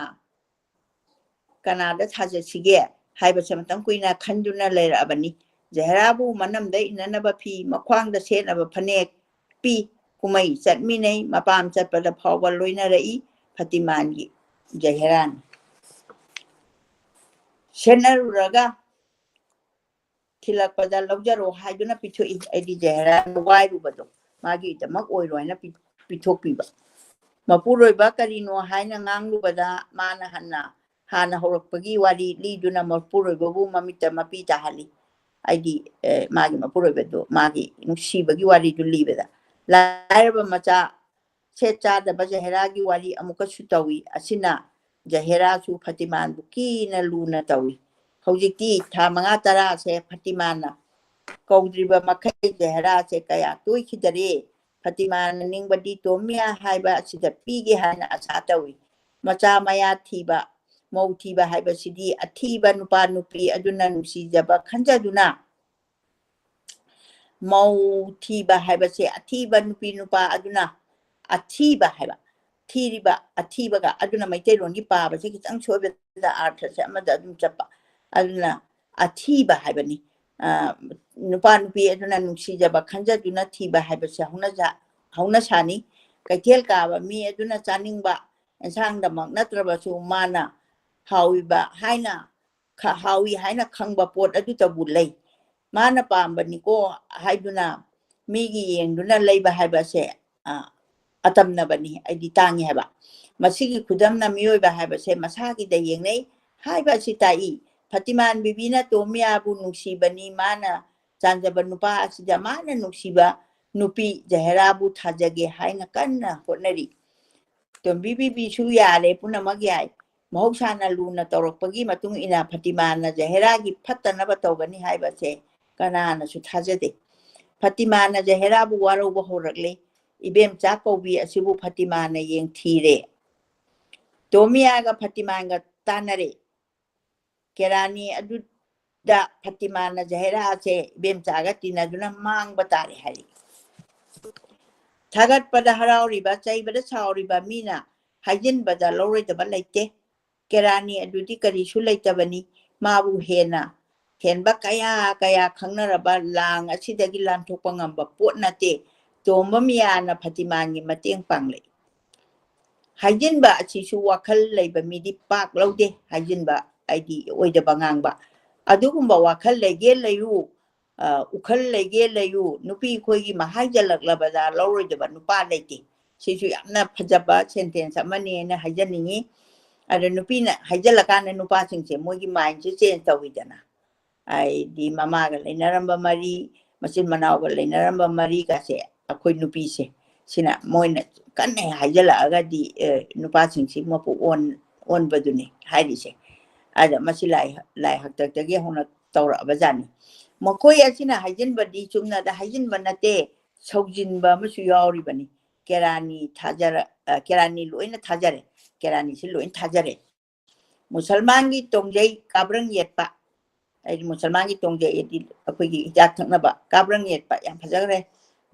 ꯀꯅꯥꯗ ꯊꯥꯖꯠꯁꯤꯒꯦ ꯍꯥꯏꯕꯁꯦ ꯃꯇꯝ ꯀꯨꯏꯅ ꯈꯟꯗꯨꯅ ꯂꯩꯔꯛꯑꯕꯅꯤ꯫ ꯖꯍꯦꯔꯥꯕꯨ ꯃꯅꯝꯗ ꯏꯟꯅꯅꯕ ꯐꯤ, ꯃꯈ꯭ꯋꯥꯡꯗ ꯁꯦꯠꯅꯕ ꯐꯅꯦꯛ ꯄꯤ꯫ ꯀꯨꯝꯍꯩ ꯆꯠꯃꯤꯟꯅꯩ, ꯃꯄꯥꯝ ꯆꯠꯄꯗ ꯐꯥꯎꯕ ꯂꯣꯏꯅꯔꯛꯏ ꯐꯇꯤꯃꯥꯟꯒꯤ ꯖꯍꯦꯔꯥꯅ꯫ ꯁꯦꯠꯅꯔꯨꯔꯒ ꯊꯤꯜꯂꯛꯄꯗ ꯂꯧꯖꯔꯣ ꯍꯥꯏꯗꯨꯅ ꯄꯤꯊꯣꯛꯏ꯫ ꯑꯩꯗꯤ ꯖꯍꯦꯔꯥꯅ ꯋꯥꯏꯔꯨꯕꯗꯣ ꯃꯥꯒꯤꯗꯃꯛ ꯑꯣꯏꯔꯣ ꯍꯥꯏꯅ ꯄꯤ-, ꯄꯤꯊꯣꯛꯄꯤꯕ꯫ ꯃꯄꯨꯔꯣꯏꯕ ꯀꯔꯤꯅꯣ ꯍꯥꯏꯅ ꯉꯥꯡꯂꯨꯕꯗ ꯃꯥꯅ ꯍꯟꯅ, ꯍꯥꯟꯅ ꯍꯧꯔꯛꯄꯒꯤ ꯋꯥꯔꯤ ꯂꯤꯗꯨꯅ ꯃꯄꯨꯔꯣꯏꯕꯕꯨ ꯃꯃꯤꯠꯇ ꯃꯄꯤ ꯇꯥꯍꯜꯂꯤ꯫ ꯍꯥꯏꯗꯤ, ꯑꯦ, ꯃꯥꯒꯤ ꯃꯄꯨꯔꯣꯏꯕꯗꯣ ꯃꯥꯒꯤ ꯅꯨꯡꯁꯤꯕꯒꯤ ꯋꯥꯔꯤꯗꯨ ꯂꯤꯕꯗ, ꯂꯥꯏꯔꯕ ꯃꯆꯥ ꯁꯦꯠ ꯆꯥꯗꯕ ꯖꯍꯦꯔꯥꯒꯤ ꯋꯥꯔꯤ ꯑꯃꯨꯛꯀꯁꯨ ꯇꯧꯏ꯫ ꯑꯁꯤꯅ ꯖꯍꯦꯔꯥꯁꯨ ꯐꯇꯤꯃꯥꯟꯕꯨ ꯀꯤꯅ ꯂꯨꯅ ꯇꯧꯏ꯫ ꯍꯧꯖꯤꯛꯇꯤ ꯊꯥ ꯃꯉꯥ ꯇꯔꯥꯁꯦ ꯐꯇꯤꯃꯥꯟꯅ ꯀꯧꯗ꯭ꯔꯤꯕ ꯃꯈꯩ ꯖꯍꯦꯔꯥꯁꯦ ꯀꯌꯥ ꯇꯣꯏꯈꯤꯗꯔꯦ꯫ ꯐꯇꯤꯃꯥꯟꯅ ꯅꯤꯡꯕꯗꯤ ꯇꯣꯝꯌꯥ ꯍꯥꯏꯕ ꯑꯁꯤꯗ ꯄꯤꯒꯦ ꯍꯥꯏꯅ ꯑꯁꯥ ꯇꯧꯏ꯫ ꯃꯆꯥ ꯃꯌꯥ ꯊꯤꯕ, ꯃꯧ ꯊꯤꯕ ꯍꯥꯏꯕꯁꯤꯗꯤ ꯑꯊꯤꯕ ꯅꯨꯄꯥ ꯅꯨꯄꯤ ꯑꯗꯨꯅ ꯅꯨꯡꯁꯤꯖꯕ ꯈꯟꯖꯗꯨꯅ ꯃꯧ ꯊꯤꯕ ꯍꯥꯏꯕꯁꯦ ꯑꯊꯤꯕ ꯅꯨꯄꯤ ꯅꯨꯄꯥ ꯑꯗꯨꯅ ꯑꯊꯤꯕ ꯍꯥꯏꯕ, ꯊꯤꯔꯤꯕ ꯑꯊꯤꯕꯒ ꯑꯗꯨꯅ ꯃꯩꯇꯩꯂꯣꯟꯒꯤ ꯄꯥꯕꯁꯦ ꯈꯤꯇꯪ ꯁꯣꯏꯕꯗ ꯑꯥꯔꯊꯁꯦ ꯑꯃꯗ ꯑꯗꯨꯝ ꯆꯠꯄ꯫ ꯑꯗꯨꯅ ꯑꯊꯤꯕ ꯍꯥꯏꯕꯅꯤ꯫ ꯑ, ꯅꯨꯄꯥ ꯅꯨꯄꯤ ꯑꯗꯨꯅ ꯅꯨꯡꯁꯤꯖꯕ ꯈꯟꯖꯗꯨꯅ ꯊꯤꯕ ꯍꯥꯏꯕꯁꯦ ꯍꯧꯅꯖ-, ꯍꯧꯅꯁꯥꯅꯤ꯫ ꯀꯩꯊꯦꯜ ꯀꯥꯕ ꯃꯤ ꯑꯗꯨꯅ ꯆꯥꯅꯤꯡꯕ ꯑꯦꯟꯁꯥꯡꯗꯃꯛ ꯅꯠꯇ꯭ꯔꯕꯁꯨ ꯃꯥꯅ ꯍꯥꯎꯏꯕ ꯍꯥꯏꯅ ꯈ-, ꯍꯥꯎꯏ ꯍꯥꯏꯅ ꯈꯪꯕ ꯄꯣꯠ ꯑꯗꯨꯇꯕꯨ ꯂꯩ꯫ ꯃꯥꯅ ꯄꯥꯝꯕꯅꯤꯀꯣ ꯍꯥꯏꯗꯨꯅ ꯃꯤꯒꯤ ꯌꯦꯡꯗꯨꯅ ꯂꯩꯕ ꯍꯥꯏꯕꯁꯦ, ꯑ, ꯑꯇꯝꯅꯕꯅꯤ, ꯑꯩꯗꯤ ꯇꯥꯡꯉꯤ ꯍꯥꯏꯕ꯫ ꯃꯁꯤꯒꯤ ꯈꯨꯗꯝꯅ ꯃꯤꯑꯣꯏꯕ ꯍꯥꯏꯕꯁꯦ ꯃꯁꯥꯒꯤꯗ ꯌꯦꯡꯅꯩ ꯍꯥꯏꯕ ꯑꯁꯤ ꯇꯥꯛꯏ꯫ ꯐꯇꯤꯃꯥꯟ ꯕꯤꯕꯤꯅ ꯇꯣꯝꯌꯥꯕꯨ ꯅꯨꯡꯁꯤꯕꯅꯤ, ꯃꯥꯅ ꯆꯥꯟꯖꯕ ꯅꯨꯄꯥ ꯑꯁꯤꯗ ꯃꯥꯅ ꯅꯨꯡꯁꯤꯕ ꯅꯨꯄꯤ ꯖꯍꯦꯔꯥꯕꯨ ꯊꯥꯖꯒꯦ ꯍꯥꯏꯅ ꯀꯟꯅ ꯍꯣꯠꯅꯔꯤ꯫ ꯇꯣꯝꯕꯤ ꯕꯤꯕꯤꯁꯨ ꯌꯥꯔꯦ, ꯄꯨꯝꯅꯃꯛ ꯌꯥꯏ꯫ ꯃꯍꯧꯁꯥꯅ ꯂꯨꯅ ꯇꯧꯔꯛꯄꯒꯤ ꯃꯇꯨꯡ ꯏꯟꯅ ꯐꯇꯤꯃꯥꯟꯅ ꯖꯍꯦꯔꯥꯒꯤ ꯐꯠꯇꯅꯕ ꯇꯧꯒꯅꯤ ꯍꯥꯏꯕꯁꯦ ꯀꯅꯥꯅꯁꯨ ꯊꯥꯖꯗꯦ꯫ ꯐꯇꯤꯃꯥꯅ ꯖꯍꯦꯔꯥꯕꯨ ꯋꯥꯔꯧꯕ ꯍꯧꯔꯛꯂꯦ꯫ ꯏꯕꯦꯝꯆꯥ ꯀꯧꯕꯤ ꯑꯁꯤꯕꯨ ꯐꯇꯤꯃꯥꯅ ꯌꯦꯡꯊꯤꯔꯦ꯫ ꯇꯣꯃꯤꯌꯥꯒ ꯐꯇꯤꯃꯥꯟꯒ ꯇꯥꯟꯅꯔꯦ꯫ ꯀꯦꯔꯥꯅꯤ ꯑꯗꯨꯗ ꯐꯇꯤꯃꯥꯅ ꯖꯍꯦꯔꯥꯁꯦ ꯏꯕꯦꯝꯆꯥꯒ ꯇꯤꯟꯅꯗꯨꯅ ꯃꯥꯡꯕ ꯇꯥꯔꯦ ꯍꯥꯏꯔꯤ꯫ ꯊꯥꯒꯠꯄꯗ ꯍꯔꯥꯎꯔꯤꯕ, ꯆꯩꯕꯗ ꯁꯥꯎꯔꯤꯕ ꯃꯤꯅ ꯍꯥꯏꯖꯤꯟꯕꯗ ꯂꯧꯔꯣꯏꯗꯕ ꯂꯩꯇꯦ꯫ ꯀꯦꯔꯥꯅꯤ ꯑꯗꯨꯗꯤ ꯀꯔꯤꯁꯨ ꯂꯩꯇꯕꯅꯤ꯫ ꯃꯥꯕꯨ ꯍꯦꯟꯅ ꯍꯦꯟꯕ ꯀꯌꯥ ꯀꯌꯥ ꯈꯪꯅꯔꯕ ꯂꯥꯡ ꯑꯁꯤꯗꯒꯤ ꯂꯥꯟꯊꯣꯛꯄ ꯉꯝꯕ ꯄꯣꯠ ꯅꯠꯇꯦ꯫ ꯇꯣꯝꯕ ꯃꯤꯌꯥꯅ ꯐꯇꯤꯃꯥꯟꯒꯤ ꯃꯇꯦꯡ ꯄꯥꯡꯂꯛꯏ꯫ ꯍꯥꯏꯖꯤꯟꯕ ꯑꯁꯤꯁꯨ ꯋꯥꯈꯜ ꯂꯩꯕ ꯃꯤꯗꯤ ꯄꯥꯛ ꯂꯧꯗꯦ꯫ ꯍꯥꯏꯖꯤꯟꯕ ꯍꯥꯏꯗꯤ ꯑꯣꯏꯗꯕ ꯉꯥꯡꯕ꯫ ꯑꯗꯨꯒꯨꯝꯕ ꯋꯥꯈꯜ ꯂꯩꯒꯦ ꯂꯩꯌꯨ, ꯑ, ꯎꯈꯜ ꯂꯩꯒꯦ ꯂꯩꯌꯨ, ꯅꯨꯄꯤ ꯑꯩꯈꯣꯏꯒꯤ ꯃꯍꯥꯏꯖꯜꯂꯛꯂꯕꯗ ꯂꯧꯔꯣꯏꯗꯕ ꯅꯨꯄꯥ ꯂꯩꯇꯦ꯫ ꯁꯤꯁꯨ ꯌꯥꯝꯅ ꯐꯖꯕ sentence ꯑꯃꯅꯦꯅ ꯍꯥꯏꯖꯅꯤꯡꯉꯤ꯫ ꯑꯗ ꯅꯨꯄꯤꯅ ꯍꯥꯏꯖꯜꯂꯀꯥꯟꯗ ꯅꯨꯄꯥꯁꯤꯡꯁꯦ ꯃꯣꯏꯒꯤ mindꯁꯦ change ꯇꯧꯋꯤꯗꯅ꯫ ꯍꯥꯏꯗꯤ ꯃꯃꯥꯒ ꯂꯩꯅꯔꯝꯕ ꯃꯔꯤ, ꯃꯆꯤꯟ ꯃꯅꯥꯎꯒ ꯂꯩꯅꯔꯝꯕ ꯃꯔꯤꯒꯁꯦ ꯑꯩꯈꯣꯏ ꯅꯨꯄꯤꯁꯦ ꯁꯤꯅ ꯃꯣꯏꯅ ꯀꯟꯅ ꯍꯦꯛ ꯍꯥꯏꯖꯜꯂꯛꯑꯒꯗꯤ, ꯑꯦ, ꯅꯨꯄꯥꯁꯤꯡꯁꯤ ꯃꯄꯨ ꯑꯣꯟ-, ꯑꯣꯟꯕꯗꯨꯅꯤ ꯍꯥꯏꯔꯤꯁꯦ꯫ ꯑꯗ ꯃꯁꯤ ꯂꯥꯏ, ꯂꯥꯏ ꯍꯥꯛꯇꯛꯇꯒꯤ ꯍꯧꯅ ꯇꯧꯔꯛꯑꯕ ꯖꯥꯠꯅꯤ꯫ ꯃꯈꯣꯏ ꯑꯁꯤꯅ ꯍꯥꯏꯖꯤꯟꯕꯗꯤ ꯆꯨꯝꯅꯗ ꯍꯥꯏꯖꯤꯟꯕ ꯅꯠꯇꯦ, ꯁꯧꯖꯤꯟꯕ ꯑꯃꯁꯨ ꯌꯥꯎꯔꯤꯕꯅꯤ꯫ ꯀꯦꯔꯥꯅꯤ ꯊꯥꯖꯔ-, ꯑ, ꯀꯦꯔꯥꯅꯤ ꯂꯣꯏꯅ ꯊꯥꯖꯔꯦ꯫ ꯀꯦꯔꯥꯅꯤꯁꯤ ꯂꯣꯏꯅ ꯊꯥꯖꯔꯦ꯫ ꯃꯨꯁꯜꯃꯥꯟꯒꯤ ꯇꯣꯡꯖꯩ ꯀꯥꯕ꯭ꯔꯪ ꯌꯦꯠꯄ꯫ ꯑꯩꯗꯤ ꯃꯨꯁꯜꯃꯥꯟꯒꯤ ꯇꯣꯡꯖꯩ ꯑꯗꯤ ꯑꯩꯈꯣꯏꯒꯤ ꯍꯤꯗꯥꯛ ꯊꯛꯅꯕ ꯀꯥꯕ꯭ꯔꯪ ꯌꯦꯠꯄ ꯌꯥꯝ ꯐꯖꯈ꯭ꯔꯦ꯫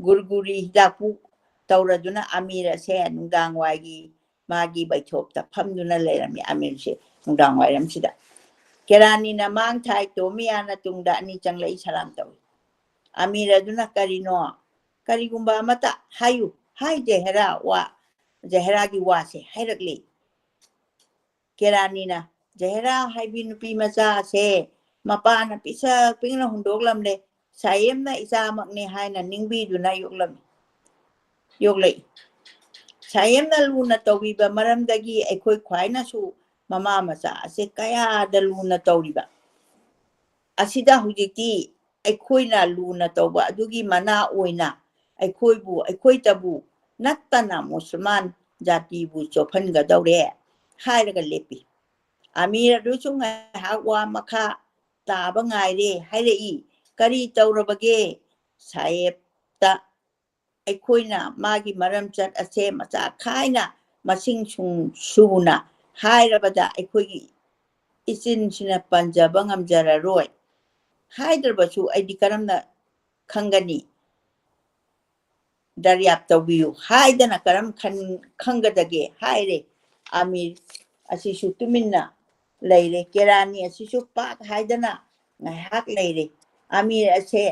ꯒꯨꯔꯒꯨꯔꯤ ꯍꯤꯗꯥꯛꯄꯨ ꯇꯧꯔꯗꯨꯅ ꯑꯃꯤꯔ ꯑꯁꯦ ꯅꯨꯡꯗꯥꯡ ꯋꯥꯏꯒꯤ ꯃꯥꯒꯤ ꯕꯩꯊꯣꯞꯇ ꯐꯝꯗꯨꯅ ꯂꯩꯔꯝꯃꯤ ꯑꯃꯤꯔꯁꯦ ꯅꯨꯡꯗꯥꯡ ꯋꯥꯏꯔꯝꯁꯤꯗ꯫ ꯀꯦꯔꯥꯅꯤꯅ ꯃꯥꯡ ꯊꯥꯏ, ꯇꯣꯃꯤꯌꯥꯅ ꯇꯨꯡꯗ ꯑꯅꯤ ꯆꯪꯂꯛꯏ ꯁꯂꯥꯝ ꯇꯧꯏ꯫ ꯑꯃꯤꯔ ꯑꯗꯨꯅ ꯀꯔꯤꯅꯣ? ꯀꯔꯤꯒꯨꯝꯕ ꯑꯃꯇ ꯍꯥꯏꯌꯨ꯫ ꯍꯥꯏ ꯖꯍꯦꯔꯥ ꯋꯥ, ꯖꯍꯦꯔꯥꯒꯤ ꯋꯥꯁꯦ ꯍꯥꯏꯔꯛꯂꯤ꯫ ꯀꯦꯔꯥꯅꯤꯅ, "ꯖꯍꯦꯔꯥ ꯍꯥꯏꯕꯤ ꯅꯨꯄꯤ ꯃꯆꯥꯁꯦ ꯃꯄꯥꯅ ꯄꯤꯁꯛ ꯄꯤꯛꯅ ꯍꯨꯟꯗꯣꯛꯂꯝꯂꯦ꯫ ꯁꯥꯌꯦꯝꯅ ꯏꯆꯥꯃꯛꯅꯦ ꯍꯥꯏꯅ ꯅꯤꯡꯕꯤꯗꯨꯅ ꯌꯣꯛꯂꯝꯃꯤ, ꯌꯣꯛꯂꯛꯏ꯫ ꯁꯥꯌꯦꯝꯅ ꯂꯨꯅ ꯇꯧꯕꯤꯕ ꯃꯔꯝꯗꯒꯤ ꯑꯩꯈꯣꯏ ꯈ꯭ꯋꯥꯏꯅꯁꯨ ꯃꯃꯥ ꯃꯆꯥ ꯑꯁꯦ ꯀꯌꯥꯗ ꯂꯨꯅ ꯇꯧꯔꯤꯕ꯫ ꯑꯁꯤꯗ ꯍꯧꯖꯤꯛꯇꯤ ꯑꯩꯈꯣꯏꯅ ꯂꯨꯅ ꯇꯧꯕ ꯑꯗꯨꯒꯤ ꯃꯅꯥ ꯑꯣꯏꯅ ꯑꯩꯈꯣꯏꯕꯨ, ꯑꯩꯈꯣꯏꯇꯕꯨ ꯅꯠꯇꯅ ꯃꯨꯁꯜꯃꯥꯟ ꯖꯥꯇꯤꯕꯨ ꯆꯣꯞꯍꯟꯒꯗꯧꯔꯦ" ꯍꯥꯏꯔꯒ ꯂꯦꯞꯄꯤ꯫ ꯑꯃꯤꯔ ꯑꯗꯨꯁꯨ ꯉꯥꯏꯍꯥꯛ ꯋꯥ ꯃꯈꯥ ꯇꯥꯕ ꯉꯥꯏꯔꯦ ꯍꯥꯏꯔꯛꯏ꯫ "ꯀꯔꯤ ꯇꯧꯔꯕꯒꯦ? ꯁꯥꯍꯦꯕꯇ ꯑꯩꯈꯣꯏꯅ ꯃꯥꯒꯤ ꯃꯔꯝꯆꯠ ꯑꯁꯦ ꯃꯆꯥ ꯈꯥꯏꯅ ꯃꯁꯤꯡ ꯁꯨꯅ ꯍꯥꯏꯔꯕꯗ ꯑꯩꯈꯣꯏꯒꯤ ꯏꯆꯤꯟꯁꯤꯅ ꯄꯟꯖꯕ ꯉꯝꯖꯔꯔꯣꯏ꯫ ꯍꯥꯏꯗ꯭ꯔꯕꯁꯨ ꯑꯩꯗꯤ ꯀꯔꯝꯅ ꯈꯪꯒꯅꯤ? ꯗꯔꯌꯥꯞ ꯇꯧꯕꯤꯌꯨ ꯍꯥꯏꯗꯅ ꯀꯔꯝ ꯈꯪꯒꯗꯒꯦ ꯍꯥꯏꯔꯦ꯫ ꯑꯃꯤꯔ ꯑꯁꯤꯁꯨ ꯇꯨꯃꯤꯟꯅ ꯂꯩꯔꯦ꯫ ꯀꯦꯔꯥꯅꯤ ꯑꯁꯤꯁꯨ ꯄꯥꯛ ꯍꯥꯏꯗꯅ ꯉꯥꯏꯍꯥꯛ ꯂꯩꯔꯦ꯫ ꯑꯃꯤꯔ ꯑꯁꯦ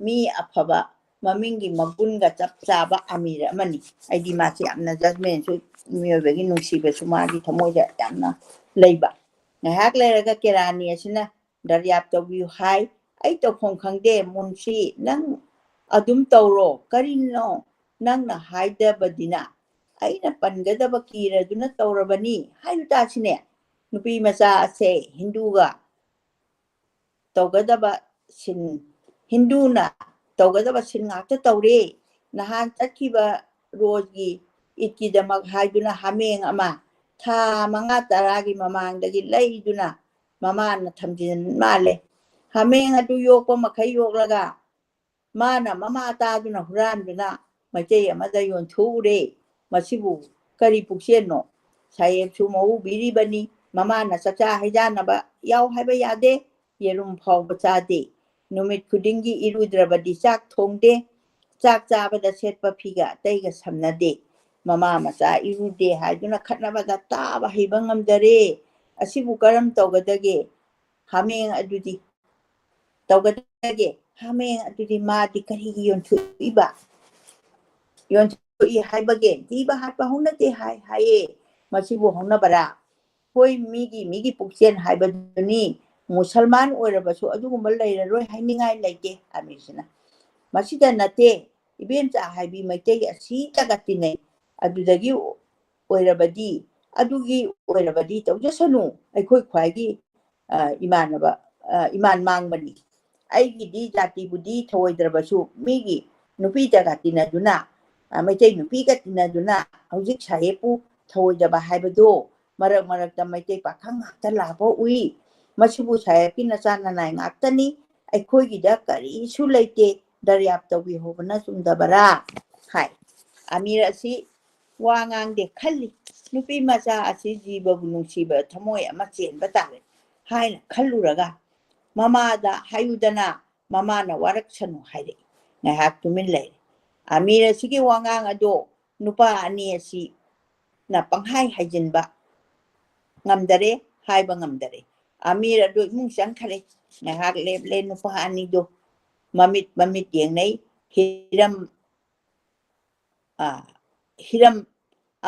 ꯃꯤ ꯑꯐꯕ, ꯃꯃꯤꯡꯒꯤ ꯃꯒꯨꯟꯒ ꯆꯞ ꯆꯥꯕ ꯑꯃꯤꯔ ꯑꯃꯅꯤ꯫ ꯑꯩꯗꯤ ꯃꯥꯁꯦ ꯌꯥꯝꯅ ꯖꯁꯃꯦꯟꯁꯨ, ꯃꯤꯑꯣꯏꯕꯒꯤ ꯅꯨꯡꯁꯤꯕꯁꯨ ꯃꯥꯒꯤ ꯊꯃꯣꯏꯗ ꯌꯥꯝꯅ ꯂꯩꯕ꯫ ꯉꯥꯏꯍꯥꯛ ꯂꯩꯔꯒ ꯀꯦꯔꯥꯅꯤ ꯑꯁꯤꯅ ꯗꯔꯌꯥꯞ ꯇꯧꯕꯤꯌꯨ ꯍꯥꯏ꯫ ꯑꯩ ꯇꯧꯐꯝ ꯈꯪꯗꯦ꯫ ꯃꯨꯟꯁꯤ, ꯅꯪ ꯑꯗꯨꯝ ꯇꯧꯔꯣ꯫ ꯀꯔꯤꯅꯣ ꯅꯪꯅ ꯍꯥꯏꯗꯕꯗꯤꯅ? ꯑꯩꯅ ꯄꯟꯒꯗꯕ ꯀꯤꯔꯗꯨꯅ ꯇꯧꯔꯕꯅꯤ꯫ ꯍꯥꯏꯌꯨ ꯇꯥꯁꯤꯅꯦ꯫ ꯅꯨꯄꯤ ꯃꯆꯥ ꯑꯁꯦ ꯍꯤꯟꯗꯨꯒ ꯇꯧꯒꯗꯕ ꯁꯤꯟ, ꯍꯤꯟꯗꯨꯅ ꯇꯧꯒꯗꯕ ꯁꯤꯟ ꯉꯥꯛꯇ ꯇꯧꯔꯦ꯫ ꯅꯍꯥꯟ ꯆꯠꯈꯤꯕ ꯔꯣꯖꯒꯤ ꯏꯗꯀꯤꯗꯃꯛ ꯍꯥꯏꯗꯨꯅ ꯍꯥꯃꯦꯡ ꯑꯃ ꯊꯥ ꯃꯉꯥ ꯇꯔꯥꯒꯤ ꯃꯃꯥꯡꯗꯒꯤ ꯂꯩꯗꯨꯅ ꯃꯃꯥꯅ ꯊꯝꯖꯤꯟ ꯃꯥꯜꯂꯦ꯫ ꯍꯥꯃꯦꯡ ꯑꯗꯨ ꯌꯣꯛꯄ ꯃꯈꯩ ꯌꯣꯛꯂꯒ ꯃꯥꯅ ꯃꯃꯥ ꯇꯥꯗꯨꯅ ꯍꯨꯔꯥꯟꯗꯨꯅ ꯃꯩꯇꯩ ꯑꯃꯗ ꯌꯣꯟꯊꯣꯛꯎꯔꯦ꯫ ꯃꯁꯤꯕꯨ ꯀꯔꯤ ꯄꯨꯛꯆꯦꯜꯅꯣ? ꯁꯥꯍꯦꯕꯁꯨ ꯃꯎꯕꯤꯔꯤꯕꯅꯤ꯫ ꯃꯃꯥꯅ ꯆꯥꯛꯆꯥ ꯍꯩꯖꯥꯟꯅꯕ ꯌꯥꯎ ꯍꯥꯏꯕ ꯌꯥꯗꯦ꯫ ꯌꯦꯔꯨꯝ ꯐꯥꯎꯕ ꯆꯥꯗꯦ꯫ ꯅꯨꯃꯤꯠ ꯈꯨꯗꯤꯡꯒꯤ ꯏꯔꯨꯗ꯭ꯔꯕꯗꯤ ꯆꯥꯛ ꯊꯣꯡꯗꯦ꯫ ꯆꯥꯛ ꯆꯥꯕꯗ ꯁꯦꯠꯄ ꯐꯤꯒ ꯑꯇꯩꯒ ꯁꯝꯅꯗꯦ꯫ ꯃꯃꯥ ꯃꯆꯥ ꯏꯔꯨꯗꯦ ꯍꯥꯏꯗꯨꯅ ꯈꯠꯅꯕꯗ ꯇꯥꯕ ꯍꯩꯕ ꯉꯝꯗꯔꯦ꯫ ꯑꯁꯤꯕꯨ ꯀꯔꯝ ꯇꯧꯒꯗꯒꯦ? ꯍꯥꯃꯦꯡ ꯑꯗꯨꯗꯤ ꯇꯧꯒꯗꯒꯦ? ꯍꯥꯃꯦꯡ ꯑꯗꯨꯗꯤ ꯃꯥꯗꯤ ꯀꯔꯤꯒꯤ ꯌꯣꯟꯊꯣꯛꯏꯕ? ꯌꯣꯟꯊꯣꯛꯏ ꯍꯥꯏꯕꯒꯦ? ꯊꯤꯕ ꯍꯥꯠꯄ ꯍꯧꯅꯗꯦ ꯍꯥꯏ ꯍꯥꯏꯌꯦ꯫ ꯃꯁꯤꯕꯨ ꯍꯧꯅꯕꯔꯥ? ꯍꯣꯏ, ꯃꯤꯒꯤ, ꯃꯤꯒꯤ ꯄꯨꯛꯆꯦꯜ ꯍꯥꯏꯕꯗꯨꯅꯤ꯫ ꯃꯨꯁꯜꯃꯥꯟ ꯑꯣꯏꯔꯕꯁꯨ ꯑꯗꯨꯒꯨꯝꯕ ꯂꯩꯔꯔꯣꯏ ꯍꯥꯏꯅꯤꯡꯉꯥꯏ ꯂꯩꯇꯦ ꯑꯃꯤꯔꯁꯤꯅ꯫ ꯃꯁꯤꯗ ꯅꯠꯇꯦ, ꯏꯕꯦꯝꯆꯥ ꯍꯥꯏꯕꯤ ꯃꯩꯇꯩ ꯑꯁꯤꯇꯒ ꯇꯤꯟꯅꯩ꯫ ꯑꯗꯨꯗꯒꯤ ꯑꯣꯏꯔꯕꯗꯤ, ꯑꯗꯨꯒꯤ ꯑꯣꯏꯔꯕꯗꯤ ꯇꯧꯖꯁꯅꯨ꯫ ꯑꯩꯈꯣꯏ ꯈ꯭ꯋꯥꯏꯒꯤ, ꯑ, ꯏꯃꯥꯟꯅꯕ, ꯑ, ꯏꯃꯥꯟ ꯃꯥꯡꯕꯅꯤ꯫ ꯑꯩꯒꯤꯗꯤ ꯖꯥꯇꯤꯕꯨꯗꯤ ꯊꯧꯑꯣꯏꯗ꯭ꯔꯕꯁꯨ ꯃꯤꯒꯤ ꯅꯨꯄꯤꯗꯒ ꯇꯤꯟꯅꯗꯨꯅ, ꯑ, ꯃꯩꯇꯩ ꯅꯨꯄꯤꯒ ꯇꯤꯟꯅꯗꯨꯅ ꯍꯧꯖꯤꯛ ꯁꯥꯍꯦꯕꯄꯨ ꯊꯧꯑꯣꯏꯗꯕ ꯍꯥꯏꯕꯗꯣ ꯃꯔꯛ ꯃꯔꯛꯇ ꯃꯩꯇꯩ ꯄꯥꯈꯪ ꯉꯥꯛꯇ ꯂꯥꯛꯄ ꯎꯏ꯫ ꯃꯁꯤꯕꯨ ꯁꯥꯍꯦꯕꯀꯤ ꯅꯆꯥ ꯅꯅꯥꯏ ꯉꯥꯛꯇꯅꯤ꯫ ꯑꯩꯈꯣꯏꯒꯤꯗ ꯀꯔꯤꯁꯨ ꯂꯩꯇꯦ꯫ ꯗꯔꯌꯥꯞ ꯇꯧꯕꯤꯍꯧꯕꯅ ꯆꯨꯝꯗꯕꯔꯥ? ꯍꯥꯏ꯫ ꯑꯃꯤꯔ ꯑꯁꯤ ꯋꯥ ꯉꯥꯡꯗꯦ ꯈꯜꯂꯤ꯫ ꯅꯨꯄꯤ ꯃꯆꯥ ꯑꯁꯤ ꯖꯤꯕꯕꯨ ꯅꯨꯡꯁꯤꯕ ꯊꯃꯣꯏ ꯑꯃ ꯆꯦꯟꯕ ꯇꯥꯔꯦ ꯍꯥꯏꯅ ꯈꯜꯂꯨꯔꯒ ꯃꯃꯥꯗ ꯍꯥꯏꯌꯨꯗꯅ, ꯃꯃꯥꯅ ꯋꯥꯔꯛꯁꯅꯨ ꯍꯥꯏꯔꯛꯏ꯫ ꯉꯥꯏꯍꯥꯛ ꯇꯨꯃꯤꯟ ꯂꯩꯔꯦ꯫ ꯑꯃꯤꯔ ꯑꯁꯤꯒꯤ ꯋꯥꯉꯥꯡ ꯑꯗꯣ ꯅꯨꯄꯥ ꯑꯅꯤ ꯑꯁꯤꯅ ꯄꯪꯍꯥꯏ ꯍꯥꯏꯖꯤꯟꯕ ꯉꯝꯗꯔꯦ, ꯍꯥꯏꯕ ꯉꯝꯗꯔꯦ꯫ ꯑꯃꯤꯔ ꯑꯗꯨ ꯏꯃꯨꯡ ꯆꯪꯈꯔꯦ꯫ ꯉꯥꯏꯍꯥꯛ ꯂꯦꯞꯂꯦ꯫ ꯅꯨꯄꯥ ꯑꯅꯤꯗꯣ ꯃꯃꯤꯠ ꯃꯃꯤꯠ ꯌꯦꯡꯅꯩ꯫ ꯍꯤꯔꯝ ꯑ, ꯍꯤꯔꯝ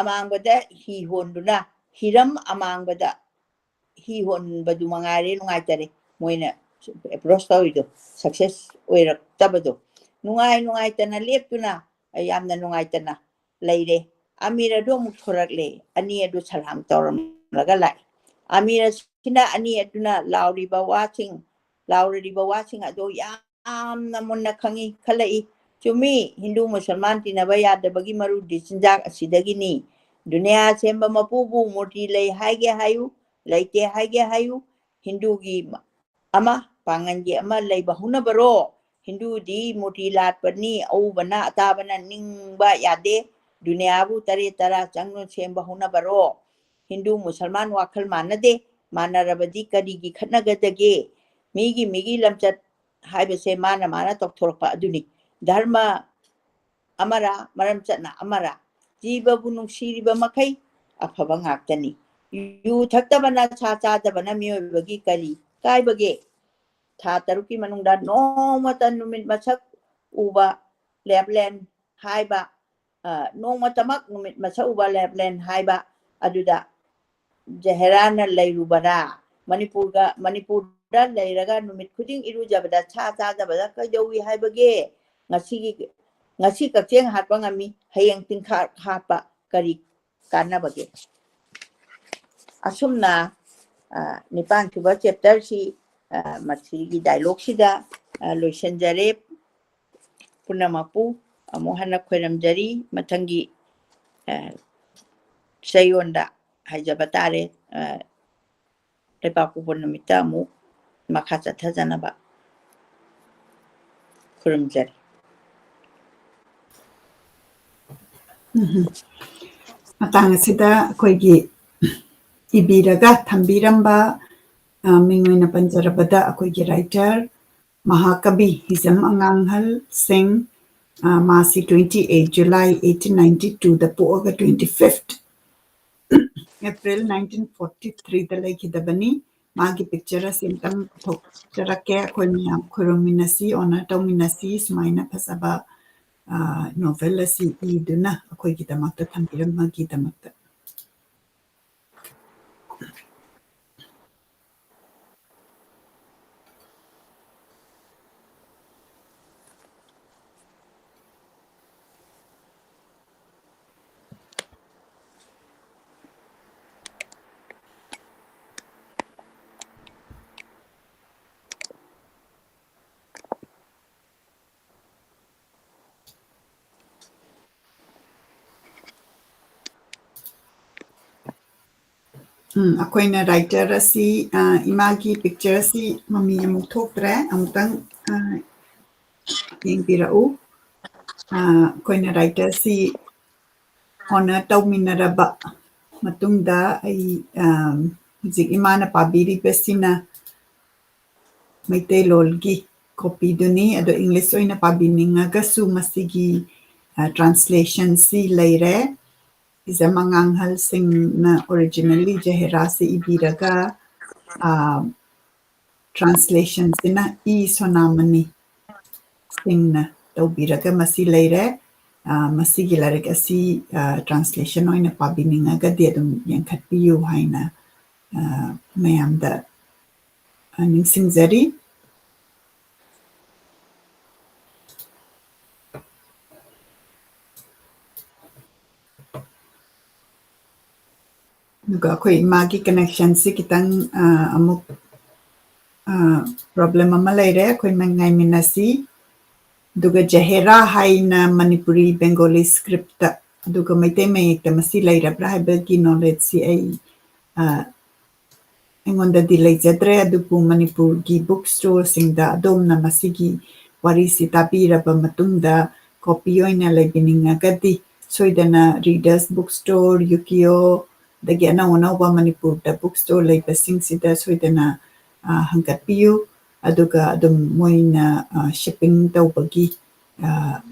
ꯑꯃꯥꯡꯕꯗ ꯍꯤ ꯍꯣꯟꯗꯨꯅ, ꯍꯤꯔꯝ ꯑꯃꯥꯡꯕꯗ ꯍꯤ ꯍꯣꯟꯕꯗꯨ ꯃꯉꯥꯏꯔꯦ ꯅꯨꯡꯉꯥꯏꯇꯔꯦ꯫ ꯃꯣꯏꯅ ꯑꯦꯄ꯭ꯔꯣꯁ ꯇꯧꯔꯤꯗꯣ ꯁꯛꯁꯦꯁ ꯑꯣꯏꯔꯛꯇꯕꯗꯣ꯫ ꯅꯨꯡꯉꯥꯏ ꯅꯨꯡꯉꯥꯏꯇꯅ ꯂꯦꯞꯇꯨꯅ ꯌꯥꯝꯅ ꯅꯨꯡꯉꯥꯏꯇꯅ ꯂꯩꯔꯦ꯫ ꯑꯃꯤꯔ ꯑꯗꯨ ꯑꯃꯨꯛ ꯊꯣꯔꯛꯂꯦ꯫ ꯑꯅꯤ ꯑꯗꯨ ꯁꯂꯥꯝ ꯇꯧꯔꯝꯂꯒ ꯂꯥꯛꯏ꯫ ꯑꯃꯤꯔ ꯑꯁꯤꯅ ꯑꯅꯤ ꯑꯗꯨꯅ ꯂꯥꯎꯔꯤꯕ ꯋꯥꯁꯤꯡ, ꯂꯥꯎꯔꯤꯕ ꯋꯥꯁꯤꯡ ꯑꯗꯨ ꯌꯥꯝꯅ ꯃꯨꯟꯅ ꯈꯪꯏ, ꯈꯜꯂꯛꯏ꯫ ꯆꯨꯝꯃꯤ, ꯍꯤꯟꯗꯨ ꯃꯨꯁꯜꯃꯥꯟ ꯇꯤꯟꯅꯕ ꯌꯥꯗꯕꯒꯤ ꯃꯔꯨꯗꯤ ꯆꯤꯟꯖꯥꯛ ꯑꯁꯤꯗꯒꯤꯅꯤ꯫ ꯗꯨꯅꯤꯌꯥ ꯁꯦꯝꯕ ꯃꯄꯨꯕꯨ ꯃꯨꯔꯇꯤ ꯂꯩ ꯍꯥꯏꯒꯦ ꯍꯥꯏꯌꯨ, ꯂꯩꯇꯦ ꯍꯥꯏꯒꯦ ꯍꯥꯏꯌꯨ, ꯍꯤꯟꯗꯨꯒꯤ ꯑꯃ, ꯄꯥꯉꯟꯒꯤ ꯑꯃ ꯂꯩꯕ ꯍꯧꯅꯕꯔꯣ? ꯍꯤꯟꯗꯨꯗꯤ ꯃꯨꯔꯇꯤ ꯂꯥꯠꯄꯅꯤ, ꯑꯎꯕꯅ ꯑꯇꯥꯕꯅ ꯅꯤꯡꯕ ꯌꯥꯗꯦ꯫ ꯗꯨꯅꯤꯌꯥꯕꯨ ꯇꯔꯦꯠ ꯇꯔꯥ ꯆꯪꯅ ꯁꯦꯝꯕ ꯍꯧꯅꯕꯔꯣ? ꯍꯤꯟꯗꯨ ꯃꯨꯁꯜꯃꯥꯟ ꯋꯥꯈꯜ ꯃꯥꯟꯅꯗꯦ, ꯃꯥꯟꯅꯔꯕꯗꯤ ꯀꯔꯤꯒꯤ ꯈꯠꯅꯒꯗꯒꯦ? ꯃꯤꯒꯤ ꯃꯤꯒꯤ ꯂꯝꯆꯠ ꯍꯥꯏꯕꯁꯦ ꯃꯥꯅ ꯃꯥꯅ ꯇꯧꯊꯣꯔꯛꯄ ꯑꯗꯨꯅꯤ꯫ ꯙꯔꯃ ꯑꯃꯔ, ꯃꯔꯝ ꯆꯠꯅ ꯑꯃꯔ, ꯖꯤꯕꯕꯨ ꯅꯨꯡꯁꯤꯔꯤꯕ ꯃꯈꯩ ꯑꯐꯕ ꯉꯥꯛꯇꯅꯤ꯫ ꯌꯨ ꯊꯛꯇꯕꯅ, ꯁꯥ ꯆꯥꯗꯕꯅ ꯃꯤꯑꯣꯏꯕꯒꯤ ꯀꯔꯤ ꯀꯥꯏꯕꯒꯦ? ꯊꯥ ꯇꯔꯨꯛꯀꯤ ꯃꯅꯨꯡꯗ ꯅꯣꯡꯃꯇ ꯅꯨꯃꯤꯠ ꯃꯁꯛ ꯎꯕ ꯂꯦꯞꯂꯦꯟ ꯍꯥꯏꯕ, ꯑ, ꯅꯣꯡꯃꯇꯃꯛ ꯅꯨꯃꯤꯠ ꯃꯁꯛ ꯎꯕ ꯂꯦꯞꯂꯦꯟ ꯍꯥꯏꯕ ꯑꯗꯨꯗ ꯖꯍꯦꯔꯥꯅ ꯂꯩꯔꯨꯕꯔꯥ? ꯃꯅꯤꯄꯨꯔꯒ, ꯃꯅꯤꯄꯨꯔꯗ ꯂꯩꯔꯒ ꯅꯨꯃꯤꯠ ꯈꯨꯗꯤꯡ ꯏꯔꯨꯖꯕꯗ ꯁꯥ ꯆꯥꯗꯕꯗ ꯀꯩꯗꯧꯏ ꯍꯥꯏꯕꯒꯦ? ꯉꯁꯤꯒꯤ, ꯉꯁꯤ ꯀꯛꯆꯦꯡ ꯍꯥꯠꯄ ꯉꯝꯃꯤ, ꯍꯌꯦꯡ ꯇꯤꯟꯈꯥꯛ ꯍꯥꯠꯄ ꯀꯔꯤ ꯀꯥꯟꯅꯕꯒꯦ? ꯑꯁꯨꯝꯅ, ꯑ, ꯅꯤꯄꯥꯟ ꯁꯨꯕ ꯆꯦꯞꯇꯔꯁꯤ, ꯑ, ꯃꯁꯤꯒꯤ ꯗꯥꯏꯂꯣꯛꯁꯤꯗ, ꯑ, ꯂꯣꯏꯁꯤꯟꯖꯔꯦ꯫ ꯄꯨꯝꯅꯃꯛꯄꯨ ꯑꯃꯨꯛ ꯍꯟꯅ ꯈꯣꯏꯔꯝꯖꯔꯤ꯫ ꯃꯊꯪꯒꯤ, ꯑ, ꯆꯌꯣꯜꯗ ꯍꯥꯏꯖꯕ ꯇꯥꯔꯦ, ꯑ, ꯂꯩꯕꯥꯛꯄꯣꯛꯄ ꯅꯨꯃꯤꯠꯇ ꯑꯃꯨꯛ ꯃꯈꯥ ꯆꯠꯊꯖꯅꯕ꯫ ꯈꯨꯔꯨꯝꯖꯔꯤ꯫ ꯎꯝ꯫ ꯃꯇꯥꯡ ꯑꯁꯤꯗ ꯑꯩꯈꯣꯏꯒꯤ ꯏꯕꯤꯔꯒ ꯊꯝꯕꯤꯔꯝꯕ, ꯑ, ꯃꯤꯡ ꯑꯣꯏꯅ ꯄꯟꯖꯔꯕꯗ ꯑꯩꯈꯣꯏꯒꯤ writer ꯃꯍꯥꯀꯕꯤ ꯍꯤꯖꯝ ꯑꯉꯥꯡꯍꯜ ꯁꯤꯡ, ꯑ, ꯃꯥꯁꯤ twenty eight July eighteen ninety two ꯗ ꯄꯣꯛꯑꯒ twenty fifth April nineteen forty three ꯗ ꯂꯩꯈꯤꯗꯕꯅꯤ꯫ ꯃꯥꯒꯤ picture ꯑꯁꯤ ꯑꯝꯇꯪ ꯄꯨꯊꯣꯛꯆꯔꯛꯀꯦ꯫ ꯑꯩꯈꯣꯏ ꯃꯌꯥꯝ ꯈꯨꯔꯨꯝꯃꯤꯟꯅꯁꯤ, honor ꯇꯧꯃꯤꯟꯅꯁꯤ꯫ ꯁꯨꯃꯥꯏꯅ ꯐꯖꯕ, ꯑ, novel ꯑꯁꯤ ꯏꯗꯨꯅ ꯑꯩꯈꯣꯏꯒꯤꯗꯃꯛꯇ ꯊꯝꯕꯤꯔꯝꯕꯒꯤꯗꯃꯛꯇ꯫ ꯎꯝ, ꯑꯩꯈꯣꯏꯅ writer ꯑꯁꯤ, ꯑ, ꯏꯃꯥꯒꯤ picture ꯑꯁꯤ ꯃꯃꯤ ꯑꯃꯨꯛ ꯊꯣꯛꯇ꯭ꯔꯦ, ꯑꯃꯨꯛꯇꯪ, ꯑ, ꯌꯦꯡꯕꯤꯔꯛꯎ꯫ ꯑ, ꯑꯩꯈꯣꯏꯅ writer ꯑꯁꯤ honor ꯇꯧꯃꯤꯟꯅꯔꯕ ꯃꯇꯨꯡꯗ ꯑꯩ, ꯑ, ꯍꯧꯖꯤꯛ ꯏꯃꯥꯅ ꯄꯥꯕꯤꯔꯤꯕꯁꯤꯅ ꯃꯩꯇꯩꯂꯣꯟꯒꯤ copy ꯗꯨꯅꯤ꯫ ꯑꯗꯣ English ꯑꯣꯏꯅ ꯄꯥꯕꯤꯅꯤꯡꯉꯒꯁꯨ ꯃꯁꯤꯒꯤ, ꯑ, translation ꯁꯤ ꯂꯩꯔꯦ꯫ ꯍꯤꯖꯝ ꯑꯉꯥꯡꯍꯜ ꯁꯤꯡꯅ originally ꯖꯍꯦꯔꯥꯁꯤ ꯏꯕꯤꯔꯒ, ꯑ, translation ꯁꯤꯅ ꯏ ꯁꯣꯅꯥꯃꯅꯤ ꯁꯤꯡꯅ ꯇꯧꯕꯤꯔꯒ ꯃꯁꯤ ꯂꯩꯔꯦ꯫ ꯑ, ꯃꯁꯤꯒꯤ ꯂꯥꯏꯔꯤꯛ ꯑꯁꯤ, ꯑ, translation ꯑꯣꯏꯅ ꯄꯥꯕꯤꯅꯤꯡꯉꯒꯗꯤ ꯑꯗꯨꯝ ꯌꯦꯡꯈꯠꯄꯤꯌꯨ ꯍꯥꯏꯅ, ꯑ, ꯃꯌꯥꯝꯗ, ꯑ, ꯅꯤꯡꯁꯤꯡꯖꯔꯤ꯫ ꯑꯗꯨꯒ ꯑꯩꯈꯣꯏ ꯏꯃꯥꯒꯤ connection ꯁꯤ ꯈꯤꯇꯪ, ꯑ, ꯑꯃꯨꯛ, ꯑ, problem ꯑꯃ ꯂꯩꯔꯦ, ꯑꯩꯈꯣꯏ ꯉꯥꯏꯃꯤꯟꯅꯁꯤ꯫ ꯑꯗꯨꯒ ꯖꯍꯦꯔꯥ ꯍꯥꯏꯅ ꯃꯅꯤꯄꯨꯔꯤ Bengali script ꯇ, ꯑꯗꯨꯒ ꯃꯩꯇꯩ ꯃꯌꯦꯛꯇ ꯃꯁꯤ ꯂꯩꯔꯕ꯭ꯔꯥ ꯍꯥꯏꯕꯒꯤ knowledge ꯁꯤ ꯑꯩ, ꯑ, ꯑꯩꯉꯣꯟꯗꯗꯤ ꯂꯩꯖꯗ꯭ꯔꯦ, ꯑꯗꯨꯕꯨ ꯃꯅꯤꯄꯨꯔꯒꯤ book store ꯁꯤꯡꯗ ꯑꯗꯣꯝꯅ ꯃꯁꯤꯒꯤ ꯋꯥꯔꯤꯁꯤ ꯇꯥꯕꯤꯔꯕ ꯃꯇꯨꯡꯗ copy ꯑꯣꯏꯅ ꯂꯩꯕꯤꯅꯤꯡꯉꯒꯗꯤ ꯁꯣꯏꯗꯅ Readers Book Store, ꯌꯨꯀꯤꯌꯣ, ꯑꯗꯒꯤ ꯑꯅꯧ ꯑꯅꯧꯕ ꯃꯅꯤꯄꯨꯔꯗ book store ꯂꯩꯕꯁꯤꯡꯁꯤꯗ ꯁꯣꯏꯗꯅ, ꯑ, ꯍꯪꯒꯠꯄꯤꯌꯨ꯫ ꯑꯗꯨꯒ ꯑꯗꯨꯝ ꯃꯣꯏꯅ, ꯑ, shipping ꯇꯧꯕꯒꯤ, ꯑ,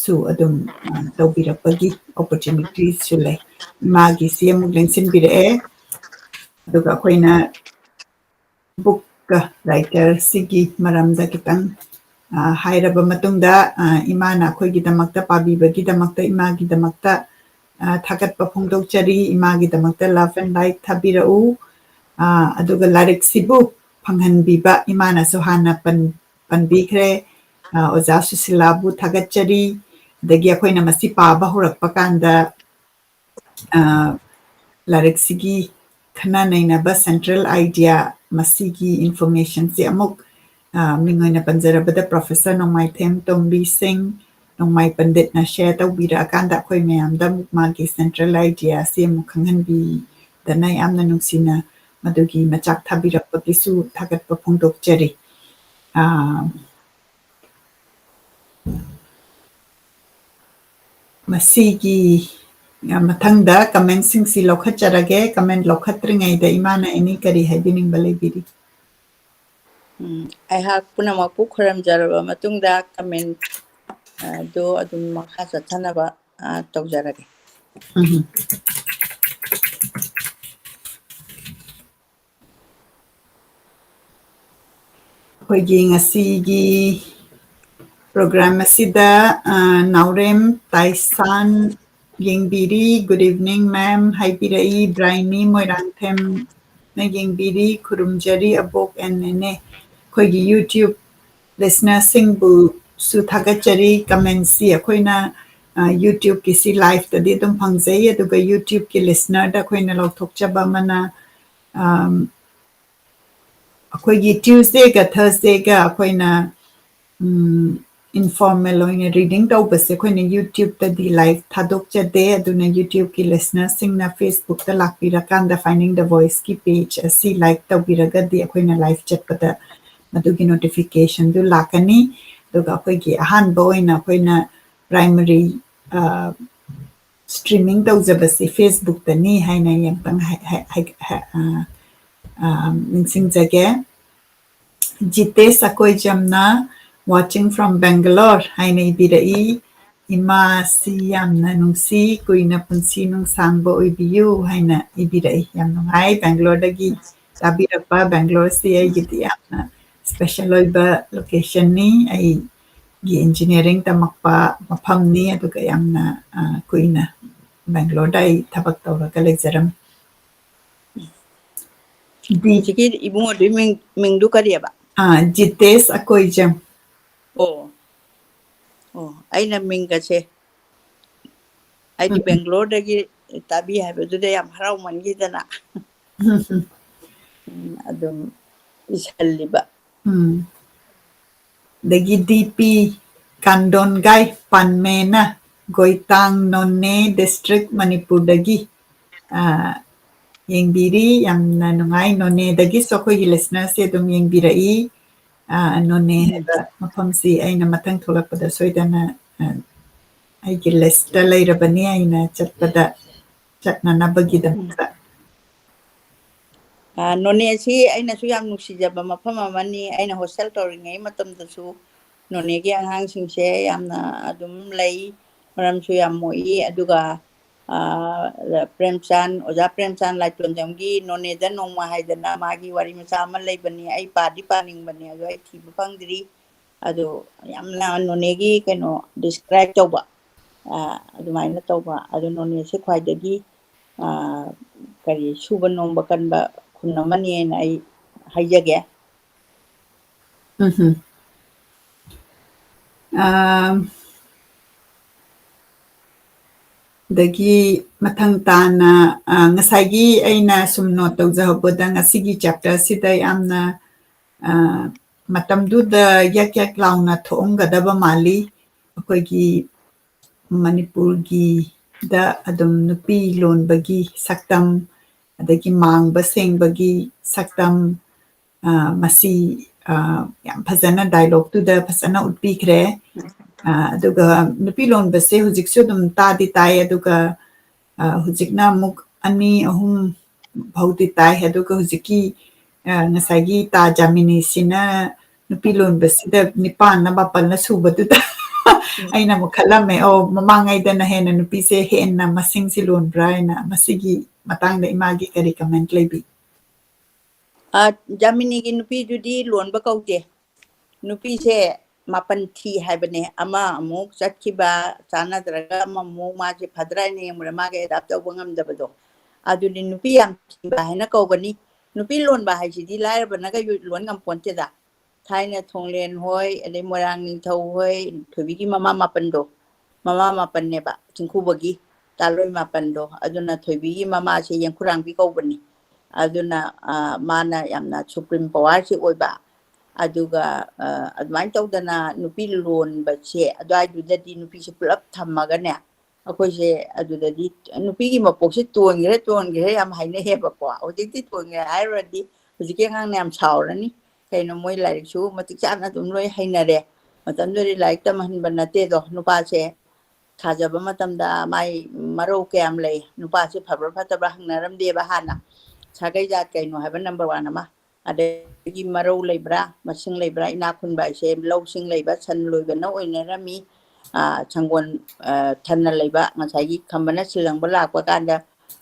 ꯁꯨ ꯑꯗꯨꯝ, ꯑ, ꯇꯧꯕꯤꯔꯛꯄꯒꯤ opportunityꯁꯨ ꯂꯩ꯫ ꯏꯃꯥꯒꯤꯁꯤ ꯑꯃꯨꯛ ꯂꯦꯡꯁꯤꯟꯕꯤꯔꯛꯑꯦ꯫ ꯑꯗꯨꯒ ꯑꯩꯈꯣꯏꯅ bookꯀ writerꯁꯤꯒꯤ ꯃꯔꯝꯗ ꯈꯤꯇꯪ, ꯑ, ꯍꯥꯏꯔꯕ ꯃꯇꯨꯡꯗ, ꯑ, ꯏꯃꯥꯅ ꯑꯩꯈꯣꯏꯒꯤꯗꯃꯛꯇ ꯄꯥꯕꯤꯕꯒꯤꯗꯃꯛꯇ ꯏꯃꯥꯒꯤꯗꯃꯛꯇ, ꯑ, ꯊꯥꯒꯠꯄ ꯐꯣꯡꯗꯣꯛꯆꯔꯤ꯫ ꯏꯃꯥꯒꯤꯗꯃꯛꯇ love and light ꯊꯥꯕꯤꯔꯛꯎ꯫ ꯑ, ꯑꯗꯨꯒ ꯂꯥꯏꯔꯤꯛꯁꯤꯕꯨ ꯐꯪꯍꯟꯕꯤꯕ ꯏꯃꯥꯅꯁꯨ ꯍꯥꯟꯅ ꯄꯟ-, ꯄꯟꯕꯤꯈ꯭ꯔꯦ꯫ ꯑ, ꯑꯣꯖꯥ ꯁꯨꯁꯤꯂꯥꯕꯨ ꯊꯥꯒꯠꯆꯔꯤ꯫ ꯑꯗꯒꯤ ꯑꯩꯈꯣꯏꯅ ꯃꯁꯤ ꯄꯥꯕ ꯍꯧꯔꯛꯄ ꯀꯥꯟꯗ, ꯑ, ꯂꯥꯏꯔꯤꯛꯁꯤꯒꯤ ꯈꯟꯅ ꯅꯩꯅꯕ central idea, ꯃꯁꯤꯒꯤ informationꯁꯦ ꯑꯃꯨꯛ, ꯑ, ꯃꯤꯡ ꯑꯣꯏꯅ ꯄꯟꯖꯔꯕꯗ Professor ꯅꯣꯡꯃꯥꯏꯊꯦꯝ ꯇꯣꯝꯕꯤ ꯁꯤꯡ, ꯅꯣꯡꯃꯥꯏ ꯄꯟꯗꯤꯠꯅ share ꯇꯧꯕꯤꯔꯛꯑꯀꯥꯟꯗ ꯑꯩꯈꯣꯏ ꯃꯌꯥꯝꯗ ꯑꯃꯨꯛ ꯃꯥꯒꯤ central idea ꯑꯁꯤ ꯑꯃꯨꯛ ꯈꯪꯍꯟꯕꯤꯗꯅ ꯌꯥꯝꯅ ꯅꯨꯡꯁꯤꯅ ꯃꯗꯨꯒꯤ ꯃꯆꯥꯛ ꯊꯥꯕꯤꯔꯛꯄꯒꯤꯁꯨ ꯊꯥꯒꯠꯄ ꯐꯣꯡꯗꯣꯛꯆꯔꯤ꯫ ꯑ, ꯃꯁꯤꯒꯤ ꯃꯊꯪꯗ commentꯁꯤꯡꯁꯤ ꯂꯧꯈꯠꯆꯔꯒꯦ꯫ Comment ꯂꯧꯈꯠꯇ꯭ꯔꯤꯉꯩꯗ ꯏꯃꯥꯅ any ꯀꯔꯤ ꯍꯥꯏꯕꯤꯅꯤꯡꯕ ꯂꯩꯕꯤꯔꯤ? ꯎꯝ, ꯑꯩꯍꯥꯛ ꯄꯨꯝꯅꯃꯛꯄꯨ ꯈꯨꯔꯨꯝꯖꯔꯕ ꯃꯇꯨꯡꯗ comment, ꯑ, ꯗꯨ ꯑꯗꯨꯝ ꯃꯈꯥ ꯆꯠꯊꯅꯕ, ꯑ, ꯇꯧꯖꯔꯒꯦ꯫ ꯎꯝ꯫ ꯑꯩꯈꯣꯏꯒꯤ ꯉꯁꯤꯒꯤ program ꯑꯁꯤꯗ, ꯑ, ꯅꯥꯎꯔꯦꯝ ꯇꯥꯏꯁꯥꯟ ꯌꯦꯡꯕꯤꯔꯤ꯫ Good evening, ma'am ꯍꯥꯏꯕꯤꯔꯛꯏ꯫ ꯕ꯭ꯔꯥꯏꯅꯤ ꯃꯣꯏꯔꯥꯡꯊꯦꯝꯅ ꯌꯦꯡꯕꯤꯔꯤ꯫ ꯈꯨꯔꯨꯝꯖꯔꯤ ꯑꯕꯣꯛ and ꯅꯦꯅꯦ꯫ ꯑꯩꯈꯣꯏꯒꯤ YouTube listenerꯁꯤꯡꯕꯨꯁꯨ ꯊꯥꯒꯠꯆꯔꯤ꯫ Commentꯁꯤ ꯑꯩꯈꯣꯏꯅ, ꯑ, YouTubeꯀꯤꯁꯤ liveꯇꯗꯤ ꯑꯗꯨꯝ ꯐꯪꯖꯩ, ꯑꯗꯨꯒ YouTubeꯀꯤ listenerꯗ ꯑꯩꯈꯣꯏꯅ ꯂꯧꯊꯣꯛꯆꯕ ꯑꯃꯅ, ꯑꯝ, ꯑꯩꯈꯣꯏꯒꯤ Tuesdayꯒ Thursdayꯒ ꯑꯩꯈꯣꯏꯅ, ꯎꯝ, informal ꯑꯣꯏꯅ reading ꯇꯧꯕꯁꯦ ꯑꯩꯈꯣꯏꯅ YouTubeꯇꯗꯤ live ꯊꯥꯗꯣꯛꯆꯗꯦ꯫ ꯑꯗꯨꯅ YouTubeꯀꯤ listenerꯁꯤꯡꯅ Facebookꯇ ꯂꯥꯛꯄꯤꯔꯀꯥꯟꯗ Finding the Voiceꯀꯤ page ꯑꯁꯤ like ꯇꯧꯕꯤꯔꯒꯗꯤ ꯑꯩꯈꯣꯏꯅ live ꯆꯠꯄꯗ ꯃꯗꯨꯒꯤ notificationꯗꯨ ꯂꯥꯛꯀꯅꯤ꯫ ꯑꯗꯨꯒ ꯑꯩꯈꯣꯏꯒꯤ ꯑꯍꯥꯟꯕ ꯑꯣꯏꯅ ꯑꯩꯈꯣꯏꯅ primary streaming ꯇꯧꯖꯕꯁꯤ Facebook-ꯇꯅꯤ ꯍꯥꯏꯅ ꯑꯩ ꯑꯝꯇꯪ ꯍꯥꯏ- ꯍꯥꯏ- ꯍꯥꯏ- ꯍꯥꯏ- ꯑ, ꯑ, ꯅꯤꯡꯁꯤꯡꯖꯒꯦ꯫ ꯖꯤꯇꯦꯁ ꯑꯀꯣꯏꯖꯝꯅ "Watching from Bangalore" ꯍꯥꯏꯅ ꯏꯕꯤꯔꯛꯏ꯫ "ꯏꯃꯥꯁꯤ ꯌꯥꯝꯅ ꯅꯨꯡꯁꯤ, ꯀꯨꯏꯅ ꯄꯨꯟꯁꯤ ꯅꯨꯡꯁꯥꯡꯕ ꯑꯣꯏꯕꯤꯌꯨ" ꯍꯥꯏꯅ ꯏꯕꯤꯔꯛꯏ꯫ ꯌꯥꯝ ꯅꯨꯡꯉꯥꯏ ꯕꯦꯡꯒ꯭ꯂꯣꯔꯗꯒꯤ ꯇꯥꯕꯤꯔꯛꯄ꯫ ꯕꯦꯡꯒ꯭ꯂꯣꯔꯁꯤ ꯑꯩꯒꯤꯗꯤ ꯌꯥꯝꯅ special ꯑꯣꯏꯕ location-ꯅꯤ꯫ ꯑꯩꯒꯤ engineering ꯇꯝꯃꯛꯄ ꯃꯐꯝꯅꯤ, ꯑꯗꯨꯒ ꯌꯥꯝꯅ, ꯑ, ꯀꯨꯏꯅ ꯕꯦꯡꯒ꯭ꯂꯣꯔꯗ ꯑꯩ ꯊꯕꯛ ꯇꯧꯔꯒ ꯂꯩꯖꯔꯝꯃꯤ꯫ ꯗꯤ- ꯍꯧꯖꯤꯛꯀꯤ ꯏꯕꯨꯡꯉꯣꯗꯨꯒꯤ ꯃꯤꯡ, ꯃꯤꯡꯗꯨ ꯀꯔꯤꯑꯕ? ꯑꯥ, ꯖꯤꯇꯦꯁ ꯑꯀꯣꯏꯖꯝ꯫ ꯑꯣ, ꯑꯣ, ꯑꯩꯅ ꯃꯤꯡꯒꯁꯦ, ꯑꯩꯗꯤ ꯎꯝ꯫ ꯕꯦꯡꯒ꯭ꯂꯣꯔꯗꯒꯤ ꯇꯥꯕꯤ ꯍꯥꯏꯕꯗꯨꯗ ꯌꯥꯝ ꯍꯔꯥꯎꯃꯟꯈꯤꯗꯅ ꯎꯝ, ꯎꯝ꯫ ꯎꯝ, ꯑꯗꯨꯝ ꯏꯁꯜꯂꯤꯕ꯫ ꯎꯝ꯫ ꯑꯗꯒꯤ ꯗꯤ ꯄꯤ ꯀꯥꯟꯗꯣꯟꯒꯥꯏ ꯄꯥꯟꯃꯦꯅ ꯒꯣꯏꯇꯥꯡ, ꯅꯣꯅꯦ district, ꯃꯅꯤꯄꯨꯔꯗꯒꯤ, ꯑ, ꯌꯦꯡꯕꯤꯔꯤ꯫ ꯌꯥꯝꯅ ꯅꯨꯡꯉꯥꯏ꯫ ꯅꯣꯅꯦꯗꯒꯤꯁꯨ ꯑꯩꯈꯣꯏꯒꯤ listener-ꯁꯦ ꯑꯗꯨꯝ ꯌꯦꯡꯕꯤꯔꯛꯏ꯫ ꯑ, ꯅꯣꯅꯦ ꯎꯝ꯫ ꯍꯥꯏꯕ ꯃꯐꯝꯁꯤ ꯑꯩꯅ ꯃꯊꯪ ꯊꯣꯛꯂꯛꯄꯗ ꯁꯣꯏꯗꯅ, ꯑ, ꯑꯩꯒꯤ list-ꯇ ꯂꯩꯔꯕꯅꯤ, ꯑꯩꯅ ꯆꯠꯄꯗ ꯆꯠꯅꯅꯕꯒꯤꯗꯃꯛꯇ꯫ ꯎꯝ꯫ ꯑ, ꯅꯣꯅꯦꯁꯤ ꯑꯩꯅꯁꯨ ꯌꯥꯝ ꯅꯨꯡꯁꯤꯖꯕ ꯃꯐꯝ ꯑꯃꯅꯤ꯫ ꯑꯩꯅ hostel ꯇꯧꯔꯤꯉꯩ ꯃꯇꯝꯗꯁꯨ ꯅꯣꯅꯦꯒꯤ ꯑꯉꯥꯡꯁꯤꯡꯁꯦ ꯌꯥꯝꯅ ꯑꯗꯨꯝ ꯂꯩ, ꯃꯔꯝꯁꯨ ꯌꯥꯝ ꯃꯣꯛꯏ꯫ ꯑꯗꯨꯒ, ꯑ, ꯄ꯭ꯔꯦꯝꯆꯥꯟ, ꯑꯣꯖꯥ ꯄ꯭ꯔꯦꯝꯆꯥꯟ ꯂꯥꯏꯇꯣꯟꯖꯝꯒꯤ "ꯅꯣꯅꯦꯗ ꯅꯣꯡꯃ" ꯍꯥꯏꯗꯅ ꯃꯥꯒꯤ ꯋꯥꯔꯤ ꯃꯆꯥ ꯑꯃ ꯂꯩꯕꯅꯤ꯫ ꯑꯩ ꯄꯥꯗꯤ ꯄꯥꯅꯤꯡꯕꯅꯤ, ꯑꯗꯣ ꯑꯩ ꯊꯤꯕ ꯐꯪꯗ꯭ꯔꯤ꯫ ꯑꯗꯣ ꯌꯥꯝꯅ ꯅꯣꯅꯦꯒꯤ ꯀꯩꯅꯣ describe ꯇꯧꯕ, ꯑ, ꯑꯗꯨꯃꯥꯏꯅ ꯇꯧꯕ꯫ ꯑꯗꯣ ꯅꯣꯅꯦꯁꯦ ꯈ꯭ꯋꯥꯏꯗꯒꯤ, ꯑ, ꯀꯔꯤ, ꯁꯨꯕ ꯅꯣꯝꯕ ꯀꯟꯕ ꯈꯨꯟ ꯑꯃꯅꯤꯅ ꯑꯩ ꯍꯥꯏꯖꯒꯦ꯫ ꯎꯝꯍꯨꯝ꯫ ꯑ, ꯑꯗꯒꯤ ꯃꯊꯪ ꯇꯥꯅ, ꯑ, ꯉꯁꯥꯏꯒꯤ ꯑꯩꯅ ꯁꯨꯝ note ꯇꯧꯖꯍꯧꯕꯗ ꯉꯁꯤꯒꯤ chapter-ꯁꯤꯗ ꯌꯥꯝꯅ, ꯑ, ꯃꯇꯝꯗꯨꯗ ꯌꯛ ꯌꯛ ꯂꯥꯎꯅ ꯊꯣꯛꯑꯝꯒꯗꯕ ꯃꯥꯜꯂꯤ꯫ ꯑꯩꯈꯣꯏꯒꯤ ꯃꯅꯤꯄꯨꯔꯒꯤꯗ ꯑꯗꯨꯝ ꯅꯨꯄꯤ ꯂꯣꯟꯕꯒꯤ ꯁꯛꯇꯝ, ꯑꯗꯒꯤ ꯃꯥꯡꯕ ꯁꯦꯡꯕꯒꯤ ꯁꯛꯇꯝ, ꯑ, ꯃꯁꯤ ꯑ, ꯌꯥꯝ ꯐꯖꯅ dialogue ꯇꯨꯗ ꯐꯖꯅ ꯎꯠꯄꯤꯈ꯭ꯔꯦ꯫ ꯑ, ꯑꯗꯨꯒ ꯅꯨꯄꯤ ꯂꯣꯟꯕꯁꯦ ꯍꯧꯖꯤꯛꯁꯨ ꯑꯗꯨꯝ ꯇꯥꯗꯤ ꯇꯥꯏ, ꯑꯗꯨꯒ, ꯑ, ꯍꯧꯖꯤꯛꯅ ꯑꯃꯨꯛ ꯑꯅꯤ, ꯑꯍꯨꯝ ꯐꯥꯎꯗꯤ ꯇꯥꯏ, ꯑꯗꯨꯒ ꯍꯧꯖꯤꯛꯀꯤ, ꯑ, ꯉꯁꯥꯏꯒꯤ ꯇꯥ ꯖꯥꯃꯤꯅꯤꯁꯤꯅ ꯅꯨꯄꯤ ꯂꯣꯟꯕꯁꯤꯗ ꯅꯤꯄꯥꯟꯂ ꯃꯥꯄꯟꯂ ꯁꯨꯕꯗꯨꯗ ꯑꯩꯅ ꯑꯃꯨꯛ ꯈꯜꯂꯝꯃꯦ, "ꯑꯣ, ꯃꯃꯥꯡꯉꯩꯗꯅ ꯍꯦꯟꯅ ꯅꯨꯄꯤꯁꯦ ꯍꯦꯟꯅ ꯃꯁꯤꯡꯁꯦ ꯂꯣꯟꯕ꯭ꯔꯥ?" ꯍꯥꯏꯅ꯫ ꯃꯁꯤꯒꯤ ꯃꯇꯥꯡꯗ ꯏꯃꯥꯒꯤ ꯀꯔꯤ comment ꯂꯩꯕꯤ? ꯑ, ꯖꯥꯃꯤꯅꯤꯒꯤ ꯅꯨꯄꯤꯗꯨꯗꯤ ꯂꯣꯟꯕ ꯀꯧꯗꯦ꯫ ꯅꯨꯄꯤꯁꯦ ꯃꯥꯄꯟ ꯊꯤ ꯍꯥꯏꯕꯅꯦ꯫ ꯑꯃ ꯑꯃꯨꯛ ꯆꯠꯈꯤꯕ, ꯆꯥꯟꯅꯗ꯭ꯔꯒ ꯑꯃꯃꯨꯛ ꯃꯥꯁꯦ ꯐꯗ꯭ꯔꯥ ꯍꯥꯏꯅ ꯌꯦꯡꯕꯗ ꯃꯥꯒ adapt ꯇꯧꯕ ꯉꯝꯗꯕꯗꯣ꯫ ꯑꯗꯨꯗꯤ ꯅꯨꯄꯤ ꯌꯥꯝ ꯊꯤꯕ ꯍꯥꯏꯅ ꯀꯧꯒꯅꯤ꯫ ꯅꯨꯄꯤ ꯂꯣꯟꯕ ꯍꯥꯏꯁꯤꯗꯤ ꯂꯥꯏꯔꯕꯅꯒ ꯌꯨ-, ꯂꯣꯟ ꯉꯝꯄꯣꯟꯇꯦꯗ꯫ ꯊꯥꯏꯅ ꯊꯣꯡꯂꯦꯟ ꯍꯣꯏ, ꯑꯗꯩ ꯃꯣꯏꯔꯥꯡ ꯅꯤꯡꯊꯧ ꯍꯣꯏ, ꯊꯣꯏꯕꯤꯒꯤ ꯃꯃꯥ ꯃꯥꯄꯟꯗꯣ, ꯃꯃꯥ ꯃꯥꯄꯟꯅꯦꯕ, ꯆꯤꯡꯈꯨꯕꯒꯤ ꯇꯥꯂꯣꯏ ꯃꯥꯄꯟꯗꯣ꯫ ꯑꯗꯨꯅ ꯊꯣꯏꯕꯤꯒꯤ ꯃꯃꯥꯁꯦ ꯌꯦꯡꯈꯨꯔꯥꯡꯕꯤ ꯀꯧꯕꯅꯤ꯫ ꯑꯗꯨꯅ, ꯑ, ꯃꯥꯅ ꯌꯥꯝꯅ supreme power ꯁꯤ ꯑꯣꯏꯕ꯫ ꯑꯗꯨꯒ, ꯑ, ꯑꯗꯨꯃꯥꯏꯅ ꯇꯧꯗꯅ ꯅꯨꯄꯤ ꯂꯣꯟꯕꯁꯦ ꯑꯗꯨꯋꯥꯏꯗꯨꯗꯗꯤ ꯅꯨꯄꯤꯁꯦ ꯄꯨꯂꯞ ꯊꯝꯃꯒꯅꯦ, ꯑꯩꯈꯣꯏꯁꯦ ꯑꯗꯨꯗꯗꯤ ꯅꯨꯄꯤꯒꯤ ꯃꯄꯣꯛꯁꯦ ꯇꯣꯟꯒꯦꯔꯥ ꯇꯣꯟꯒꯦꯔꯥ ꯌꯥꯝ ꯍꯥꯏꯅꯩꯌꯦꯕꯀꯣ꯫ ꯍꯧꯖꯤꯛꯇꯤ ꯇꯣꯟꯒꯦ ꯍꯥꯏꯔꯨꯔꯗꯤ ꯍꯧꯖꯤꯛꯀꯤ ꯑꯉꯥꯡꯅ ꯌꯥꯝ ꯁꯥꯎꯔꯅꯤ꯫ ꯀꯩꯅꯣ, ꯃꯣꯏ ꯂꯥꯏꯔꯤꯛꯁꯨ ꯃꯇꯤꯛ ꯆꯥꯅ ꯑꯗꯨꯝ ꯂꯣꯏ ꯍꯩꯅꯔꯦ꯫ ꯃꯇꯝꯗꯨꯗꯗꯤ ꯂꯥꯏꯔꯤꯛ ꯇꯝꯍꯟꯕ ꯅꯠꯇꯦꯗꯣ꯫ ꯅꯨꯄꯥꯁꯦ ꯊꯥꯖꯕ ꯃꯇꯝꯗ ꯃꯥꯏ ꯃꯔꯧ ꯀꯌꯥꯝ ꯂꯩ, ꯅꯨꯄꯥꯁꯦ ꯐꯕ꯭ꯔꯥ ꯐꯠꯇꯕ꯭ꯔꯥ ꯍꯪꯅꯔꯝꯗꯦꯕ ꯍꯥꯟꯅ꯫ ꯁꯥꯒꯩ ꯖꯥꯠ ꯀꯩꯅꯣ ꯍꯥꯏꯕ number one ꯑꯃ, ꯑꯗꯒꯤ ꯃꯔꯧ ꯂꯩꯕ꯭ꯔꯥ, ꯃꯁꯤꯡ ꯂꯩꯕ꯭ꯔꯥ, ꯏꯅꯥꯛ ꯈꯨꯟꯕ ꯍꯥꯏꯁꯦ ꯂꯧꯁꯤꯡ ꯂꯩꯕ, ꯁꯟ ꯂꯣꯏꯕꯅ ꯑꯣꯏꯅꯔꯝꯃꯤ꯫ ꯑ, ꯁꯪꯒꯣꯜ, ꯑ, ꯊꯟꯅ ꯂꯩꯕ, ꯉꯁꯥꯏꯒꯤ ꯈꯝꯕꯅ ꯁꯤꯜ ꯂꯪꯕ ꯂꯥꯛꯄ ꯀꯥꯟꯗ,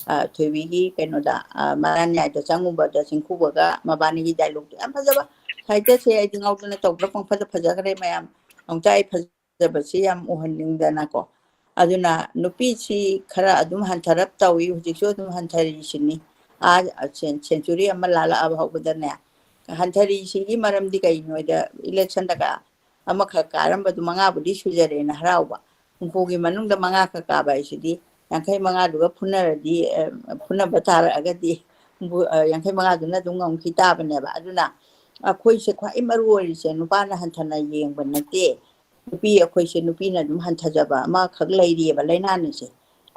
ꯑ, ꯊꯣꯏꯕꯤꯒꯤ ꯀꯩꯅꯣꯗ, ꯑ, ꯃꯔꯥꯟꯌꯥꯏꯗ ꯆꯪꯉꯨꯕꯗ ꯆꯤꯡꯈꯨꯕꯒ ꯃꯕꯥꯅꯤꯒꯤ dialogue ꯇꯣ ꯌꯥꯝ ꯐꯖꯕ꯫ ꯁꯥꯍꯤꯇ꯭ꯌꯁꯦ ꯑꯩꯗꯤ ꯉꯥꯎꯗꯅ ꯇꯧꯕ꯭ꯔꯥ, ꯄꯪꯐꯗ ꯐꯖꯈ꯭ꯔꯦ ꯃꯌꯥꯝ꯫ ꯑꯃꯨꯛꯇ ꯑꯩ ꯐꯖꯕꯁꯤ ꯌꯥꯝ ꯎꯍꯟꯅꯤꯡꯗꯅꯀꯣ꯫ ꯑꯗꯨꯅ ꯅꯨꯄꯤꯁꯤ ꯈꯔ ꯑꯗꯨꯝ ꯍꯟꯊꯔꯞ ꯇꯧꯏ, ꯍꯧꯖꯤꯛꯁꯨ ꯑꯗꯨꯝ ꯍꯟꯊꯔꯤꯁꯤꯅꯤ꯫ ꯑꯥ, ꯁꯦꯟ-, century ꯑꯃ ꯂꯥꯜꯂꯛꯑꯕ ꯍꯧꯕꯗꯅꯦ꯫ ꯍꯟꯊꯔꯤꯁꯤꯒꯤ ꯃꯔꯝꯗꯤ ꯀꯩꯒꯤꯅꯣ ꯍꯥꯏꯗ, election ꯗꯒ ꯑꯃꯈꯛ ꯀꯥꯔꯝꯕꯗꯨ ꯃꯉꯥꯕꯨꯗꯤ ꯁꯨꯖꯔꯦꯅ ꯍꯔꯥꯎꯕ, ꯍꯨꯝꯐꯨꯒꯤ ꯃꯅꯨꯡꯗ ꯃꯉꯥ ꯈꯛ ꯀꯥꯕ ꯍꯥꯏꯁꯤꯗꯤ ꯌꯥꯡꯈꯩ ꯃꯉꯥꯗꯨꯒ ꯐꯨꯅꯔꯗꯤ, ꯑ, ꯐꯨꯅꯕ ꯇꯥꯔꯛꯑꯒꯗꯤ ꯍꯨꯝꯐꯨ-, ꯑ, ꯌꯥꯡꯈꯩ ꯃꯉꯥꯗꯨꯅ ꯑꯗꯨꯝ ꯉꯝꯈꯤ ꯇꯥꯕꯅꯦꯕ꯫ ꯑꯗꯨꯅ ꯑꯩꯈꯣꯏꯁꯦ ꯈ꯭ꯋꯥꯏ ꯃꯔꯨ ꯑꯣꯏꯔꯤꯁꯦ ꯅꯨꯄꯥꯅ ꯍꯟꯊꯅ ꯌꯦꯡꯕ ꯅꯠꯇꯦ, ꯅꯨꯄꯤ ꯑꯩꯈꯣꯏꯁꯦ ꯅꯨꯄꯤꯅ ꯑꯗꯨꯝ ꯍꯟꯊꯖꯕ ꯑꯃꯈꯛ ꯂꯩꯔꯤꯑꯕ ꯂꯥꯏꯅꯥꯅꯤꯁꯦ꯫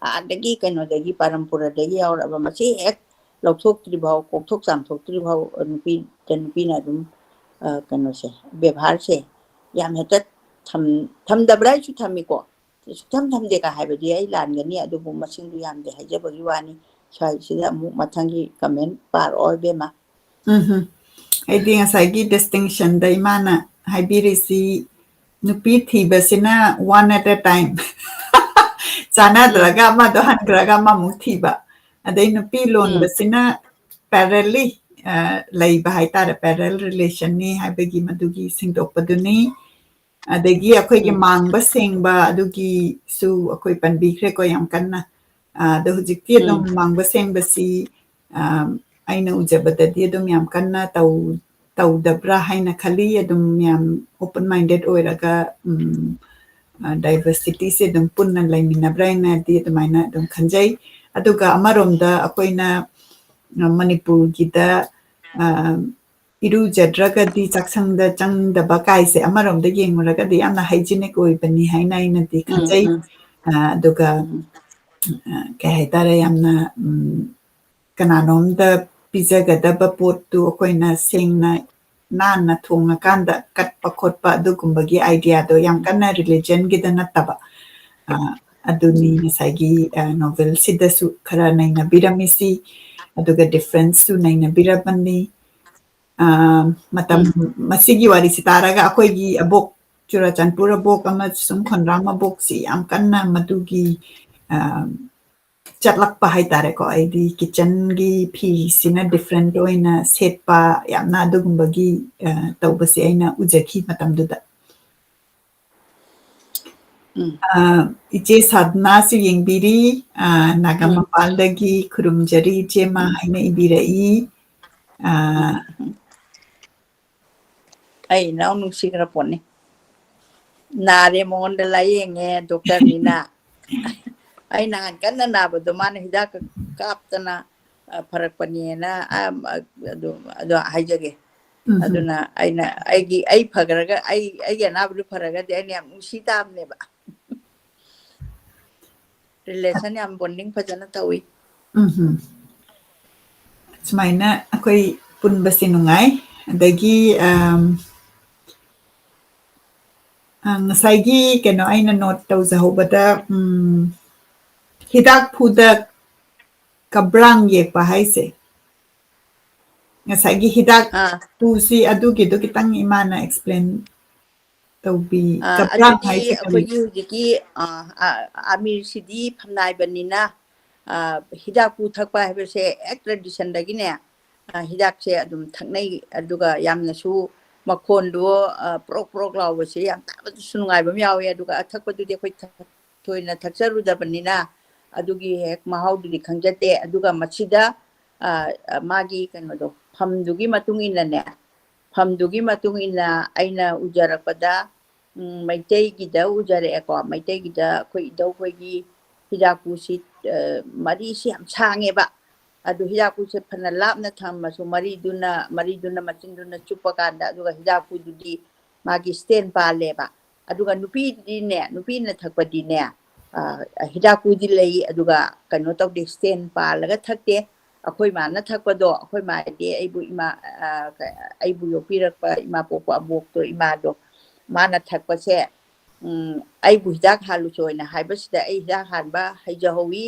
ꯑꯥꯗꯒꯤ ꯀꯩꯅꯣꯗꯒꯤ ꯄꯔꯝꯄꯨꯔꯗꯒꯤ ꯌꯥꯎꯔꯛꯑꯕ ꯃꯁꯤ ꯍꯦꯛ ꯂꯧꯊꯣꯛꯇ꯭ꯔꯤ ꯐꯥꯎ, ꯀꯣꯛꯊꯣꯛ ꯆꯥꯝꯊꯣꯛꯇ꯭ꯔꯤ ꯐꯥꯎ, ꯅꯨꯄꯤ, ꯅꯨꯄꯤꯅ ꯑꯗꯨꯝ ꯑ, ꯀꯩꯅꯣꯁꯦ, ꯕꯦꯕꯥꯔꯁꯦ ꯌꯥꯝ ꯍꯦꯛꯇ ꯊꯝ-, ꯊꯝꯗꯕ꯭ꯔꯥ ꯍꯥꯏꯁꯨ ꯊꯝꯃꯤꯀꯣ꯫ ꯁꯨꯛꯊꯝ ꯊꯝꯗꯦꯒ ꯍꯥꯏꯕꯗꯤ ꯑꯩ ꯂꯥꯟꯒꯅꯤ, ꯑꯗꯨꯕꯨ ꯃꯁꯤꯡꯗꯨ ꯌꯥꯝꯗꯦ ꯍꯥꯏꯖꯕꯒꯤ ꯋꯥꯅꯤ꯫ ꯁ꯭ꯋꯥꯏꯁꯤꯗ ꯑꯃꯨꯛ ꯃꯊꯪꯒꯤ comment ꯄꯥꯔꯛꯑꯣ, ꯏꯕꯦꯝꯃ꯫ ꯎꯝ꯫ ꯑꯩꯗꯤ ꯉꯁꯥꯏꯒꯤ distinctionꯗ ꯏꯃꯥꯅ ꯍꯥꯏꯕꯤꯔꯤꯁꯤ, ꯅꯨꯄꯤ ꯊꯤꯕꯁꯤꯅ one at a time꯫ ꯆꯥꯟꯅꯗ꯭ꯔꯒ ꯑꯃꯗꯣ ꯍꯟꯈ꯭ꯔꯒ ꯑꯃꯃꯨꯛ ꯊꯤꯕ꯫ ꯑꯗꯩ ꯅꯨꯄꯤ ꯂꯣꯟꯕꯁꯤꯅ parallelly, ꯑ, ꯂꯩꯕ ꯍꯥꯏꯇꯥꯔꯦ, parallel relationꯅꯤ ꯍꯥꯏꯕꯒꯤ ꯃꯗꯨꯒꯤ ꯁꯦꯡꯗꯣꯛꯄꯗꯨꯅꯤ꯫ ꯑꯗꯒꯤ ꯑꯩꯈꯣꯏꯒꯤ ꯎꯝ꯫ ꯃꯥꯡꯕ ꯁꯦꯡꯕ ꯑꯗꯨꯒꯤꯁꯨ ꯑꯩꯈꯣꯏ ꯄꯟꯕꯤꯈ꯭ꯔꯦꯀꯣ ꯌꯥꯝ ꯀꯟꯅ꯫ ꯑ, ꯑꯗꯣ ꯍꯧꯖꯤꯛꯇꯤ ꯑꯗꯨꯝ ꯎꯝ꯫ ꯃꯥꯡꯕ ꯁꯦꯡꯕꯁꯤ, ꯑ, ꯑꯩꯅ ꯎꯖꯕꯗꯗꯤ ꯑꯗꯨꯝ ꯌꯥꯝ ꯀꯟꯅ ꯇꯧ-, ꯇꯧꯗꯕ꯭ꯔꯥ ꯍꯥꯏꯅ ꯈꯜꯂꯤ꯫ ꯑꯗꯨꯝ ꯌꯥꯝ open minded ꯑꯣꯏꯔꯒ, ꯎꯝ, ꯑ, diversityꯁꯦ ꯑꯗꯨꯝ ꯄꯨꯟꯅ ꯂꯩꯃꯤꯟꯅꯕ꯭ꯔꯥ ꯍꯥꯏꯅꯗꯤ ꯑꯗꯨꯃꯥꯏꯅ ꯑꯗꯨꯝ ꯈꯟꯖꯩ꯫ ꯑꯗꯨꯒ ꯑꯃꯔꯣꯝꯗ ꯑꯩꯈꯣꯏꯅ, ꯑ, ꯃꯅꯤꯄꯨꯔꯒꯤꯗ, ꯑ, ꯏꯔꯨꯖꯗ꯭ꯔꯒꯗꯤ ꯆꯥꯛꯁꯪꯗ ꯆꯪꯗꯕ ꯀꯥꯏꯁꯦ ꯑꯃꯔꯣꯝꯗ ꯌꯦꯡꯉꯨꯔꯒꯗꯤ ꯌꯥꯝꯅ hygienic ꯑꯣꯏꯕꯅꯤ ꯍꯥꯏꯅ ꯑꯩꯅꯗꯤ ꯎꯝ, ꯈꯟꯖꯩ꯫ ꯎꯝ꯫ ꯑ, ꯑꯗꯨꯒ, ꯎꯝ꯫ ꯑ, ꯀꯩ ꯍꯥꯏꯇꯥꯔꯦ, ꯌꯥꯝꯅ, ꯎꯝ, ꯀꯅꯥꯅꯣꯝꯗ ꯄꯤꯖꯒꯗꯕ ꯄꯣꯠꯇꯨ ꯑꯩꯈꯣꯏꯅ ꯁꯦꯡꯅ ꯅꯥꯟꯅ ꯊꯣꯡꯉꯀꯥꯟꯗ ꯀꯠꯄ ꯈꯣꯠꯄ ꯑꯗꯨꯒꯨꯝꯕꯒꯤ ideaꯗꯣ ꯌꯥꯝ ꯀꯟꯅ religionꯒꯤꯗ ꯅꯠꯇꯕ꯫ ꯑ, ꯑꯗꯨꯅꯤ ꯉꯁꯥꯏꯒꯤ, ꯑ, novelꯁꯤꯗꯁꯨ ꯈꯔ ꯅꯩꯅꯕꯤꯔꯝꯃꯤꯁꯤ, ꯑꯗꯨꯒ differenceꯁꯨ ꯅꯩꯅꯕꯤꯔꯝꯃꯅꯤ꯫ ꯑ, ꯃꯇꯝ, ꯎꯝ꯫ ꯃꯁꯤꯒꯤ ꯋꯥꯔꯤꯁꯤ ꯇꯥꯔꯒ ꯑꯩꯈꯣꯏꯒꯤ ꯑꯕꯣꯛ, ꯆꯨꯔꯥꯆꯥꯟꯄꯨꯔ ꯑꯕꯣꯛ ꯑꯃꯁꯨꯡ ꯈꯣꯟꯗ꯭ꯔꯥꯝ ꯑꯕꯣꯛꯁꯤ ꯌꯥꯝ ꯀꯟꯅ ꯃꯗꯨꯒꯤ, ꯑ, ꯆꯠꯂꯛꯄ ꯍꯥꯏꯇꯥꯔꯦꯀꯣ꯫ ꯑꯩꯗꯤ kitchenꯒꯤ ꯐꯤꯁꯤꯅ different ꯑꯣꯏꯅ ꯁꯦꯠꯄ, ꯌꯥꯝꯅ ꯑꯗꯨꯒꯨꯝꯕꯒꯤ, ꯑ, ꯇꯧꯕꯁꯦ ꯑꯩꯅ ꯎꯖꯈꯤ ꯃꯇꯝꯗꯨꯗ꯫ ꯎꯝ꯫ ꯑ, ꯏꯆꯦ ꯁꯥꯗꯅꯥꯁꯨ ꯌꯦꯡꯕꯤꯔꯤ, ꯑ, ꯅꯥꯒꯥ ꯎꯝ꯫ ꯃꯄꯥꯜꯗꯒꯤ ꯈꯨꯔꯨꯝꯖꯔꯤ ꯏꯆꯦꯃ ꯎꯝ꯫ ꯍꯥꯏꯅ ꯏꯕꯤꯔꯛꯏ꯫ ꯑ, ꯎꯝ꯫ ꯑꯩ ꯏꯅꯥꯎ ꯅꯨꯡꯁꯤꯈ꯭ꯔ ꯄꯣꯠꯅꯤ꯫ ꯅꯥꯔꯦ, ꯃꯉꯣꯟꯗ ꯂꯥꯏꯌꯦꯡꯉꯦ doctor ꯃꯤꯅ꯫ ꯑꯩ ꯅꯍꯥꯟ ꯀꯟꯅ ꯅꯥꯕꯗꯣ ꯃꯥꯅ ꯍꯤꯗꯥꯛꯀ ꯀꯥꯞꯇꯅ, ꯑ, ꯐꯔꯛꯄꯅꯦꯅ, ꯑ, ꯑꯗꯨ, ꯑꯗꯨ ꯍꯥꯏꯖꯒꯦ꯫ ꯎꯝ꯫ ꯑꯗꯨꯅ ꯑꯩꯅ ꯑꯩꯒꯤ, ꯑꯩ ꯐꯈ꯭ꯔꯒ, ꯑꯩ, ꯑꯩꯒꯤ ꯑꯅꯥꯕꯗꯨ ꯐꯔꯒꯗꯤ ꯑꯩꯅ ꯌꯥꯝ ꯅꯨꯡꯁꯤ ꯇꯥꯕꯅꯦꯕ꯫ Relation ꯌꯥꯝ bonding ꯐꯖꯅ ꯇꯧꯏ꯫ ꯎꯝ꯫ ꯁꯨꯃꯥꯏꯅ ꯑꯩꯈꯣꯏ ꯄꯨꯟꯕꯁꯦ ꯅꯨꯡꯉꯥꯏ꯫ ꯑꯗꯒꯤ ꯑꯝ, ꯑ, ꯉꯁꯥꯏꯒꯤ ꯀꯩꯅꯣ ꯑꯩꯅ ꯅꯣꯠ ꯇꯧꯖꯍꯧꯕꯗ, ꯎꯝ, ꯍꯤꯗꯥꯛ ꯐꯨꯗ ꯀꯕ꯭ꯔꯥꯡ ꯌꯦꯛꯄ ꯍꯥꯏꯁꯦ, ꯉꯁꯥꯏꯒꯤ ꯍꯤꯗꯥꯛ ꯑꯥ꯫ ꯇꯨꯁꯤ ꯑꯗꯨꯒꯤꯗꯣ ꯈꯤꯇꯪ ꯏꯃꯥꯅ ꯑꯦꯛꯁꯄ꯭ꯂꯦꯟ ꯇꯧꯕꯤ꯫ ꯑꯥ, ꯀꯕ꯭ꯔꯥꯡ ꯑꯗꯨꯗꯤ ꯍꯥꯏꯁꯦ ꯀꯔꯤ? ꯑꯩꯈꯣꯏꯒꯤ ꯍꯧꯖꯤꯛꯀꯤ, ꯑꯥ, ꯑꯥ, ꯑꯃꯤꯔꯁꯤꯗꯤ ꯐꯝꯅꯥꯏꯕꯅꯤꯅ, ꯑꯥ, ꯍꯤꯗꯥꯛ ꯄꯨ ꯊꯛꯄ ꯍꯥꯏꯕꯁꯦ ꯍꯦꯛ ꯇ꯭ꯔꯦꯗꯤꯁꯟꯗꯒꯤꯅꯦ, ꯑꯥ, ꯍꯤꯗꯥꯛꯁꯦ ꯑꯗꯨꯝ ꯊꯛꯅꯩ꯫ ꯑꯗꯨꯒ ꯌꯥꯝꯅꯁꯨ ꯃꯈꯣꯟꯗꯣ, ꯑꯥ, ꯄ꯭ꯔꯣꯛ ꯄ꯭ꯔꯣꯛ ꯂꯥꯎꯕꯁꯦ ꯌꯥꯝ ꯇꯥꯕꯗꯁꯨ ꯅꯨꯡꯉꯥꯏꯕ ꯑꯃ ꯌꯥꯎꯋꯦ꯫ ꯑꯗꯨꯒ ꯑꯊꯛꯄꯗꯨꯗꯤ ꯑꯩꯈꯣꯏ ꯊ-, ꯊꯣꯏꯅ ꯊꯛꯆꯔꯨꯗꯕꯅꯤꯅ ꯑꯗꯨꯒꯤ ꯍꯦꯛ ꯃꯍꯥꯎꯗꯨꯗꯤ ꯈꯪꯖꯗꯦ꯫ ꯑꯗꯨꯒ ꯃꯁꯤꯗ, ꯑꯥ, ꯑꯥ, ꯃꯥꯒꯤ ꯀꯩꯅꯣꯗꯣ, ꯐꯝꯗꯨꯒꯤ ꯃꯇꯨꯡ ꯏꯟꯅꯅꯦ, ꯐꯝꯗꯨꯒꯤ ꯃꯇꯨꯡ ꯏꯟꯅ ꯑꯩꯅ ꯎꯖꯔꯛꯄꯗ, ꯎꯝ, ꯃꯩꯇꯩꯒꯤꯗ ꯎꯖꯔꯛꯑꯦꯀꯣ꯫ ꯃꯩꯇꯩꯒꯤꯗ ꯑꯩꯈꯣꯏ ꯏꯙꯧꯈꯣꯏꯒꯤ ꯍꯤꯗꯥꯛꯄꯨꯁꯤ, ꯑ, ꯃꯔꯤꯁꯤ ꯌꯥꯝ ꯁꯥꯡꯉꯦꯕ꯫ ꯑꯗꯨ ꯍꯤꯗꯥꯛꯄꯨꯁꯦ ꯐꯅ ꯂꯥꯞꯅ ꯊꯝꯃꯁꯨ ꯃꯔꯤꯗꯨꯅ, ꯃꯔꯤꯗꯨꯅ ꯃꯆꯤꯟꯗꯨꯅ ꯆꯨꯞꯄ ꯀꯥꯟꯗ, ꯑꯗꯨꯒ ꯍꯤꯗꯥꯛꯄꯨꯗꯨꯗꯤ ꯃꯥꯒꯤ ꯁ꯭ꯇꯦꯟ ꯄꯥꯜꯂꯦꯕ꯫ ꯑꯗꯨꯒ ꯅꯨꯄꯤꯗꯤꯅꯦ, ꯅꯨꯄꯤꯅ ꯊꯛꯄꯗꯤꯅꯦ, ꯑ, ꯍꯤꯗꯥꯛꯄꯨꯗꯤ ꯂꯩ, ꯑꯗꯨꯒ ꯀꯩꯅꯣ ꯇꯧꯗꯦ, ꯁ꯭ꯇꯦꯟ ꯄꯥꯜꯂꯒ ꯊꯛꯇꯦ꯫ ꯑꯩꯈꯣꯏ ꯃꯥꯅ ꯊꯛꯄꯗꯣ, ꯑꯩꯈꯣꯏ ꯃꯥꯗꯤ ꯑꯩꯕꯨ ꯏꯃꯥ, ꯑ, ꯑꯩꯕꯨ ꯌꯣꯛꯄꯤꯔꯛꯄ ꯏꯃꯥ ꯄꯣꯛꯄ ꯑꯕꯣꯛꯇꯣ, ꯏꯃꯥꯗꯣ, ꯃꯥꯅ ꯊꯛꯄꯁꯦ, ꯎꯝ, ꯑꯩꯕꯨ ꯍꯤꯗꯥꯛ ꯍꯥꯜꯂꯨꯆꯣꯅ ꯍꯥꯏꯕꯁꯤꯗ ꯑꯩ ꯍꯤꯗꯥꯛ ꯍꯥꯟꯕ ꯍꯩꯖꯍꯧꯋꯤ꯫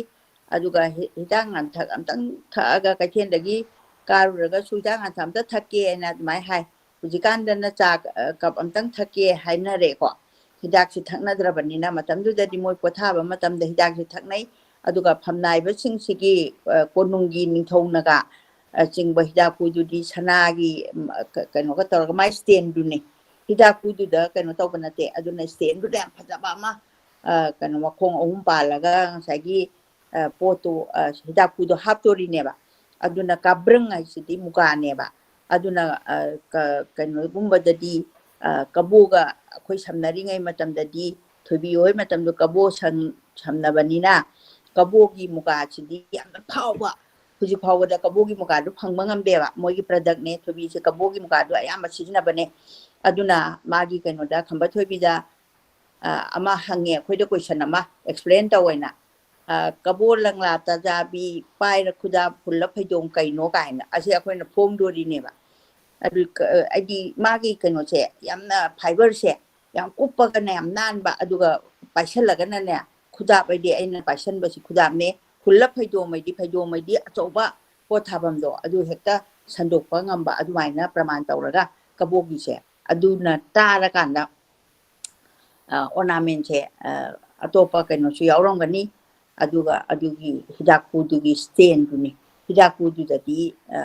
ꯑꯗꯨꯒ ꯍꯤ-, ꯍꯤꯗꯥꯛ ꯂꯥꯡꯊꯛ ꯑꯝꯇꯪ ꯊꯛꯑꯒ ꯀꯩꯊꯦꯜꯗꯒꯤ ꯀꯥꯔꯨꯔꯒꯁꯨ ꯍꯤꯗꯥꯛ ꯂꯥꯡꯊꯛ ꯑꯝꯇ ꯊꯛꯀꯦ ꯍꯥꯏꯅ ꯑꯗꯨꯃꯥꯏꯅ ꯍꯥꯏ꯫ ꯍꯧꯖꯤꯛꯀꯥꯟꯗꯅ ꯆꯥ ꯀ-, ꯀꯞ ꯑꯝꯇꯪ ꯊꯛꯀꯦ ꯍꯥꯏꯅꯔꯦꯀꯣ꯫ ꯍꯤꯗꯥꯛꯁꯤ ꯊꯛꯅꯗ꯭ꯔꯕꯅꯤꯅ ꯃꯇꯝꯗꯨꯗꯗꯤ ꯃꯣꯏ ꯄꯣꯊꯥꯕ ꯃꯇꯝꯗ ꯍꯤꯗꯥꯛꯁꯤ ꯊꯛꯅꯩ꯫ ꯑꯗꯨꯒ ꯐꯝꯅꯥꯏꯕꯁꯤꯡꯁꯤꯒꯤ, ꯑ, ꯀꯣꯅꯨꯡꯒꯤ ꯅꯤꯡꯊꯧꯅꯒ, ꯑ, ꯆꯤꯡꯕ ꯍꯤꯗꯥꯛꯄꯨꯗꯨꯗꯤ ꯁꯅꯥꯒꯤ, ꯎꯝ, ꯑ, ꯀ-, ꯀꯩꯅꯣꯒ ꯇꯧꯔꯒ ꯃꯥꯏ ꯁ꯭ꯇꯦꯟꯗꯨꯅꯤ꯫ ꯍꯤꯗꯥꯛꯄꯨꯗꯨꯗ ꯀꯩꯅꯣ ꯇꯧꯕ ꯅꯠꯇꯦ꯫ ꯑꯗꯨꯅ ꯁ꯭ꯇꯦꯟꯗꯨꯗ ꯌꯥꯝ ꯐꯖꯕ ꯑꯃ, ꯑ, ꯀꯩꯅꯣ ꯃꯈꯣꯡ ꯑꯍꯨꯝ ꯄꯥꯜꯂꯒ ꯉꯁꯥꯏꯒꯤ, ꯑ, ꯄꯣꯠꯇꯨ, ꯑ, ꯍꯤꯗꯥꯛꯄꯨꯗꯣ ꯍꯥꯞꯇꯣꯔꯤꯅꯦꯕ꯫ ꯑꯗꯨꯅ ꯀꯥꯕ꯭ꯔꯪ ꯍꯥꯏꯁꯤꯗꯤ ꯃꯨꯒꯥꯅꯦꯕ꯫ ꯑꯗꯨꯅ, ꯑ, ꯀ-, ꯀꯩꯅꯣꯒꯨꯝꯕꯗꯗꯤ, ꯑ, ꯀꯕꯣꯒ ꯑꯩꯈꯣꯏ ꯁꯝꯅꯔꯤꯉꯩ ꯃꯇꯝꯗꯗꯤ ꯊꯣꯏꯕꯤ ꯍꯣꯏ ꯃꯇꯝꯗꯣ ꯀꯕꯣ ꯁꯝ-, ꯁꯝꯅꯕꯅꯤꯅ ꯀꯕꯣꯒꯤ ꯃꯨꯒꯥꯁꯤꯗꯤ ꯌꯥꯝꯅ ꯐꯥꯎꯕ꯫ ꯍꯧꯖꯤꯛ ꯐꯥꯎꯕꯗ ꯀꯕꯣꯒꯤ ꯃꯨꯒꯥꯗꯨ ꯐꯪꯕ ꯉꯝꯗꯦꯕ꯫ ꯃꯣꯏꯒꯤ ꯄ꯭ꯔꯗꯛꯅꯦ꯫ ꯊꯣꯏꯕꯤꯁꯦ ꯀꯕꯣꯒꯤ ꯃꯨꯒꯥꯗꯨ ꯑꯌꯥꯝꯕ ꯁꯤꯖꯤꯟꯅꯕꯅꯦ꯫ ꯑꯗꯨꯅ ꯃꯥꯒꯤ ꯀꯩꯅꯣꯗ ꯈꯝꯕ ꯊꯣꯏꯕꯤꯗ, ꯑ, ꯑꯃ ꯍꯪꯉꯦ ꯑꯩꯈꯣꯏꯗ ꯀꯣꯏꯁꯟ ꯑꯃ ꯑꯦꯛꯁꯄ꯭ꯂꯦꯟ ꯇꯧꯋꯦꯅ꯫ ꯑ, "ꯀꯕꯣ ꯂꯪꯂꯥ ꯇꯖꯥꯕꯤ ꯄꯥꯏꯔ ꯈꯨꯗꯥ ꯐꯨꯜꯂ ꯐꯩꯗꯣꯝ ꯀꯩꯅꯣ?" ꯀꯥꯏꯅ꯫ ꯑꯁꯤ ꯑꯩꯈꯣꯏꯅ ꯐꯣꯡꯗꯣꯔꯤꯅꯦꯕ꯫ ꯑꯗꯨ ꯀ-, ꯍꯥꯏꯗꯤ ꯃꯥꯒꯤ ꯀꯩꯅꯣꯁꯦ ꯌꯥꯝꯅ fiberꯁꯦ ꯌꯥꯝ ꯀꯨꯞꯄꯒꯅ ꯌꯥꯝ ꯅꯥꯟꯕ, ꯑꯗꯨꯒ ꯄꯥꯏꯁꯜꯂꯒꯅꯅꯦ, ꯈꯨꯗꯥꯞ ꯍꯥꯏꯗꯤ ꯑꯩꯅ ꯄꯥꯏꯁꯟꯕꯁꯤ ꯈꯨꯗꯥꯞꯅꯦ, ꯍꯨꯜꯂ ꯐꯩꯗꯣꯝ ꯍꯥꯏꯗꯤ ꯐꯩꯗꯣꯝ ꯍꯥꯏꯗꯤ ꯑꯆꯧꯕ ꯄꯣꯠ ꯊꯥꯐꯝꯗꯣ ꯑꯗꯨ ꯍꯦꯛꯇ ꯁꯟꯗꯣꯛꯄ ꯉꯝꯕ, ꯑꯗꯨꯃꯥꯏꯅ ꯄ꯭ꯔꯃꯥꯟ ꯇꯧꯔꯒ ꯀꯕꯣꯛꯀꯤꯁꯦ ꯑꯗꯨꯅ ꯇꯥꯔꯀꯥꯟꯗ, ꯑ, ornamentꯁꯦ, ꯑ, ꯑꯇꯣꯞꯄ ꯀꯩꯅꯣꯁꯨ ꯌꯥꯎꯔꯝꯒꯅꯤ꯫ ꯑꯗꯨꯒ ꯑꯗꯨꯒꯤ ꯍꯤꯗꯥꯛꯄꯨꯗꯨꯒꯤ standꯗꯨꯅꯤ꯫ ꯍꯤꯗꯥꯛꯄꯨꯗꯨꯗꯗꯤ, ꯑ,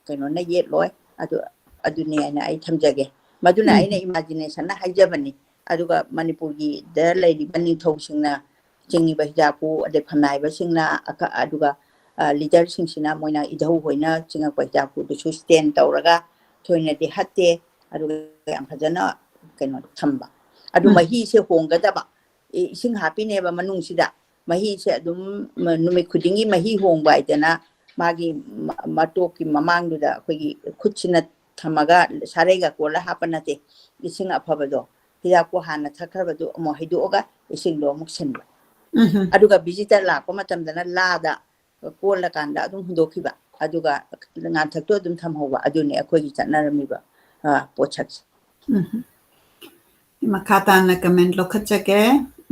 ꯀꯩꯅꯣꯅ ꯌꯦꯠꯂꯣꯏ꯫ ꯑꯗꯨ, ꯑꯗꯨꯅꯤ ꯍꯥꯏꯅ ꯑꯩ ꯊꯝꯖꯒꯦ꯫ ꯃꯗꯨꯅ ꯎꯝ꯫ ꯑꯩꯅ imaginationꯅ ꯍꯥꯏꯖꯕꯅꯤ꯫ ꯑꯗꯨꯒ ꯃꯅꯤꯄꯨꯔꯒꯤꯗ ꯂꯩꯔꯤꯕ ꯅꯤꯡꯊꯧꯁꯤꯡꯅ ꯆꯤꯡꯉꯤꯕ ꯍꯤꯗꯥꯛꯄꯨ, ꯑꯗꯩ ꯐꯝꯅꯥꯏꯕꯁꯤꯡꯅ ꯑꯀ-, ꯑꯗꯨꯒ, ꯑ, leaderꯁꯤꯡꯁꯤꯅ ꯃꯣꯏꯅ ꯏꯙꯧ ꯍꯣꯏꯅ ꯆꯤꯡꯉꯛꯄ ꯍꯤꯗꯥꯛꯄꯨꯗꯨꯁꯨ stand ꯇꯧꯔꯒ ꯊꯣꯏꯅꯗꯤ ꯍꯠꯇꯦ꯫ ꯑꯗꯨꯒ ꯌꯥꯝ ꯐꯖꯅ ꯀꯩꯅꯣ ꯊꯝꯕ꯫ ꯑꯗꯨ ꯎꯝ꯫ ꯃꯍꯤꯁꯦ ꯍꯣꯡꯒꯗꯕ꯫ ꯏ-, ꯏꯁꯤꯡ ꯍꯥꯞꯄꯤꯅꯦꯕ ꯃꯅꯨꯡꯁꯤꯗ꯫ ꯃꯍꯤꯁꯦ ꯑꯗꯨꯝ ꯃ-, ꯅꯨꯃꯤꯠ ꯈꯨꯗꯤꯡꯒꯤ ꯃꯍꯤ ꯍꯣꯡꯕ ꯍꯥꯏꯗꯅ ꯃꯥꯒꯤ ꯃ-, ꯃꯇꯣꯛꯀꯤ ꯃꯃꯥꯡꯗꯨꯗ ꯑꯩꯈꯣꯏꯒꯤ ꯈꯨꯠꯁꯤꯅ ꯊꯝꯃꯒ ꯁꯥꯔꯩꯒ ꯀꯣꯜꯂ ꯍꯥꯞꯄ ꯅꯠꯇꯦ꯫ ꯏꯁꯤꯡ ꯑꯐꯕꯗꯣ, ꯍꯤꯗꯥꯛꯄꯨ ꯍꯥꯟꯅ ꯊꯛꯈ꯭ꯔꯕꯗꯨ ꯑꯃꯨꯛ ꯍꯩꯗꯣꯛꯑꯒ ꯏꯁꯤꯡꯗꯣ ꯑꯃꯨꯛ ꯁꯤꯟꯕ꯫ ꯎꯝꯍꯨꯝ꯫ ꯑꯗꯨꯒ visitor ꯂꯥꯛꯄ ꯃꯇꯝꯗꯅ ꯂꯥꯗ ꯀꯣꯜꯂꯀꯥꯟꯗ ꯑꯗꯨꯝ ꯍꯨꯟꯗꯣꯛꯈꯤꯕ, ꯑꯗꯨꯒ ꯉꯥꯟꯊꯛꯇꯣ ꯑꯗꯨꯝ ꯊꯝꯍꯧꯕ꯫ ꯑꯗꯨꯅꯤ ꯑꯩꯈꯣꯏꯒꯤ ꯆꯠꯅꯔꯝꯃꯤꯕ, ꯑ, ꯄꯣꯠꯁꯛꯁꯦ꯫ ꯎꯝ꯫ ꯃꯈꯥ ꯇꯥꯅ comment ꯂꯧꯈꯠꯆꯒꯦ꯫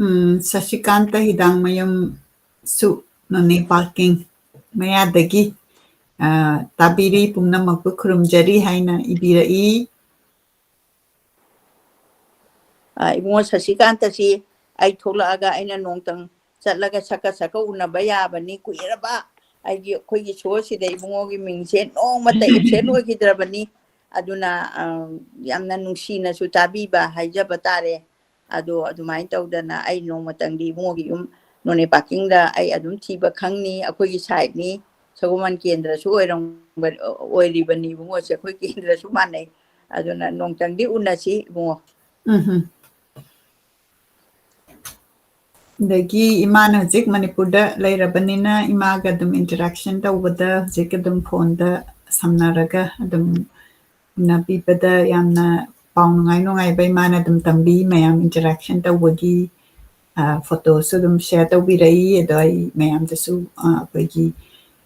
ꯎꯝ, ꯁꯁꯤꯀꯥꯟꯇ ꯍꯤꯗꯥꯡꯃꯌꯨꯝꯁꯨ ꯅꯣꯅꯦ ꯄꯥꯔꯀꯤꯡ ꯃꯌꯥꯗꯒꯤ, ꯑ, ꯇꯥꯕꯤꯔꯤ, ꯄꯨꯝꯅꯃꯛꯄꯨ ꯈꯨꯔꯨꯝꯖꯔꯤ ꯍꯥꯏꯅ ꯏꯕꯤꯔꯛꯏ꯫ ꯑ, ꯏꯕꯨꯡꯉꯣ ꯁꯁꯤꯀꯥꯟꯇꯁꯤ ꯑꯩ ꯊꯣꯛꯂꯛꯑꯒ ꯑꯩꯅ ꯅꯣꯡꯇꯪ ꯆꯠꯂꯒ ꯁꯛꯀ ꯁꯛꯀ ꯎꯅꯕ ꯌꯥꯕꯅꯤ꯫ ꯀꯨꯏꯔꯕ ꯑꯩꯒꯤ, ꯑꯩꯈꯣꯏꯒꯤ ꯁꯣꯁꯤꯗ ꯏꯕꯨꯡꯉꯣꯒꯤ ꯃꯤꯡꯁꯦ ꯅꯣꯡꯃꯇ absent ꯑꯣꯏꯈꯤꯗ꯭ꯔꯕꯅꯤ꯫ ꯑꯗꯨꯅ, ꯑ, ꯌꯥꯝꯅ ꯅꯨꯡꯁꯤꯅꯁꯨ ꯇꯥꯕꯤꯕ ꯍꯥꯏꯖꯕ ꯇꯥꯔꯦ꯫ ꯑꯗꯣ ꯑꯗꯨꯃꯥꯏꯅ ꯇꯧꯗꯅ ꯑꯩ ꯅꯣꯡꯃꯇꯪꯗꯤ ꯏꯕꯨꯡꯉꯣꯒꯤ ꯌꯨꯝ ꯅꯣꯅꯦ ꯄꯥꯔꯀꯤꯡꯗ ꯑꯩ ꯑꯗꯨꯝ ꯊꯤꯕ ꯈꯪꯅꯤ꯫ ꯑꯩꯈꯣꯏꯒꯤ siteꯅꯤ, ꯁꯒꯣꯜꯕꯟ ꯀꯦꯟꯗ꯭ꯔꯁꯨ ꯑꯣꯏꯔꯝꯕ-, ꯑꯣꯏꯔꯤꯕꯅꯤ ꯏꯕꯨꯡꯉꯣꯁꯦ, ꯑꯩꯈꯣꯏ ꯀꯦꯟꯗ꯭ꯔꯁꯨ ꯃꯥꯟꯅꯩ꯫ ꯑꯗꯨꯅ ꯅꯣꯡꯇꯪꯗꯤ ꯎꯅꯁꯤ ꯏꯕꯨꯡꯉꯣ꯫ ꯎꯝꯍꯨꯝ꯫ ꯑꯗꯒꯤ ꯏꯃꯥꯅ ꯍꯧꯖꯤꯛ ꯃꯅꯤꯄꯨꯔꯗ ꯂꯩꯔꯕꯅꯤꯅ ꯏꯃꯥꯒ ꯑꯗꯨꯝ interaction ꯇꯧꯕꯗ ꯍꯧꯖꯤꯛ ꯑꯗꯨꯝ phoneꯗ ꯁꯝꯅꯔꯒ ꯑꯗꯨꯝ ꯎꯅꯕꯤꯕꯗ ꯌꯥꯝꯅ ꯄꯥꯎ ꯅꯨꯡꯉꯥꯏ ꯅꯨꯡꯉꯥꯏꯕ ꯏꯃꯥꯅ ꯑꯗꯨꯝ ꯇꯝꯕꯤ, ꯃꯌꯥꯝ interaction ꯇꯧꯕꯒꯤ, ꯑ, photoꯁꯨ ꯑꯗꯨꯝ share ꯇꯧꯕꯤꯔꯛꯏ꯫ ꯑꯗꯣ ꯑꯩ ꯃꯌꯥꯝꯗꯁꯨ, ꯑ, ꯑꯩꯈꯣꯏꯒꯤ,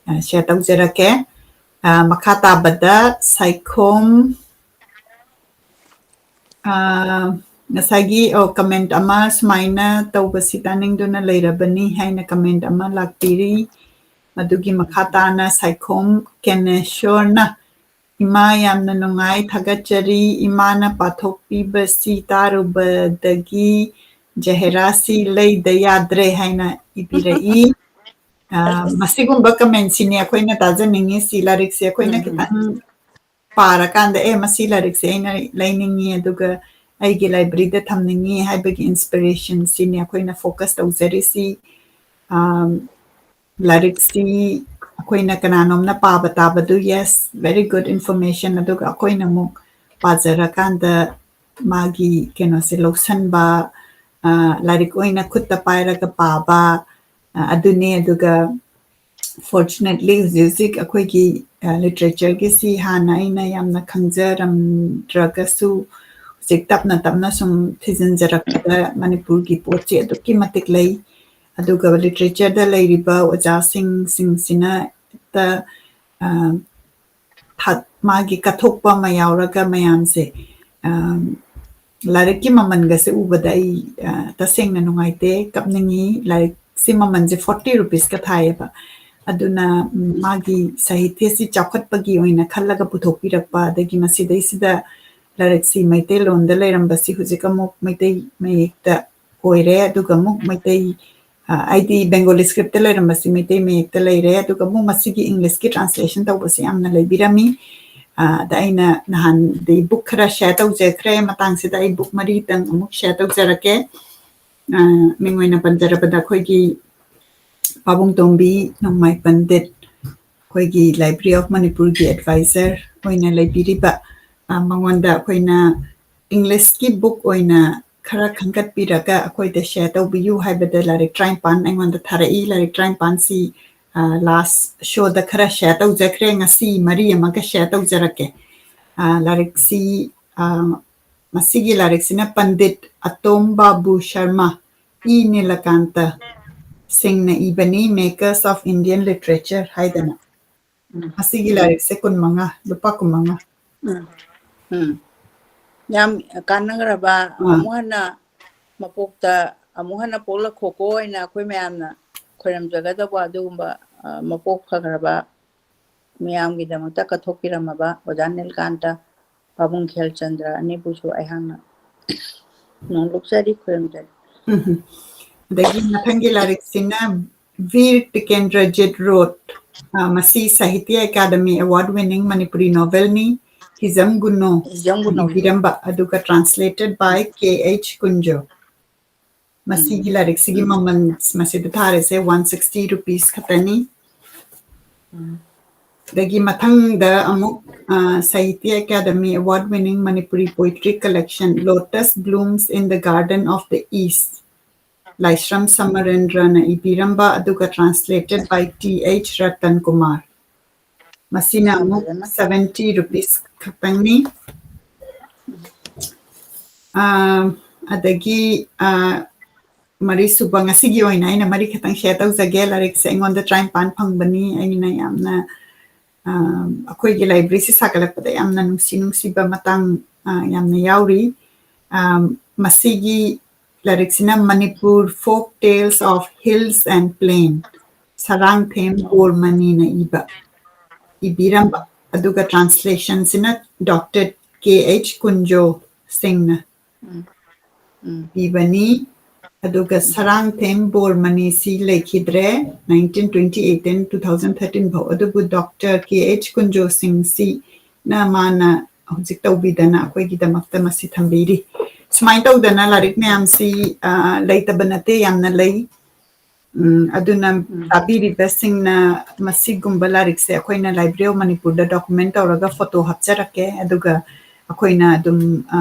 ꯑ, share ꯇꯧꯖꯔꯛꯀꯦ꯫ ꯑ, ꯃꯈꯥ ꯇꯥꯕꯗ ꯁꯥꯏꯈꯣꯝ, ꯑ, ꯉꯁꯥꯏꯒꯤ, ꯑꯣ, comment ꯑꯃ ꯁꯨꯃꯥꯏꯅ ꯇꯧꯕꯁꯤ ꯇꯥꯅꯤꯡꯗꯨꯅ ꯂꯩꯔꯕꯅꯤ ꯍꯥꯏꯅ comment ꯑꯃ ꯂꯥꯛꯄꯤꯔꯤ꯫ ꯑꯗꯨꯒꯤ ꯃꯈꯥ ꯇꯥꯅ ꯁꯥꯏꯈꯣꯝ ꯀꯦꯅꯦꯁꯣꯔꯅ, "ꯏꯃꯥ, ꯌꯥꯝꯅ ꯅꯨꯡꯉꯥꯏ, ꯊꯥꯒꯠꯆꯔꯤ꯫ ꯏꯃꯥꯅ ꯄꯥꯊꯣꯛꯄꯤꯕꯁꯤ ꯇꯥꯔꯨꯕꯗꯒꯤ ꯖꯍꯦꯔꯥꯁꯤ ꯂꯩꯗ ꯌꯥꯗ꯭ꯔꯦ" ꯍꯥꯏꯅ ꯏꯕꯤꯔꯛꯏ꯫ ꯑ, ꯃꯁꯤꯒꯨꯝꯕ comment ꯁꯤꯅꯤ ꯑꯩꯈꯣꯏꯅ ꯇꯥꯖꯅꯤꯡꯉꯤ꯫ ꯁꯤ ꯂꯥꯏꯔꯤꯛꯁꯦ ꯑꯩꯈꯣꯏꯅ ꯎꯝ, ꯎꯝ꯫ ꯈꯤꯇꯪ ꯄꯥꯔꯀꯥꯟꯗ, "ꯑꯦ, ꯃꯁꯤ ꯂꯥꯏꯔꯤꯛꯁꯦ ꯑꯩꯅ ꯂꯩꯅꯤꯡꯉꯤ, ꯑꯗꯨꯒ ꯑꯩꯒꯤ library ꯗ ꯊꯝꯅꯤꯡꯉꯤ" ꯍꯥꯏꯕꯒꯤ inspiration ꯁꯤꯅꯤ ꯑꯩꯈꯣꯏꯅ focus ꯇꯧꯖꯔꯤꯁꯤ꯫ ꯑꯝ, ꯂꯥꯏꯔꯤꯛꯁꯤ ꯑꯩꯈꯣꯏꯅ ꯀꯅꯥꯅꯣꯝꯅ ꯄꯥꯕ ꯇꯥꯕꯗꯨ, yes, very good information, ꯑꯗꯨꯒ ꯑꯩꯈꯣꯏꯅ ꯑꯃꯨꯛ ꯄꯥꯖꯔꯀꯥꯟꯗ ꯃꯥꯒꯤ ꯀꯩꯅꯣꯁꯦ ꯂꯧꯁꯟꯕ, ꯑ, ꯂꯥꯏꯔꯤꯛ ꯑꯣꯏꯅ ꯈꯨꯠꯇ ꯄꯥꯏꯔꯒ ꯄꯥꯕ, ꯑ, ꯑꯗꯨꯅꯦ꯫ ꯑꯗꯨꯒ fortunately ꯍꯧꯖꯤꯛ ꯍꯧꯖꯤꯛ ꯑꯩꯈꯣꯏꯒꯤ, ꯑ, literature ꯒꯤꯁꯤ ꯍꯥꯟꯅ ꯑꯩꯅ ꯌꯥꯝꯅ ꯈꯪꯖꯔꯝꯗ꯭ꯔꯒꯁꯨ, ꯍꯧꯖꯤꯛ ꯇꯞꯅ ꯇꯞꯅ ꯁꯨꯝ ꯊꯤꯖꯤꯟꯖꯔꯛꯄꯗ ꯃꯅꯤꯄꯨꯔꯒꯤ ꯄꯣꯠꯁꯤ ꯑꯗꯨꯛꯀꯤ ꯃꯇꯤꯛ ꯂꯩ꯫ ꯑꯗꯨꯒ literature ꯗ ꯂꯩꯔꯤꯕ ꯑꯣꯖꯥꯁꯤꯡ, ꯁꯤꯡꯁꯤꯅ ꯍꯦꯛꯇ, ꯑ, ꯊꯥ-, ꯃꯥꯒꯤ ꯀꯠꯊꯣꯛꯄ ꯑꯃ ꯌꯥꯎꯔꯒ ꯃꯌꯥꯝꯁꯦ, ꯑ, ꯂꯥꯏꯔꯤꯛꯀꯤ ꯃꯃꯜꯒꯁꯦ ꯎꯕꯗ ꯑꯩ, ꯑ, ꯇꯁꯦꯡꯅ ꯅꯨꯡꯉꯥꯏꯇꯦ, ꯀꯞꯅꯤꯡꯉꯤ꯫ ꯂꯥꯏꯔꯤꯛꯁꯤ ꯃꯃꯜꯁꯦ forty rupees ꯀ ꯊꯥꯏꯌꯦꯕ꯫ ꯑꯗꯨꯅ, ꯎꯝ, ꯃꯥꯒꯤ ꯁꯥꯍꯤꯇ꯭ꯌꯁꯤ ꯆꯥꯎꯈꯠꯄꯒꯤ ꯑꯣꯏꯅ ꯈꯜꯂꯒ ꯄꯨꯊꯣꯛꯄꯤꯔꯛꯄ, ꯑꯗꯒꯤ ꯃꯁꯤꯗꯩꯁꯤꯗ ꯂꯥꯏꯔꯤꯛꯁꯤ ꯃꯩꯇꯩꯂꯣꯟꯗ ꯂꯩꯔꯝꯕꯁꯤ ꯍꯧꯖꯤꯛ ꯑꯃꯨꯛ ꯃꯩꯇꯩ ꯃꯌꯦꯛꯇ ꯑꯣꯏꯔꯦ, ꯑꯗꯨꯒ ꯑꯃꯨꯛ ꯃꯩꯇꯩ, ꯑ, ꯍꯥꯏꯗꯤ Bengali script ꯇ ꯂꯩꯔꯝꯕꯁꯤ ꯃꯩꯇꯩ ꯃꯌꯦꯛꯇ ꯂꯩꯔꯦ, ꯑꯗꯨꯒ ꯑꯃꯨꯛ ꯃꯁꯤꯒꯤ English ꯀꯤ translation ꯇꯧꯕꯁꯦ ꯌꯥꯝꯅ ꯂꯩꯕꯤꯔꯝꯃꯤ꯫ ꯑ, ꯑꯗ ꯑꯩꯅ ꯅꯍꯥꯟꯗꯤ book ꯈꯔ share ꯇꯧꯖꯈ꯭ꯔꯦ, ꯃꯇꯥꯡꯁꯤꯗ ꯑꯩ book ꯃꯔꯤꯇꯪ ꯑꯃꯨꯛ share ꯇꯧꯖꯔꯛꯀꯦ꯫ ꯑ, ꯃꯤꯡ ꯑꯣꯏꯅ ꯄꯟꯖꯔꯕꯗ ꯑꯩꯈꯣꯏꯒꯤ ꯄꯥꯕꯨꯡ ꯇꯣꯝꯕꯤ ꯅꯣꯡꯃꯥꯏ ꯄꯟꯗꯤꯠ, ꯑꯩꯈꯣꯏꯒꯤ Library of Manipur ꯒꯤ advisor ꯑꯣꯏꯅ ꯂꯩꯕꯤꯔꯤꯕ, ꯑ, ꯃꯉꯣꯟꯗ ꯑꯩꯈꯣꯏꯅ English ꯀꯤ book ꯑꯣꯏꯅ ꯈꯔ ꯈꯟꯒꯠꯄꯤꯔꯒ ꯑꯩꯈꯣꯏꯗ share ꯇꯧꯕꯤꯌꯨ ꯍꯥꯏꯕꯗ ꯂꯥꯏꯔꯤꯛ ꯇꯔꯥꯅꯤꯄꯥꯟ ꯑꯩꯉꯣꯟꯗ ꯊꯥꯔꯛꯏ꯫ ꯂꯥꯏꯔꯤꯛ ꯇꯔꯥꯅꯤꯄꯥꯟꯁꯤ, ꯑ, last show ꯗ ꯈꯔ share ꯇꯧꯖꯈ꯭ꯔꯦ, ꯉꯁꯤ ꯃꯔꯤ ꯑꯃꯒ share ꯇꯧꯖꯔꯛꯀꯦ꯫ ꯑ, ꯂꯥꯏꯔꯤꯛꯁꯤ, ꯑ, ꯃꯁꯤꯒꯤ ꯂꯥꯏꯔꯤꯛꯁꯤꯅ ꯄꯟꯗꯤꯠ ꯑꯇꯣꯝ ꯕꯥꯕꯨ ꯁꯔꯃ, ꯏ ꯅꯤꯂꯀꯥꯟꯇ ꯁꯤꯡꯅ ꯏꯕꯅꯤ, Makers of Indian Literature ꯍꯥꯏꯗꯅ꯫ ꯃꯁꯤꯒꯤ ꯂꯥꯏꯔꯤꯛꯁꯦ ꯀꯨꯟꯃꯉꯥ, ꯂꯨꯄꯥ ꯀꯨꯟꯃꯉꯥ꯫ ꯎꯝ꯫ ꯎꯝ꯫ ꯌꯥꯝ ꯀꯥꯟꯅꯈ꯭ꯔꯕ, ꯑꯥ꯫ ꯑꯃꯨꯛ ꯍꯟꯅ ꯃꯄꯣꯛꯇ ꯑꯃꯨꯛ ꯍꯟꯅ ꯄꯣꯛꯂꯛꯈꯣꯀꯣ ꯍꯥꯏꯅ ꯑꯩꯈꯣꯏ ꯃꯌꯥꯝꯅ ꯈꯣꯏꯔꯝꯖꯒꯗꯧꯕ ꯑꯗꯨꯒꯨꯝꯕ, ꯑ, ꯃꯄꯣꯛ ꯐꯈ꯭ꯔꯕ ꯃꯌꯥꯝꯒꯤꯗꯃꯛꯇ ꯀꯠꯊꯣꯛꯄꯤꯔꯝꯃꯕ ꯑꯣꯖꯥ ꯅꯤꯜꯀꯥꯟꯇ, ꯄꯥꯕꯨꯡ ꯈꯦꯜꯆꯟꯗ꯭ꯔ ꯑꯅꯤꯕꯨꯁꯨ ꯑꯩꯍꯥꯛꯅ ꯅꯣꯡꯂꯨꯛꯆꯔꯤ, ꯈꯣꯏꯔꯝꯖꯔꯤ꯫ ꯎꯝ꯫ ꯑꯗꯒꯤ ꯃꯊꯪꯒꯤ ꯂꯥꯏꯔꯤꯛꯁꯤꯅ ꯚꯤꯔ ꯇꯤꯀꯦꯟꯗ꯭ꯔꯖꯤꯠ ꯔꯣꯠ, ꯑ, ꯃꯁꯤ ꯁꯥꯍꯤꯇ꯭ꯌ ꯑꯦꯀꯥꯗꯃꯤ ꯑꯦꯋꯥꯔꯗ ꯋꯤꯅꯤꯡ ꯃꯅꯤꯄꯨꯔꯤ ꯅꯣꯚꯦꯜꯅꯤ, ꯍꯤꯖꯝ ꯒꯨꯅꯣ ꯍꯤꯖꯝ ꯒꯨꯅꯣ꯫ ꯏꯕꯤꯔꯝꯕ, ꯑꯗꯨꯒ translated by K H Kunjo. ꯃꯁꯤꯒꯤ ꯂꯥꯏꯔꯤꯛꯁꯤꯒꯤ ꯃꯃꯜ ꯃꯁꯤꯗ ꯊꯥꯔꯤꯁꯦ one sixty rupees ꯈꯛꯇꯅꯤ꯫ ꯎꯝ꯫ ꯑꯗꯒꯤ ꯃꯊꯪꯗ ꯑꯃꯨꯛ, ꯑ, Sahitya academy award winning Manipuri poetry collection Lotus Blooms in the Garden of the East, Laisram ꯁꯃꯔꯦꯟꯗ꯭ꯔꯅ ꯏꯕꯤꯔꯝꯕ, ꯑꯗꯨꯒ translated by T H Ratan Kumar. ꯃꯁꯤꯅ ꯑꯃꯨꯛ seventy rupees ꯈꯛꯇꯪꯅꯤ꯫ ꯑ, ꯑꯗꯒꯤ, ꯑ, ꯃꯔꯤꯁꯨꯕ, ꯉꯁꯤꯒꯤ ꯑꯣꯏꯅ ꯑꯩꯅ ꯃꯔꯤ ꯈꯛꯇꯪ share ꯇꯧꯖꯒꯦ꯫ ꯂꯥꯏꯔꯤꯛꯁꯦ ꯑꯩꯉꯣꯟꯗ ꯇꯔꯥꯅꯤꯄꯥꯟ ꯐꯪꯕꯅꯤ꯫ ꯑꯩꯅ ꯌꯥꯝꯅ, ꯑ, ꯑꯩꯈꯣꯏꯒꯤ libraryꯁꯤ ꯁꯥꯒꯠꯂꯛꯄꯗ ꯌꯥꯝꯅ ꯅꯨꯡꯁꯤ ꯅꯨꯡꯁꯤꯕ ꯃꯇꯥꯡ, ꯑ, ꯌꯥꯝꯅ ꯌꯥꯎꯔꯤ꯫ ꯑ, ꯃꯁꯤꯒꯤ ꯂꯥꯏꯔꯤꯛꯁꯤꯅ Manipur Folk Tales of Hills and Plain, Sarangthem ꯕꯣꯔꯃꯅꯤꯅ ꯏꯕ, ꯏꯕꯤꯔꯝꯕ, ꯑꯗꯨꯒ translationꯁꯤꯅ Doctor K H ꯀꯨꯟꯖꯣ ꯁꯤꯡꯅ ꯎꯝ꯫ ꯎꯝ꯫ ꯄꯤꯕꯅꯤ꯫ ꯑꯗꯨꯒ ꯁꯔꯥꯡꯊꯦꯝ ꯕꯣꯔꯃꯅꯤꯁꯤ ꯂꯩꯈꯤꯗ꯭ꯔꯦ, nineteen twenty eight and two thousand thirteen ꯐꯥꯎ꯫ ꯑꯗꯨꯕꯨ Doctor K H ꯀꯨꯟꯖꯣ ꯁꯤꯡꯁꯤꯅ ꯃꯥꯅ ꯍꯧꯖꯤꯛ ꯇꯧꯕꯤꯗꯅ ꯑꯩꯈꯣꯏꯒꯤꯗꯃꯛꯇ ꯃꯁꯤ ꯊꯝꯕꯤꯔꯤ꯫ ꯁꯨꯃꯥꯏꯅ ꯇꯧꯗꯅ ꯂꯥꯏꯔꯤꯛ ꯃꯌꯥꯝꯁꯤ, ꯑ, ꯂꯩꯇꯕ ꯅꯠꯇꯦ, ꯌꯥꯝꯅ ꯂꯩ꯫ ꯎꯝ, ꯑꯗꯨꯅ ꯎꯝ꯫ ꯇꯥꯕꯤꯔꯤꯕꯁꯤꯡꯅ ꯃꯁꯤꯒꯨꯝꯕ ꯂꯥꯏꯔꯤꯛꯁꯦ ꯑꯩꯈꯣꯏꯅ Library of ꯃꯅꯤꯄꯨꯔꯗ document ꯇꯧꯔꯒ photo ꯍꯥꯞꯆꯔꯛꯀꯦ, ꯑꯗꯨꯒ ꯑꯩꯈꯣꯏꯅ ꯑꯗꯨꯝ, ꯑ,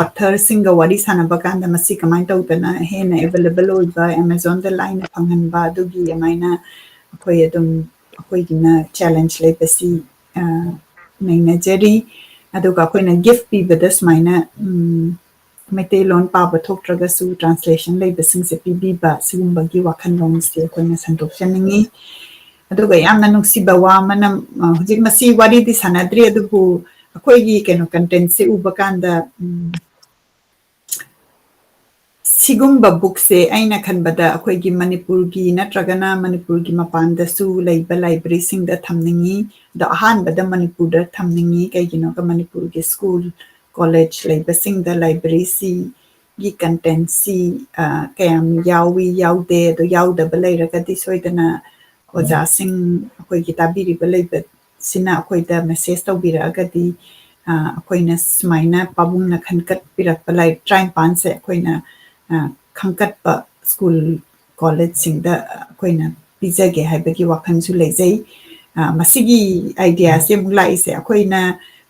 authorꯁꯤꯡꯒ ꯋꯥꯔꯤ ꯁꯥꯟꯅꯕ ꯀꯥꯟꯗ ꯃꯁꯤ ꯀꯃꯥꯏꯅ ꯇꯧꯗꯅ ꯍꯦꯟꯅ available ꯑꯣꯏꯕ, Amazonꯗ ꯂꯥꯏꯅ ꯐꯪꯍꯟꯕ, ꯑꯗꯨꯒꯤ ꯑꯗꯨꯃꯥꯏꯅ ꯑꯩꯈꯣꯏ ꯑꯗꯨꯝ, ꯑꯩꯈꯣꯏꯒꯤꯅ challenge ꯂꯩꯕꯁꯤ, ꯑ, ꯅꯩꯅꯖꯔꯤ꯫ ꯑꯗꯨꯒ ꯑꯩꯈꯣꯏꯅ gift ꯄꯤꯕꯗ ꯁꯨꯃꯥꯏꯅ, ꯎꯝ, ꯃꯩꯇꯩꯂꯣꯟ ꯄꯥꯕ ꯊꯣꯛꯇ꯭ꯔꯒꯁꯨ translation ꯂꯩꯕꯁꯤꯡꯁꯦ ꯄꯤꯕꯤꯕ, ꯁꯤꯒꯨꯝꯕꯒꯤ ꯋꯥꯈꯜꯂꯣꯟꯁꯦ ꯑꯩꯈꯣꯏꯅ ꯁꯟꯗꯣꯛꯆꯅꯤꯡꯉꯤ꯫ ꯑꯗꯨꯒ ꯌꯥꯝꯅ ꯅꯨꯡꯁꯤꯕ ꯋꯥ ꯑꯃꯅ, ꯑ, ꯍꯧꯖꯤꯛ ꯃꯁꯤ ꯋꯥꯔꯤꯗꯤ ꯁꯥꯟꯅꯗ꯭ꯔꯤ, ꯑꯗꯨꯕꯨ ꯑꯩꯈꯣꯏꯒꯤ ꯀꯩꯅꯣ, content-ꯁꯦ ꯎꯕ ꯀꯥꯟꯗ, ꯎꯝ, ꯁꯤꯒꯨꯝꯕ book-ꯁꯦ ꯑꯩꯅ ꯈꯟꯕꯗ ꯑꯩꯈꯣꯏꯒꯤ ꯃꯅꯤꯄꯨꯔꯒꯤ ꯅꯠꯇ꯭ꯔꯒꯅ ꯃꯅꯤꯄꯨꯔꯒꯤ ꯃꯄꯥꯟꯗꯁꯨ ꯂꯩꯕ library-ꯁꯤꯡꯗ ꯊꯝꯅꯤꯡꯉꯤ꯫ ꯑꯗꯣ ꯑꯍꯥꯟꯕꯗ ꯃꯅꯤꯄꯨꯔꯗ ꯊꯝꯅꯤꯡꯉꯤ, ꯀꯩꯒꯤꯅꯣꯒ ꯃꯅꯤꯄꯨꯔꯒꯤ school, college ꯂꯩꯕꯁꯤꯡꯗ library-ꯁꯤꯒꯤ content-ꯁꯤ, ꯑ, ꯀꯌꯥꯝ ꯌꯥꯎꯏ, ꯌꯥꯎꯗꯦ, ꯑꯗꯣ ꯌꯥꯎꯗꯕ ꯂꯩꯔꯒꯗꯤ ꯁꯣꯏꯗꯅ ꯑꯣꯖꯥꯁꯤꯡ, ꯑꯩꯈꯣꯏꯒꯤ ꯇꯥꯕꯤꯔꯤꯕ ꯂꯩꯕꯁꯤꯅ ꯑꯩꯈꯣꯏꯗ message ꯇꯧꯕꯤꯔꯛꯑꯒꯗꯤ, ꯑ, ꯑꯩꯈꯣꯏꯅ ꯁꯨꯃꯥꯏꯅ ꯄꯥꯕꯨꯡꯅ ꯈꯟꯒꯠꯄꯤꯔꯛꯄ ꯂꯥꯏꯔꯤꯛ ꯇꯔꯥꯅꯤꯄꯥꯟꯁꯦ ꯑꯩꯈꯣꯏꯅ, ꯑ, ꯈꯟꯒꯠꯄ school, college-ꯁꯤꯡꯗ ꯑꯩꯈꯣꯏꯅ ꯄꯤꯖꯒꯦ ꯍꯥꯏꯕꯒꯤ ꯋꯥꯈꯜꯁꯨ ꯂꯩꯖꯩ꯫ ꯑ, ꯃꯁꯤꯒꯤ idea-ꯁꯦ ꯑꯃꯨꯛ ꯂꯥꯛꯏꯁꯦ ꯑꯩꯈꯣꯏꯅ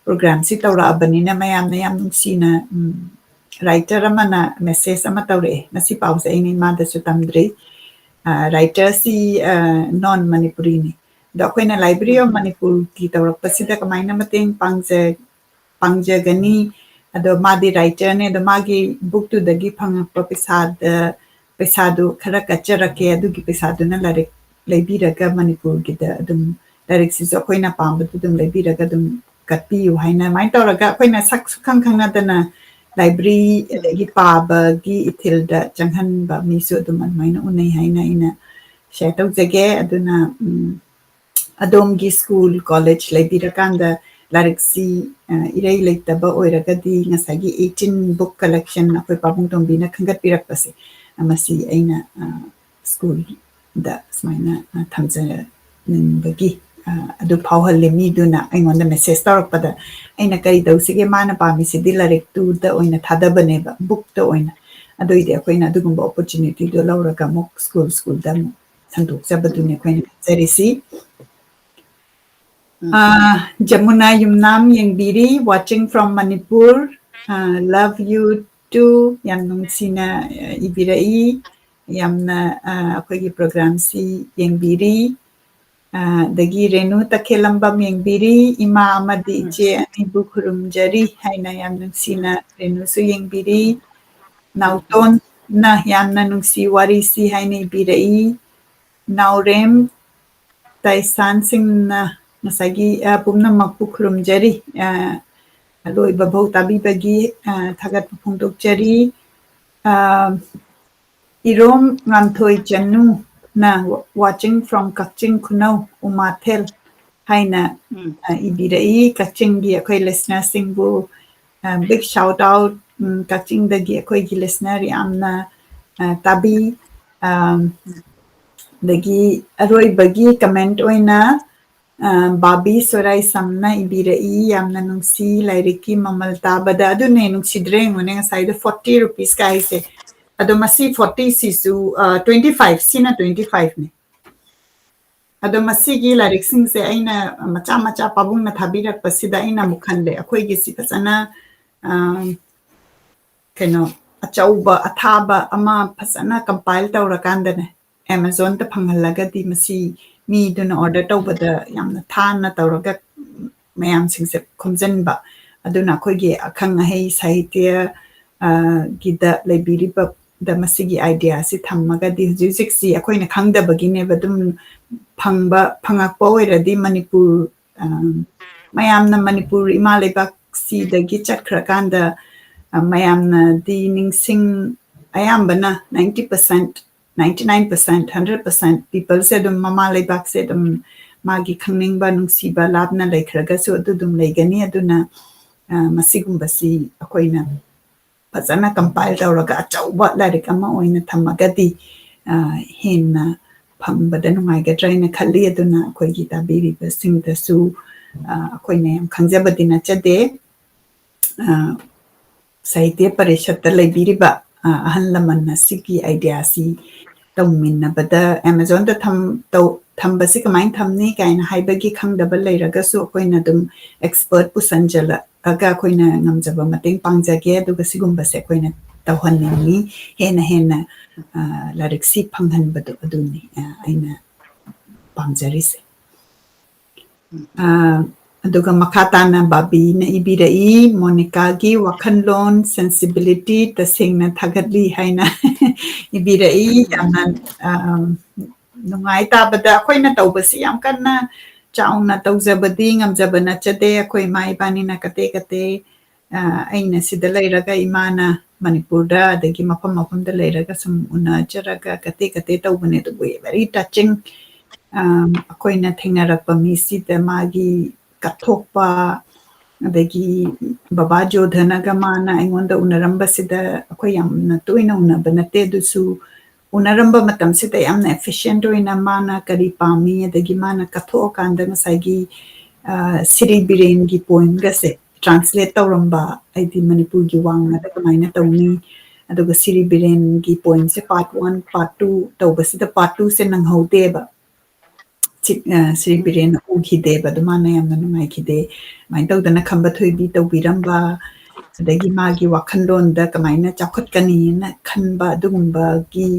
program-ꯁꯤ ꯇꯧꯔꯛꯑꯕꯅꯤꯅ ꯃꯌꯥꯝꯅ ꯌꯥꯝ ꯅꯨꯡꯁꯤꯅ, ꯎꯝ, writer ꯑꯃꯅ message ꯑꯃ ꯇꯧꯔꯛꯑꯦ꯫ ꯃꯁꯤ ꯄꯥꯎꯁꯦ ꯑꯩꯅ ꯏꯃꯥꯗꯁꯨ ꯇꯝꯗ꯭ꯔꯤ꯫ ꯑ, writer-ꯁꯤ, ꯑ, non Manipuri-ꯅꯤ꯫ ꯑꯗꯣ ꯑꯩꯈꯣꯏꯅ Library of Manipur-ꯒꯤ ꯇꯧꯔꯛꯄꯁꯤꯗ ꯀꯃꯥꯏꯅ ꯃꯇꯦꯡ ꯄꯥꯡꯖ-, ꯄꯥꯡꯖꯒꯅꯤ? ꯑꯗꯣ ꯃꯥꯗꯤ writer-ꯅꯦ, ꯑꯗꯣ ꯃꯥꯒꯤ book-ꯇꯨꯗꯒꯤ ꯐꯪꯉꯛꯄ ꯄꯩꯁꯥꯗ, ꯄꯩꯁꯥꯗꯨ ꯈꯔ ꯀꯠꯆꯔꯛꯀꯦ, ꯑꯗꯨꯒꯤ ꯄꯩꯁꯥꯗꯨꯅ ꯂꯥꯏꯔꯤꯛ ꯂꯩꯕꯤꯔꯒ ꯃꯅꯤꯄꯨꯔꯒꯤꯗ ꯑꯗꯨꯝ ꯂꯥꯏꯔꯤꯛꯁꯤꯁꯨ ꯑꯩꯈꯣꯏꯅ ꯄꯥꯝꯕꯗꯨ ꯑꯗꯨꯝ ꯂꯩꯕꯤꯔꯒ ꯑꯗꯨꯝ ꯀꯠꯄꯤꯌꯨ ꯍꯥꯏꯅ ꯑꯗꯨꯃꯥꯏꯅ ꯇꯧꯔꯒ ꯑꯩꯈꯣꯏꯅ ꯁꯛ ꯁꯨꯈꯪ ꯈꯪꯅꯗꯅ library ꯑꯗꯒꯤ ꯄꯥꯕꯒꯤ ꯏꯊꯤꯜꯗ ꯆꯪꯍꯟꯕ ꯃꯤꯁꯨ ꯑꯗꯨꯝ ꯑꯗꯨꯃꯥꯏꯅ ꯎꯅꯩ ꯍꯥꯏꯅ ꯑꯩꯅ share ꯇꯧꯖꯒꯦ꯫ ꯑꯗꯨꯅ, ꯎꯝ, ꯑꯗꯣꯝꯒꯤ school, college ꯂꯩꯕꯤꯔꯀꯥꯟꯗ ꯂꯥꯏꯔꯤꯛꯁꯤ, ꯑ, ꯏꯔꯩ ꯂꯩꯇꯕ ꯑꯣꯏꯔꯒꯗꯤ ꯉꯁꯥꯏꯒꯤ eighteen book collection ꯑꯩꯈꯣꯏ ꯄꯥꯕꯨꯡ ꯇꯣꯝꯕꯤꯅ ꯈꯟꯒꯠꯄꯤꯔꯛꯄꯁꯦ, ꯑ, ꯃꯁꯤ ꯑꯩꯅ, ꯑ, school-ꯗ ꯁꯨꯃꯥꯏꯅ, ꯑ, ꯊꯝꯖꯅꯤꯡꯕꯒꯤ, ꯑ, ꯑꯗꯨ ꯐꯥꯎꯍꯜꯂꯤ꯫ ꯃꯤꯗꯨꯅ ꯑꯩꯉꯣꯟꯗ message ꯇꯧꯔꯛꯄꯗ ꯑꯩꯅ ꯀꯔꯤ ꯇꯧꯁꯤꯒꯦ, ꯃꯥꯅ ꯄꯥꯝꯃꯤꯁꯤꯗꯤ ꯂꯥꯏꯔꯤꯛꯇꯨꯗ ꯑꯣꯏꯅ ꯊꯥꯗꯕꯅꯦꯕ, book-ꯇ ꯑꯣꯏꯅ꯫ ꯑꯗꯨꯏꯗꯤ ꯑꯩꯈꯣꯏꯅ ꯑꯗꯨꯒꯨꯝꯕ opportunity-ꯗꯣ ꯂꯧꯔꯒ ꯑꯃꯨꯛ school, school-ꯗ ꯑꯃꯨꯛ ꯁꯟꯗꯣꯛꯆꯕꯗꯨꯅꯤ ꯑꯩꯈꯣꯏꯅ ꯈꯟꯖꯔꯤꯁꯤ꯫ ꯑ, ꯖꯃꯨꯅꯥ ꯌꯨꯝꯅꯥꯝ ꯌꯦꯡꯕꯤꯔꯤ, watching from Manipur, ꯑ, love you too, ꯌꯥꯝ ꯅꯨꯡꯁꯤꯅ, ꯑ, ꯏꯕꯤꯔꯛꯏ, ꯌꯥꯝꯅ, ꯑ, ꯑꯩꯈꯣꯏꯒꯤ program-ꯁꯤ ꯌꯦꯡꯕꯤꯔꯤ꯫ ꯑ, ꯑꯗꯒꯤ ꯔꯦꯅꯨ ꯇꯈꯦꯜꯂꯝꯕꯝ ꯌꯦꯡꯕꯤꯔꯤ, ꯏꯃꯥ ꯑꯃꯗꯤ ꯏꯆꯦ ꯑꯅꯤꯕꯨ ꯈꯨꯔꯨꯝꯖꯔꯤ ꯍꯥꯏꯅ ꯌꯥꯝ ꯅꯨꯡꯁꯤꯅ ꯔꯦꯅꯨꯁꯨ ꯌꯦꯡꯕꯤꯔꯤ꯫ ꯅꯥꯎꯇꯣꯟꯅ ꯌꯥꯝꯅ ꯅꯨꯡꯁꯤ ꯋꯥꯔꯤꯁꯤ ꯍꯥꯏꯅ ꯏꯕꯤꯔꯛꯏ꯫ ꯅꯥꯎꯔꯦꯝ ꯇꯥꯏꯁꯥꯟꯁꯤꯡꯅ ꯉꯁꯥꯏꯒꯤ, ꯑ, ꯄꯨꯝꯅꯃꯛꯄꯨ ꯈꯨꯔꯨꯝꯖꯔꯤ꯫ ꯑ, ꯑꯂꯣꯏꯕ ꯐꯥꯎ ꯇꯥꯕꯤꯕꯒꯤ, ꯑ, ꯊꯥꯒꯠꯄ ꯐꯣꯡꯗꯣꯛꯆꯔꯤ꯫ ꯑ, ꯏꯔꯣꯝ ꯉꯥꯟꯊꯣꯏ ꯆꯅꯨꯅ, "Watching from ꯀꯛꯆꯤꯡ ꯈꯨꯅꯧ ꯎꯃꯥꯊꯦꯜ" ꯍꯥꯏꯅ, ꯎꯝ꯫ ꯑ, ꯏꯕꯤꯔꯛꯏ꯫ ꯀꯛꯆꯤꯡꯒꯤ ꯑꯩꯈꯣꯏ listenerꯁꯤꯡꯕꯨ, ꯑ, big shout out, ꯎꯝ, ꯀꯛꯆꯤꯡꯗꯒꯤ ꯑꯩꯈꯣꯏꯒꯤ listener ꯌꯥꯝꯅ, ꯑ, ꯇꯥꯕꯤ꯫ ꯑ, ꯑꯗꯒꯤ ꯑꯔꯣꯏꯕꯒꯤ comment ꯑꯣꯏꯅ, ꯑ, ꯕꯥꯕꯤ ꯁꯣꯔꯥꯏꯁꯝꯅ ꯏꯕꯤꯔꯛꯏ, "ꯌꯥꯝꯅ ꯅꯨꯡꯁꯤ, ꯂꯥꯏꯔꯤꯛꯀꯤ ꯃꯃꯜ ꯇꯥꯕꯗ"꯫ ꯑꯗꯨꯅꯦ, ꯅꯨꯡꯁꯤꯗ꯭ꯔꯦ, ꯌꯦꯡꯉꯨꯅꯦ, ꯉꯁꯥꯏꯗꯣ forty rupees ꯀꯥꯏꯁꯦ꯫ ꯑꯗꯣ ꯃꯁꯤ forty ꯁꯤꯁꯨ, ꯑ, twenty five, ꯁꯤꯅ twenty five ꯅꯦ꯫ ꯑꯗꯣ ꯃꯁꯤꯒꯤ ꯂꯥꯏꯔꯤꯛꯁꯤꯡꯁꯦ ꯑꯩꯅ ꯃꯆꯥ ꯃꯆꯥ ꯄꯥꯕꯨꯡꯅ ꯊꯥꯕꯤꯔꯛꯄꯁꯤꯗ ꯑꯩꯅ ꯑꯃꯨꯛ ꯈꯜꯂꯦ, ꯑꯩꯈꯣꯏꯒꯤꯁꯤ ꯐꯖꯅ, ꯑ, ꯀꯩꯅꯣ, ꯑꯆꯧꯕ ꯑꯊꯥꯕ ꯑꯃ ꯐꯖꯅ compile ꯇꯧꯔꯀꯥꯟꯗꯅꯦ, Amazonꯗ ꯐꯪꯍꯜꯂꯒꯗꯤ ꯃꯁꯤ ꯃꯤꯗꯨꯅ order ꯇꯧꯕꯗ ꯌꯥꯝꯅ ꯊꯥꯅ ꯇꯧꯔꯒ ꯃꯌꯥꯝꯁꯤꯡꯁꯦ ꯈꯣꯝꯖꯤꯟꯕ꯫ ꯑꯗꯨꯅ ꯑꯩꯈꯣꯏꯒꯤ ꯑꯈꯪ ꯑꯍꯩ ꯁꯥꯍꯤꯇ꯭ꯌ, ꯑ, ꯒꯤꯗ ꯂꯩꯕꯤꯔꯤꯕ ꯗ ꯃꯁꯤꯒꯤ ideaꯁꯤ ꯊꯝꯃꯒꯗꯤ ꯍꯧꯖꯤꯛ ꯍꯧꯖꯤꯛꯁꯤ ꯑꯩꯈꯣꯏꯅ ꯈꯪꯗꯕꯒꯤꯅꯦꯕ꯫ ꯑꯗꯨꯝ ꯐꯪꯕ, ꯐꯪꯉꯛꯄ ꯑꯣꯏꯔꯗꯤ ꯃꯅꯤꯄꯨꯔ, ꯑ, ꯃꯌꯥꯝꯅ ꯃꯅꯤꯄꯨꯔ ꯏꯃꯥ ꯂꯩꯕꯥꯛꯁꯤꯗꯒꯤ ꯆꯠꯈ꯭ꯔꯀꯥꯟꯗ, ꯑ, ꯃꯌꯥꯝꯅꯗꯤ ꯅꯤꯡꯁꯤꯡ-, ꯑꯌꯥꯝꯕꯅ ninety percent, ninety nine percent, hundred percent peopleꯁꯦ ꯑꯗꯨꯝ ꯃꯃꯥ ꯂꯩꯕꯥꯛꯁꯦ ꯑꯗꯨꯝ ꯃꯥꯒꯤ ꯈꯪꯅꯤꯡꯕ, ꯅꯨꯡꯁꯤꯕ ꯂꯥꯞꯅ ꯂꯩꯈ꯭ꯔꯒꯁꯨ ꯑꯗꯨ ꯑꯗꯨꯝ ꯂꯩꯒꯅꯤ꯫ ꯑꯗꯨꯅ, ꯑ, ꯃꯁꯤꯒꯨꯝꯕꯁꯤ ꯑꯩꯈꯣꯏꯅ ꯐꯖꯅ compile ꯇꯧꯔꯒ ꯑꯆꯧꯕ ꯂꯥꯏꯔꯤꯛ ꯑꯃ ꯑꯣꯏꯅ ꯊꯝꯃꯒꯗꯤ, ꯑ, ꯍꯦꯟꯅ ꯐꯪꯕꯗ ꯅꯨꯡꯉꯥꯏꯒꯗ꯭ꯔꯥ ꯍꯥꯏꯅ ꯈꯜꯂꯤ꯫ ꯑꯗꯨꯅ ꯑꯩꯈꯣꯏꯒꯤ ꯇꯥꯕꯤꯔꯤꯕꯁꯤꯡꯗꯁꯨ, ꯑ, ꯑꯩꯈꯣꯏꯅ ꯌꯥꯝ ꯈꯪꯖꯕꯗꯤ ꯅꯠꯆꯗꯦ꯫ ꯑ, ꯁꯥꯍꯤꯇ꯭ꯌ ꯄꯔꯤꯁꯠꯇ ꯂꯩꯕꯤꯔꯤꯕ, ꯑ, ꯑꯍꯜ ꯂꯃꯟ ꯑꯁꯤꯒꯤ ideaꯁꯤ ꯇꯧꯃꯤꯟꯅꯕꯗ Amazonꯗ ꯊꯝ-, ꯇꯧ-, ꯊꯝꯕꯁꯤ ꯀꯃꯥꯏꯅ ꯊꯝꯅꯤ ꯀꯥꯏꯅ ꯍꯥꯏꯕꯒꯤ ꯈꯪꯗꯕ ꯂꯩꯔꯒꯁꯨ ꯑꯩꯈꯣꯏꯅ ꯑꯗꯨꯝ expert ꯄꯨꯁꯟꯖꯜꯂꯛꯑꯒ ꯑꯩꯈꯣꯏꯅ ꯉꯝꯖꯕ ꯃꯇꯦꯡ ꯄꯥꯡꯖꯒꯦ꯫ ꯑꯗꯨꯒ ꯁꯤꯒꯨꯝꯕꯁꯦ ꯑꯩꯈꯣꯏꯅ ꯇꯧꯍꯟꯅꯤꯡꯉꯤ꯫ ꯍꯦꯟꯅ ꯍꯦꯟꯅ, ꯑ, ꯂꯥꯏꯔꯤꯛꯁꯤ ꯐꯪꯍꯟꯕꯗꯣ ꯑꯗꯨꯅꯤ, ꯑ, ꯑꯩꯅ ꯄꯥꯝꯖꯔꯤꯁꯦ꯫ ꯑ, ꯑꯗꯨꯒ ꯃꯈꯥ ꯇꯥꯅ ꯕꯥꯕꯤꯅ ꯏꯕꯤꯔꯛꯏ, "ꯃꯣꯅꯤꯀꯥꯒꯤ ꯋꯥꯈꯜꯂꯣꯟ, sensibility ꯇꯁꯦꯡꯅ ꯊꯥꯒꯠꯂꯤ" ꯍꯥꯏꯅ ꯏꯕꯤꯔꯛꯏ꯫ ꯌꯥꯝꯅ, ꯑ, ꯅꯨꯡꯉꯥꯏ ꯇꯥꯕꯗ꯫ ꯑꯩꯈꯣꯏꯅ ꯇꯧꯕꯁꯤ ꯌꯥꯝ ꯀꯟꯅ ꯆꯥꯎꯅ ꯇꯧꯖꯕꯗꯤ ꯉꯝꯖꯕ ꯅꯠꯆꯗꯦ꯫ ꯑꯩꯈꯣꯏ ꯏꯃꯥ ꯏꯕꯥꯅꯤꯅ ꯀꯇꯦ ꯀꯇꯦ, ꯑ, ꯑꯩꯅ ꯁꯤꯗ ꯂꯩꯔꯒ ꯏꯃꯥꯅ ꯃꯅꯤꯄꯨꯔꯗ, ꯑꯗꯒꯤ ꯃꯐꯝ ꯃꯐꯝꯗ ꯂꯩꯔꯒ ꯁꯨꯝ ꯎꯅꯖꯔꯒ ꯀꯇꯦ ꯀꯇꯦ ꯇꯧꯕꯅꯦ꯫ ꯑꯗꯨꯕꯨ very touching, ꯑ, ꯑꯩꯈꯣꯏꯅ ꯊꯦꯡꯅꯔꯛꯄ ꯃꯤꯁꯤꯗ ꯃꯥꯒꯤ ꯀꯠꯊꯣꯛꯄ, ꯑꯗꯒꯤ ꯕꯕꯥ ꯖꯣꯙꯅꯒ ꯃꯥꯅ ꯑꯩꯉꯣꯟꯗ ꯎꯅꯔꯝꯕꯁꯤꯗ, ꯑꯩꯈꯣꯏ ꯌꯥꯝꯅ ꯇꯣꯏꯅ ꯎꯅꯕ ꯅꯠꯇꯦ, ꯑꯗꯨꯁꯨ ꯎꯅꯔꯝꯕ ꯃꯇꯝꯁꯤꯗ ꯌꯥꯝꯅ efficient ꯑꯣꯏꯅ ꯃꯥꯅ ꯀꯔꯤ ꯄꯥꯝꯃꯤ, ꯑꯗꯒꯤ ꯃꯥꯅ ꯀꯠꯊꯣꯛꯑꯀꯥꯟꯗ ꯉꯁꯥꯏꯒꯤ, ꯑ, ꯁꯤꯔꯤ ꯕꯤꯔꯦꯟꯒꯤ poemꯒꯁꯦ translate ꯇꯧꯔꯝꯕ, ꯍꯥꯏꯗꯤ ꯃꯅꯤꯄꯨꯔꯒꯤ ꯋꯥꯡꯃꯗ ꯀꯃꯥꯏꯅ ꯇꯧꯅꯤ, ꯑꯗꯨꯒ ꯁꯤꯔꯤ ꯕꯤꯔꯦꯟꯒꯤ poemꯁꯦ part one, part two ꯇꯧꯕꯁꯤꯗ part twoꯁꯦ ꯅꯪꯍꯧꯗꯦꯕ꯫ ꯁꯤ-, ꯑ, ꯁꯤꯔꯤ ꯕꯤꯔꯦꯟꯅ ꯎꯈꯤꯗꯦꯕ, ꯑꯗꯨ ꯃꯥꯅ ꯌꯥꯝꯅ ꯅꯨꯡꯉꯥꯏꯈꯤꯗꯦ꯫ ꯑꯗꯨꯃꯥꯏꯅ ꯇꯧꯗꯅ ꯈꯝꯕ ꯊꯣꯏꯕꯤ ꯇꯧꯕꯤꯔꯝꯕ, ꯑꯗꯒꯤ ꯃꯥꯒꯤ ꯋꯥꯈꯜꯂꯣꯟꯗ ꯀꯃꯥꯏꯅ ꯆꯥꯎꯈꯠꯀꯅꯤꯅ ꯈꯟꯕ, ꯑꯗꯨꯒꯨꯝꯕꯒꯤ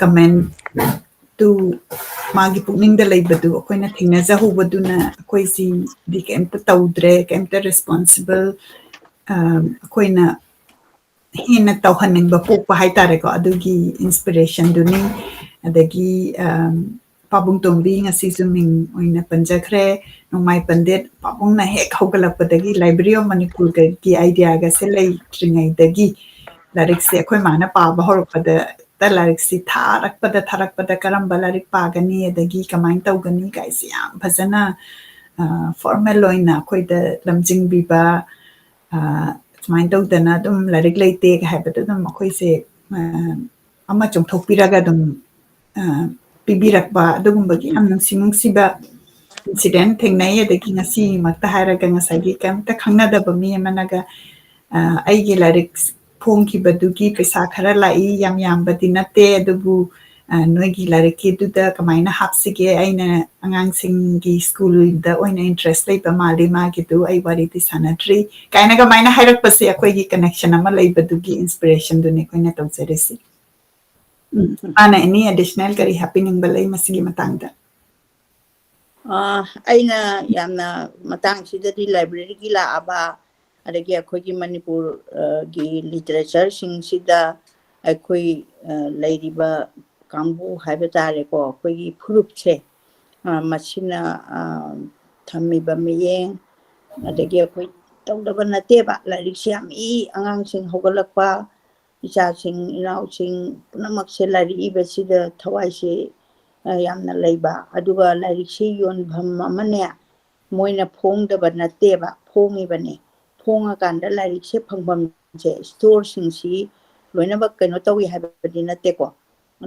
comment ꯇꯨ ꯃꯥꯒꯤ ꯄꯨꯛꯅꯤꯡꯗ ꯂꯩꯕꯗꯨ ꯑꯩꯈꯣꯏꯅ ꯊꯦꯡꯅꯖꯍꯧꯕꯗꯨꯅ ꯑꯩꯈꯣꯏꯁꯤꯗꯤ ꯀꯩꯝꯇ ꯇꯧꯗ꯭ꯔꯦ, ꯀꯩꯝꯇ responsible, ꯑ, ꯑꯩꯈꯣꯏꯅ ꯍꯦꯟꯅ ꯇꯧꯍꯟꯅꯤꯡꯕ ꯄꯣꯛꯄ ꯍꯥꯏꯇꯥꯔꯦꯀꯣ, ꯑꯗꯨꯒꯤ inspirationꯗꯨꯅꯤ꯫ ꯑꯗꯒꯤ, ꯑ, ꯄꯥꯕꯨꯡ ꯇꯣꯝꯕꯤ ꯉꯁꯤꯁꯨ ꯃꯤꯡ ꯑꯣꯏꯅ ꯄꯟꯖꯈ꯭ꯔꯦ꯫ ꯅꯣꯡꯃꯥꯏ ꯄꯟꯗꯤꯠ ꯄꯥꯕꯨꯡꯅ ꯍꯦꯛ ꯍꯧꯒꯠꯂꯛꯄꯗꯒꯤ Library of Manipurꯒꯤ ideaꯒꯁꯦ ꯂꯩꯇ꯭ꯔꯤꯉꯩꯗꯒꯤ ꯂꯥꯏꯔꯤꯛꯁꯦ ꯑꯩꯈꯣꯏ ꯃꯥꯅ ꯄꯥꯕ ꯍꯧꯔꯛꯄꯗ ꯂꯥꯏꯔꯤꯛꯁꯤ ꯊꯥꯔꯛꯄꯗ, ꯊꯥꯔꯛꯄꯗ ꯀꯔꯝꯕ ꯂꯥꯏꯔꯤꯛ ꯄꯥꯒꯅꯤ, ꯑꯗꯒꯤ ꯀꯃꯥꯏꯅ ꯇꯧꯒꯅꯤ ꯀꯥꯏꯁꯦ ꯌꯥꯝ ꯐꯖꯅ, ꯑ, formal ꯑꯣꯏꯅ ꯑꯩꯈꯣꯏꯗ ꯂꯝꯖꯤꯡꯕꯤꯕ, ꯑ, ꯁꯨꯃꯥꯏꯅ ꯇꯧꯗꯅ ꯑꯗꯨꯝ ꯂꯥꯏꯔꯤꯛ ꯂꯩꯇꯦ ꯍꯥꯏꯕꯗ ꯑꯗꯨꯝ ꯑꯩꯈꯣꯏꯁꯦ, ꯑ, ꯑꯃ ꯆꯣꯡꯊꯣꯛꯄꯤꯔꯒ ꯑꯗꯨꯝ, ꯑ, ꯄꯤꯕꯤꯔꯛꯄ, ꯑꯗꯨꯒꯨꯝꯕꯒꯤ ꯌꯥꯝ ꯅꯨꯡꯁꯤ ꯅꯨꯡꯁꯤꯕ incident ꯊꯦꯡꯅꯩ꯫ ꯑꯗꯒꯤ ꯉꯁꯤꯃꯛꯇ ꯍꯥꯏꯔꯒ ꯉꯁꯥꯏꯒꯤ ꯀꯩꯝꯇ ꯈꯪꯅꯗꯕ ꯃꯤ ꯑꯃꯅꯒ, ꯑ, ꯑꯩꯒꯤ ꯂꯥꯏꯔꯤꯛ ꯐꯣꯡꯈꯤꯕꯗꯨꯒꯤ ꯄꯩꯁꯥ ꯈꯔ ꯂꯥꯛꯏ, ꯌꯥꯝ ꯌꯥꯝꯕꯗꯤ ꯅꯠꯇꯦ, ꯑꯗꯨꯕꯨ, ꯑ, ꯅꯣꯏꯒꯤ ꯂꯥꯏꯔꯤꯛꯀꯤꯗꯨꯗ ꯀꯃꯥꯏꯅ ꯍꯥꯞꯁꯤꯒꯦ, ꯑꯩꯅ ꯑꯉꯥꯡꯁꯤꯡꯒꯤ ꯁ꯭ꯀꯨꯜꯗ ꯑꯣꯏꯅ interest ꯂꯩꯕ ꯃꯥꯜꯂꯤ, ꯃꯥꯒꯤꯗꯨ ꯑꯩ ꯋꯥꯔꯤꯗꯤ ꯁꯥꯟꯅꯗ꯭ꯔꯤ ꯀꯥꯏꯅ ꯀꯃꯥꯏꯅ ꯍꯥꯏꯔꯛꯄꯁꯦ ꯑꯩꯈꯣꯏꯒꯤ connection ꯑꯃ ꯂꯩꯕꯗꯨꯒꯤ inspirationꯗꯨꯅꯤ ꯑꯩꯈꯣꯏꯅ ꯇꯧꯖꯔꯤꯁꯤ꯫ ꯎꯝ, ꯃꯥꯅ any additional ꯀꯔꯤ ꯍꯥꯞꯄꯤꯅꯤꯡꯕ ꯂꯩ ꯃꯁꯤꯒꯤ ꯃꯇꯥꯡꯗ? ꯑ, ꯑꯩꯅ ꯌꯥꯝꯅ ꯃꯇꯥꯡꯁꯤꯗꯗꯤ libraryꯒꯤ ꯂꯥꯛꯑꯕ, ꯑꯗꯒꯤ ꯑꯩꯈꯣꯏꯒꯤ ꯃꯅꯤꯄꯨꯔ, ꯑ, ꯒꯤ literatureꯁꯤꯡꯁꯤꯗ ꯑꯩꯈꯣꯏ, ꯑ, ꯂꯩꯔꯤꯕ ꯀꯥꯡꯕꯨ ꯍꯥꯏꯕ ꯇꯥꯔꯦꯀꯣ, ꯑꯩꯈꯣꯏꯒꯤ ꯐꯨꯔꯨꯞꯁꯦ, ꯑ, ꯃꯁꯤꯅ, ꯑ, ꯊꯝꯃꯤꯕ ꯃꯤꯠꯌꯦꯡ, ꯑꯗꯒꯤ ꯑꯩꯈꯣꯏ ꯇꯧꯗꯕ ꯅꯠꯇꯦꯕ꯫ ꯂꯥꯏꯔꯤꯛꯁꯦ ꯌꯥꯝ ꯏ, ꯑꯉꯥꯡꯁꯤꯡ ꯍꯧꯒꯠꯂꯛꯄ, ꯏꯆꯥꯁꯤꯡ ꯏꯅꯥꯎꯁꯤꯡ ꯄꯨꯝꯅꯃꯛꯁꯦ ꯂꯥꯏꯔꯤꯛ ꯏꯕꯁꯤꯗ ꯊꯋꯥꯏꯁꯦ, ꯑ, ꯌꯥꯝꯅ ꯂꯩꯕ꯫ ꯑꯗꯨꯒ ꯂꯥꯏꯔꯤꯛꯁꯤ ꯌꯣꯟꯐꯝ ꯑꯃꯅꯦ, ꯃꯣꯏꯅ ꯐꯣꯡꯗꯕ ꯅꯠꯇꯦꯕ, ꯐꯣꯡꯉꯤꯕꯅꯦ꯫ ꯐꯣꯡꯉꯀꯥꯟꯗ ꯂꯥꯏꯔꯤꯛꯁꯦ ꯐꯪꯐꯝꯁꯦ, ꯏꯁꯇꯣꯔꯁꯤꯡꯁꯤ ꯂꯣꯏꯅꯃꯛ ꯀꯩꯅꯣ ꯇꯧꯏ ꯍꯥꯏꯕꯗꯤ ꯅꯠꯇꯦꯀꯣ꯫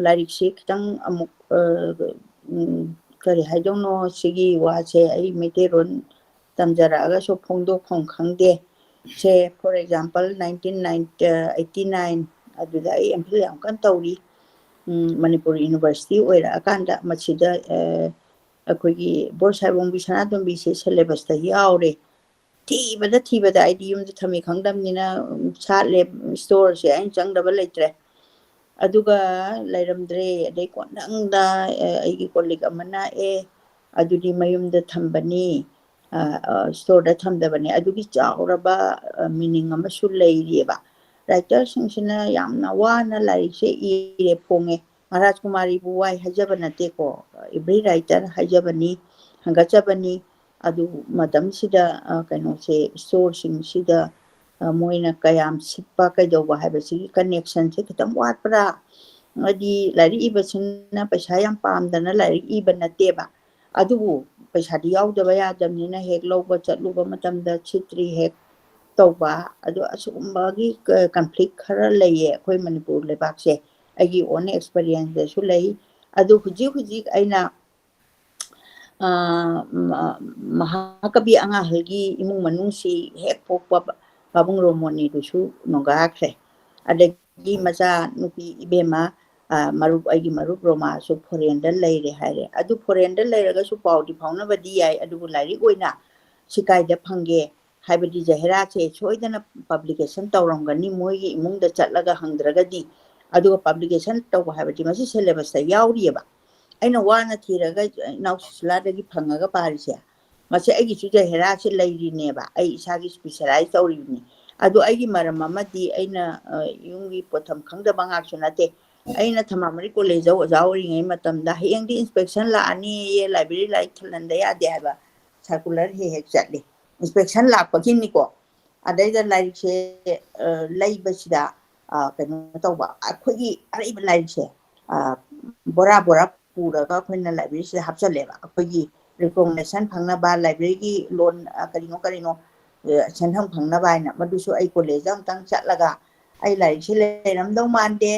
ꯂꯥꯏꯔꯤꯛꯁꯤ ꯈꯤꯇꯪ ꯑꯃꯨꯛ, ꯑ, ꯎꯝ, ꯀꯔꯤ ꯍꯥꯏꯗꯧꯅꯣ, ꯁꯤꯒꯤ ꯋꯥꯁꯦ ꯑꯩ ꯃꯩꯇꯩꯂꯣꯟ ꯇꯝꯖꯔꯛꯑꯒꯁꯨ ꯐꯣꯡꯗꯣꯛꯐꯝ ꯈꯪꯗꯦ꯫ ꯁꯦ, for example, nineteen ninety, eighty nine, ꯑꯗꯨꯗ ꯑꯩ M.Phil ꯌꯥꯝ ꯀꯟꯅ ꯇꯧꯔꯤ꯫ ꯎꯝ, ꯃꯅꯤꯄꯨꯔ ꯌꯨꯅꯤꯚꯔꯁꯤꯇꯤ ꯑꯣꯏꯔꯛꯑꯀꯥꯟꯗ ꯃꯁꯤꯗ, ꯑ, ꯑꯩꯈꯣꯏꯒꯤ ꯕꯣꯔ ꯁꯥꯏꯕꯣꯝꯒꯤ ꯁꯅꯥꯇꯣꯝꯕꯤꯁꯦ syllabusꯇ ꯌꯥꯎꯔꯦ꯫ ꯊꯤꯕꯗ ꯊꯤꯕꯗ ꯑꯩꯗꯤ ꯌꯨꯝꯗ ꯊꯝꯃꯤ ꯈꯪꯗꯕꯅꯤꯅ, ꯎꯝ, ꯁꯥꯠꯂꯦ, ꯏꯁꯇꯣꯔꯁꯦ ꯑꯩꯅ ꯆꯪꯗꯕ ꯂꯩꯇ꯭ꯔꯦ꯫ ꯑꯗꯨꯒ ꯂꯩꯔꯝꯗ꯭ꯔꯦ꯫ ꯑꯗꯩ ꯀꯣꯟꯅꯪꯗ, ꯑ, ꯑꯩꯒꯤ ꯀꯣꯂꯤꯛ ꯑꯃꯅ, "ꯑꯦ, ꯑꯗꯨꯗꯤ ꯃꯌꯨꯝꯗ ꯊꯝꯕꯅꯤ, ꯑ, ꯑ, ꯏꯁꯇꯣꯔꯗ ꯊꯝꯗꯕꯅꯤ"꯫ ꯑꯗꯨꯒꯤ ꯆꯥꯎꯔꯕ, ꯑ, meaning ꯑꯃꯁꯨ ꯂꯩꯔꯤꯑꯕ꯫ ꯔꯥꯏꯇꯔꯁꯤꯡꯁꯤꯅ ꯌꯥꯝꯅ ꯋꯥꯅ ꯂꯥꯏꯔꯤꯛꯁꯦ ꯏꯔꯦ, ꯐꯣꯡꯉꯦ꯫ ꯃꯍꯥꯔꯥꯖ ꯀꯨꯃꯥꯔꯤꯕꯨ ꯋꯥꯏ ꯍꯥꯏꯖꯕ ꯅꯠꯇꯦꯀꯣ, every writer ꯍꯥꯏꯖꯕꯅꯤ, ꯍꯪꯒꯠꯆꯕꯅꯤ꯫ ꯑꯗꯨ ꯃꯇꯝꯁꯤꯗ, ꯑ, ꯀꯩꯅꯣꯁꯦ, ꯏꯁꯇꯣꯔꯁꯤꯡꯁꯤꯗ, ꯑ, ꯃꯣꯏꯅ ꯀꯌꯥꯝ ꯁꯤꯠꯄ ꯀꯩꯗꯧꯕ ꯍꯥꯏꯕꯁꯤꯒꯤ connectionꯁꯦ ꯈꯤꯇꯪ ꯋꯥꯠꯄ꯭ꯔꯥ? ꯍꯥꯏꯗꯤ ꯂꯥꯏꯔꯤꯛ ꯏꯕꯁꯤꯅ ꯄꯩꯁꯥ ꯌꯥꯝ ꯄꯥꯝꯗꯅ ꯂꯥꯏꯔꯤꯛ ꯏꯕ ꯅꯠꯇꯦꯕ, ꯑꯗꯨꯕꯨ ꯄꯩꯁꯥꯗꯤ ꯌꯥꯎꯗꯕ ꯌꯥꯗꯕꯅꯤꯅ ꯍꯦꯛ ꯂꯧꯕ ꯆꯠꯂꯨꯕ ꯃꯇꯝꯗ ꯁꯤꯠꯇ꯭ꯔꯤ ꯍꯦꯛ ꯇꯧꯕ, ꯑꯗꯣ ꯑꯁꯤꯒꯨꯝꯕꯒꯤ ꯀ-, conflict ꯈꯔ ꯂꯩꯌꯦ ꯑꯩꯈꯣꯏ ꯃꯅꯤꯄꯨꯔ ꯂꯩꯕꯥꯛꯁꯦ꯫ ꯑꯩꯒꯤ own experienceꯇꯁꯨ ꯂꯩ꯫ ꯑꯗꯨ ꯍꯧꯖꯤꯛ ꯍꯧꯖꯤꯛ ꯑꯩꯅ, ꯑ, ꯃ-, ꯃꯍꯥꯀꯕꯤ ꯑꯉꯥꯡꯍꯜꯒꯤ ꯏꯃꯨꯡ ꯃꯅꯨꯡꯁꯤ ꯍꯦꯛ ꯄꯣꯛꯄ ꯄꯥꯕꯨꯡ ꯔꯣꯃꯣꯅꯤꯗꯨꯁꯨ ꯅꯣꯡꯒꯥꯈ꯭ꯔꯦ꯫ ꯑꯗꯒꯤ ꯃꯆꯥ ꯅꯨꯄꯤ ꯏꯕꯦꯝꯃ, ꯑ, ꯃꯔꯨꯞ, ꯑꯩꯒꯤ ꯃꯔꯨꯞ ꯔꯣꯃꯥꯁꯨ foreignꯗ ꯂꯩꯔꯦ ꯍꯥꯏꯔꯦ꯫ ꯑꯗꯨ foreignꯗ ꯂꯩꯔꯒꯁꯨ ꯄꯥꯎꯗꯤ ꯐꯥꯎꯅꯕꯗꯤ ꯌꯥꯏ, ꯑꯗꯨꯕꯨ ꯂꯥꯏꯔꯤꯛ ꯑꯣꯏꯅ ꯁꯤ ꯀꯥꯏꯗ ꯐꯪꯒꯦ? ꯍꯥꯏꯕꯗꯤ ꯖꯍꯦꯔꯥꯁꯦ ꯁꯣꯏꯗꯅ publication ꯇꯧꯔꯝꯒꯅꯤ, ꯃꯣꯏꯒꯤ ꯏꯃꯨꯡꯗ ꯆꯠꯂꯒ ꯍꯪꯗ꯭ꯔꯒꯗꯤ꯫ ꯑꯗꯨꯒ publication ꯇꯧꯕ ꯍꯥꯏꯕꯗꯤ ꯃꯁꯤ syllabusꯇ ꯌꯥꯎꯔꯤꯑꯕ꯫ ꯑꯩꯅ ꯋꯥꯅ ꯊꯤꯔꯒ ꯏꯅꯥꯎ ꯁꯨꯁꯤꯂꯥꯗꯒꯤ ꯐꯪꯉꯒ ꯄꯥꯔꯤꯁꯦ, ꯃꯁꯤ ꯑꯩꯒꯤꯁꯨ ꯖꯍꯦꯔꯥꯁꯦ ꯂꯩꯔꯤꯅꯦꯕ, ꯑꯩ ꯏꯁꯥꯒꯤ specialize ꯇꯧꯔꯤꯕꯅꯤ꯫ ꯑꯗꯨ ꯑꯩꯒꯤ ꯃꯔꯝ ꯑꯃꯗꯤ ꯑꯩꯅ, ꯑ, ꯌꯨꯝꯒꯤ ꯄꯣꯠꯊꯝ ꯈꯪꯗꯕ ꯉꯥꯛꯁꯨ ꯅꯠꯇꯦ, ꯑꯩꯅ ꯊꯝꯕꯥꯜ ꯃꯔꯤꯛ ꯀꯣꯂꯦꯖꯇ ꯑꯣꯖꯥ ꯑꯣꯏꯔꯤꯉꯩ ꯃꯇꯝꯗ ꯍꯌꯦꯡꯗꯤ ꯏꯟꯁꯄꯦꯛꯁꯟ ꯂꯥꯛꯑꯅꯤꯌꯦ, ꯂꯥꯏꯕ꯭ꯔꯦꯔꯤ ꯂꯥꯏꯔꯤꯛ ꯊꯜꯍꯟꯗ ꯌꯥꯗꯦ ꯍꯥꯏꯕ ꯁꯔꯀꯨꯂꯔ ꯍꯦꯛ ꯍꯦꯛ ꯆꯠꯂꯤ꯫ ꯏꯟꯁꯄꯦꯛꯁꯟ ꯂꯥꯛꯄꯒꯤꯅꯤꯀꯣ꯫ ꯑꯗꯩꯗ ꯂꯥꯏꯔꯤꯛꯁꯦ ꯂꯩꯕꯁꯤꯗ ꯀꯩꯅꯣ ꯇꯧꯕ, ꯑꯩꯈꯣꯏꯒꯤ ꯑꯔꯩꯕ ꯂꯥꯏꯔꯤꯛꯁꯦ ꯕꯣꯔꯥ ꯕꯣꯔꯥ ꯄꯨꯔꯒ ꯑꯩꯈꯣꯏꯅ ꯂꯥꯏꯕ꯭ꯔꯦꯔꯤꯁꯤꯗ ꯍꯥꯞꯆꯜꯂꯦꯕ꯫ ꯑꯩꯈꯣꯏꯒꯤ ꯔꯤꯀꯣꯒꯅꯤꯁꯟ ꯐꯪꯅꯕ, ꯂꯥꯏꯕ꯭ꯔꯦꯔꯤꯒꯤ ꯂꯣꯟ ꯀꯔꯤꯅꯣ ꯀꯔꯤꯅꯣ ꯁꯦꯟꯐꯝ ꯐꯪꯅꯕ ꯍꯥꯏꯅ꯫ ꯃꯗꯨꯁꯨ ꯑꯩ ꯀꯣꯂꯦꯖꯇ ꯑꯃꯨꯛꯇꯪ ꯆꯠꯂꯒ ꯑꯩ ꯂꯥꯏꯔꯤꯛꯁꯤ ꯂꯩꯔꯝꯗꯧ ꯃꯥꯟꯗꯦ,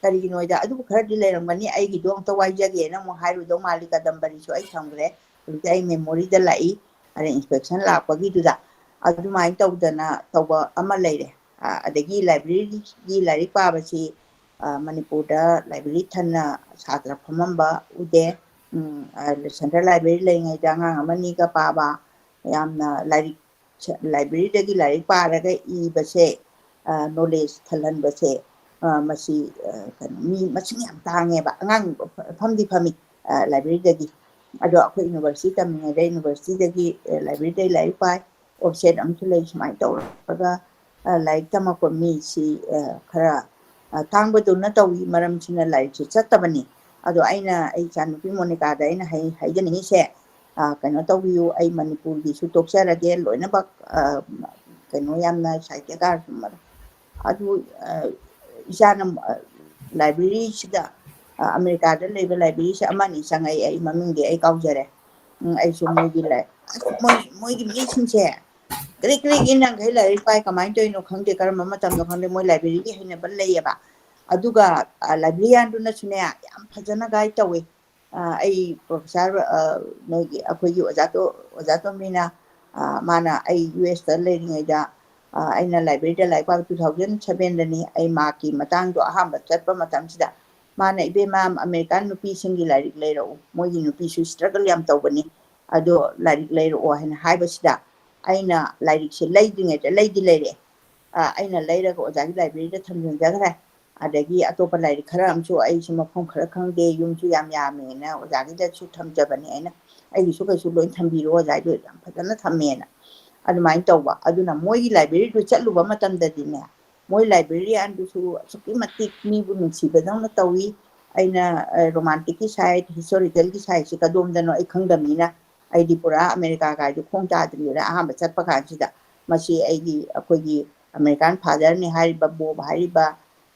ꯀꯔꯤꯒꯤꯅꯣꯗ ꯑꯗꯨꯕꯨ ꯈꯔꯗꯤ ꯂꯩꯔꯝꯒꯅꯤ, ꯑꯩꯒꯤꯗꯣ ꯑꯝꯇ ꯋꯥꯏꯖꯒꯦꯅ ꯑꯃꯨꯛ ꯍꯥꯏꯔꯨꯗꯧ ꯃꯥꯜꯂꯤ꯫ ꯀꯗꯝꯕꯔꯤꯁꯨ ꯑꯩ ꯊꯝꯈ꯭ꯔꯦ꯫ ꯍꯧꯖꯤꯛꯇꯤ ꯑꯩ ꯃꯦꯃꯣꯔꯤꯗ ꯂꯥꯛꯏ꯫ ꯑꯗ ꯏꯟꯁꯄꯦꯛꯁꯟ ꯂꯥꯛꯄꯒꯤꯗꯨꯗ ꯑꯗꯨꯃꯥꯏꯅ ꯇꯧꯗꯅ ꯇꯧꯕ ꯑꯃ ꯂꯩꯔꯦ꯫ ꯑꯗꯒꯤ ꯂꯥꯏꯕ꯭ꯔꯦꯔꯤꯒꯤ ꯂꯥꯏꯔꯤꯛ ꯄꯥꯕꯁꯤ ꯃꯅꯤꯄꯨꯔꯗ ꯂꯥꯏꯕ꯭ꯔꯦꯔꯤ ꯊꯟꯅ ꯁꯥꯇ꯭ꯔ ꯐꯝꯃꯝꯕ ꯎꯗꯦ꯫ ꯁꯦꯟꯇ꯭ꯔꯦꯜ ꯂꯥꯏꯕ꯭ꯔꯦꯔꯤ ꯂꯩꯔꯤꯉꯩꯗ ꯑꯉꯥꯡ ꯑꯃꯅꯤꯒ ꯄꯥꯕ, ꯌꯥꯝꯅ ꯂꯥꯏꯔꯤꯛ, ꯂꯥꯏꯕ꯭ꯔꯦꯔꯤꯗꯒꯤ ꯂꯥꯏꯔꯤꯛ ꯄꯥꯔꯒ ꯏꯕꯁꯦ, ꯅꯣꯂꯦꯖ ꯊꯜꯍꯟꯕꯁꯦ, ꯃꯁꯤ ꯀꯩꯅꯣ, ꯃꯤ ꯃꯁꯤꯡ ꯌꯥꯝ ꯇꯥꯡꯉꯦꯕ꯫ ꯑꯉꯥꯡ ꯐꯝꯗꯤ ꯐꯝꯃꯤ ꯂꯥꯏꯕ꯭ꯔꯦꯔꯤꯗꯒꯤ, ꯑꯗꯣ ꯑꯩꯈꯣꯏ ꯌꯨꯅꯤꯚꯔꯁꯤꯇꯤ ꯇꯝꯃꯤꯉꯩꯗ ꯌꯨꯅꯤꯚꯔꯁꯤꯇꯤꯗꯒꯤ ꯂꯥꯏꯕ꯭ꯔꯦꯔꯤꯗꯒꯤ ꯂꯥꯏꯔꯤꯛ ꯄꯥꯏ꯫ ꯑꯣꯞꯁꯦꯠ ꯑꯃꯁꯨ ꯂꯩ꯫ ꯁꯨꯃꯥꯏꯅ ꯇꯧꯔꯒ ꯂꯥꯏꯔꯤꯛ ꯇꯝꯃꯛꯄ ꯃꯤꯁꯤ ꯈꯔ ꯇꯥꯡꯕꯗꯧꯅ ꯇꯧꯏ꯫ ꯃꯔꯝꯁꯤꯅ ꯂꯥꯏꯔꯤꯛꯁꯦ ꯆꯠꯇꯕꯅꯤ꯫ ꯑꯗꯣ ꯑꯩꯅ ꯑꯩ ꯏꯆꯥꯅꯨꯄꯤ ꯃꯣꯅꯤꯀꯥꯗ ꯑꯩꯅ ꯍꯥꯏꯖꯅꯤꯡꯉꯤꯁꯦ, ꯀꯩꯅꯣ ꯇꯧꯕꯤꯌꯨ, ꯑꯩ ꯃꯅꯤꯄꯨꯔꯒꯤꯁꯨ ꯇꯣꯛꯆꯔꯒꯦ ꯂꯣꯏꯅꯃꯛ꯫ ꯀꯩꯅꯣ ꯌꯥꯝꯅ ꯁꯥꯍꯤꯇ꯭ꯌꯀꯥꯔ ꯑꯗꯨ ꯏꯆꯥꯅ ꯂꯥꯏꯕ꯭ꯔꯦꯔꯤꯁꯤꯗ, ꯑꯃꯦꯔꯤꯀꯥꯗ ꯂꯩꯕ ꯂꯥꯏꯕ꯭ꯔꯦꯔꯤꯁꯦ ꯑꯃꯅꯤ ꯆꯪꯉꯛꯏ, ꯑꯩ ꯃꯃꯤꯡꯗꯤ ꯑꯩ ꯀꯥꯎꯖꯔꯦ꯫ ꯎꯝ, ꯑꯩꯁꯨ ꯃꯣꯏꯒꯤ ꯂꯥꯏ-, ꯃꯣꯏ, ꯃꯣꯏꯒꯤ ꯃꯤꯁꯤꯡꯁꯦ ꯀ꯭ꯔꯤꯛ ꯀ꯭ꯔꯤꯛ ꯏꯟꯅꯈꯩ ꯂꯥꯏꯔꯤꯛ ꯄꯥꯏ꯫ ꯀꯃꯥꯏꯅ ꯇꯧꯔꯤꯅꯣ ꯈꯪꯗꯦ, ꯀꯔꯝꯕ ꯃꯇꯝꯗꯣ ꯈꯪꯗꯦ, ꯃꯣꯏ ꯂꯥꯏꯕ꯭ꯔꯦꯔꯤꯒꯤ ꯍꯩꯅꯕ ꯂꯩꯌꯦꯕ꯫ ꯑꯗꯨꯒ ꯂꯥꯏꯕ꯭ꯔꯦꯔꯤꯌꯥꯟꯗꯨꯅꯁꯨꯅꯦ ꯌꯥꯝ ꯐꯖꯅ ꯒꯥꯏꯗ ꯇꯧꯋꯤ꯫ ꯑꯩ ꯄ꯭ꯔꯣꯐꯦꯁꯥꯔ, ꯅꯣꯏꯒꯤ, ꯑꯩꯈꯣꯏꯒꯤ ꯑꯣꯖꯥ ꯇꯣ-, ꯑꯣꯖꯥ ꯇꯣꯝꯕꯤꯅ, ꯃꯥꯅ ꯑꯩ ꯌꯨ ꯑꯦꯁꯇ ꯂꯩꯔꯤꯉꯩꯗ ꯑꯩꯅ ꯂꯥꯏꯕ꯭ꯔꯦꯔꯤꯗ ꯂꯥꯏꯔꯤꯛ ꯄꯥꯕ two thousand sevenꯗꯅꯤ꯫ ꯑꯩ ꯃꯥꯛꯀꯤ ꯃꯇꯥꯡꯗꯣ ꯑꯍꯥꯟꯕ ꯆꯠꯄ ꯃꯇꯝꯁꯤꯗ ꯃꯥꯅ, "ꯏꯕꯦꯝꯃ, ꯑꯃꯦꯔꯤꯀꯥꯟ ꯅꯨꯄꯤꯁꯤꯡꯒꯤ ꯂꯥꯏꯔꯤꯛ ꯂꯩꯔꯛꯎ, ꯃꯣꯏꯒꯤ ꯅꯨꯄꯤꯁꯨ ꯏꯁꯇ꯭ꯔꯒꯜ ꯌꯥꯝ ꯇꯧꯕꯅꯤ, ꯑꯗꯣ ꯂꯥꯏꯔꯤꯛ ꯂꯩꯔꯛꯑꯣ" ꯍꯥꯏꯅ ꯍꯥꯏꯕꯁꯤꯗ ꯑꯩꯅ ꯂꯥꯏꯔꯤꯛꯁꯦ ꯂꯩꯗ꯭ꯔꯤꯉꯩꯗ, ꯂꯩꯗꯤ ꯂꯩꯔꯛꯑꯦ꯫ ꯑꯩꯅ ꯂꯩꯔꯒ ꯑꯣꯖꯥꯒꯤ ꯂꯥꯏꯕ꯭ꯔꯦꯔꯤꯗ ꯊꯝꯖꯤꯟꯖꯈ꯭ꯔꯦ꯫ ꯑꯗꯒꯤ ꯑꯇꯣꯞꯄ ꯂꯥꯏꯔꯤꯛ ꯈꯔ ꯑꯃꯁꯨ ꯑꯩꯁꯨ ꯃꯐꯝ ꯈꯔ ꯈꯪꯗꯦ, ꯌꯨꯝꯁꯨ ꯌꯥꯝ ꯌꯥꯝꯃꯦꯅ ꯑꯣꯖꯥꯒꯤꯗꯁꯨ ꯊꯝꯖꯕꯅꯦ ꯑꯩꯅ꯫ "ꯑꯩꯒꯤꯁꯨ ꯀꯩꯁꯨ ꯂꯣꯏ ꯊꯝꯕꯤꯔꯣ ꯑꯣꯖꯥ, ꯑꯩꯗꯣ ꯌꯥꯝ ꯐꯖꯅ ꯊꯝꯃꯦꯅ" ꯑꯗꯨꯃꯥꯏꯅ ꯇꯧꯕ꯫ ꯑꯗꯨꯅ ꯃꯣꯏꯒꯤ ꯂꯥꯏꯕ꯭ꯔꯦꯔꯤꯗꯨ ꯆꯠꯂꯨꯕ ꯃꯇꯝꯗꯗꯤꯅꯦ, ꯃꯣꯏ librarian ꯗꯨꯁꯨ ꯑꯁꯨꯛꯀꯤ ꯃꯇꯤꯛ ꯃꯤꯕꯨ ꯅꯨꯡꯁꯤꯕꯗꯧꯅ ꯇꯧꯏ꯫ ꯑꯩꯅ romantic ꯀꯤ side, historical ꯒꯤ side ꯁꯤ ꯀꯗꯣꯝꯗꯅꯣ ꯑꯩ ꯈꯪꯗꯕꯅꯤꯅ, ꯑꯩꯗꯤ ꯄꯨꯔꯥ ꯑꯃꯦꯔꯤꯀꯥ ꯀꯥꯏꯗꯨ ꯈꯣꯡ ꯆꯥꯗ꯭ꯔꯤꯉꯩꯗ ꯑꯍꯥꯟꯕ ꯆꯠꯄ ꯀꯥꯟꯁꯤꯗ꯫ ꯃꯁꯤ ꯑꯩꯒꯤ, ꯑꯩꯈꯣꯏꯒꯤ American father ꯅꯤ ꯍꯥꯏꯔꯤꯕ ꯕꯣꯕ ꯍꯥꯏꯔꯤꯕ,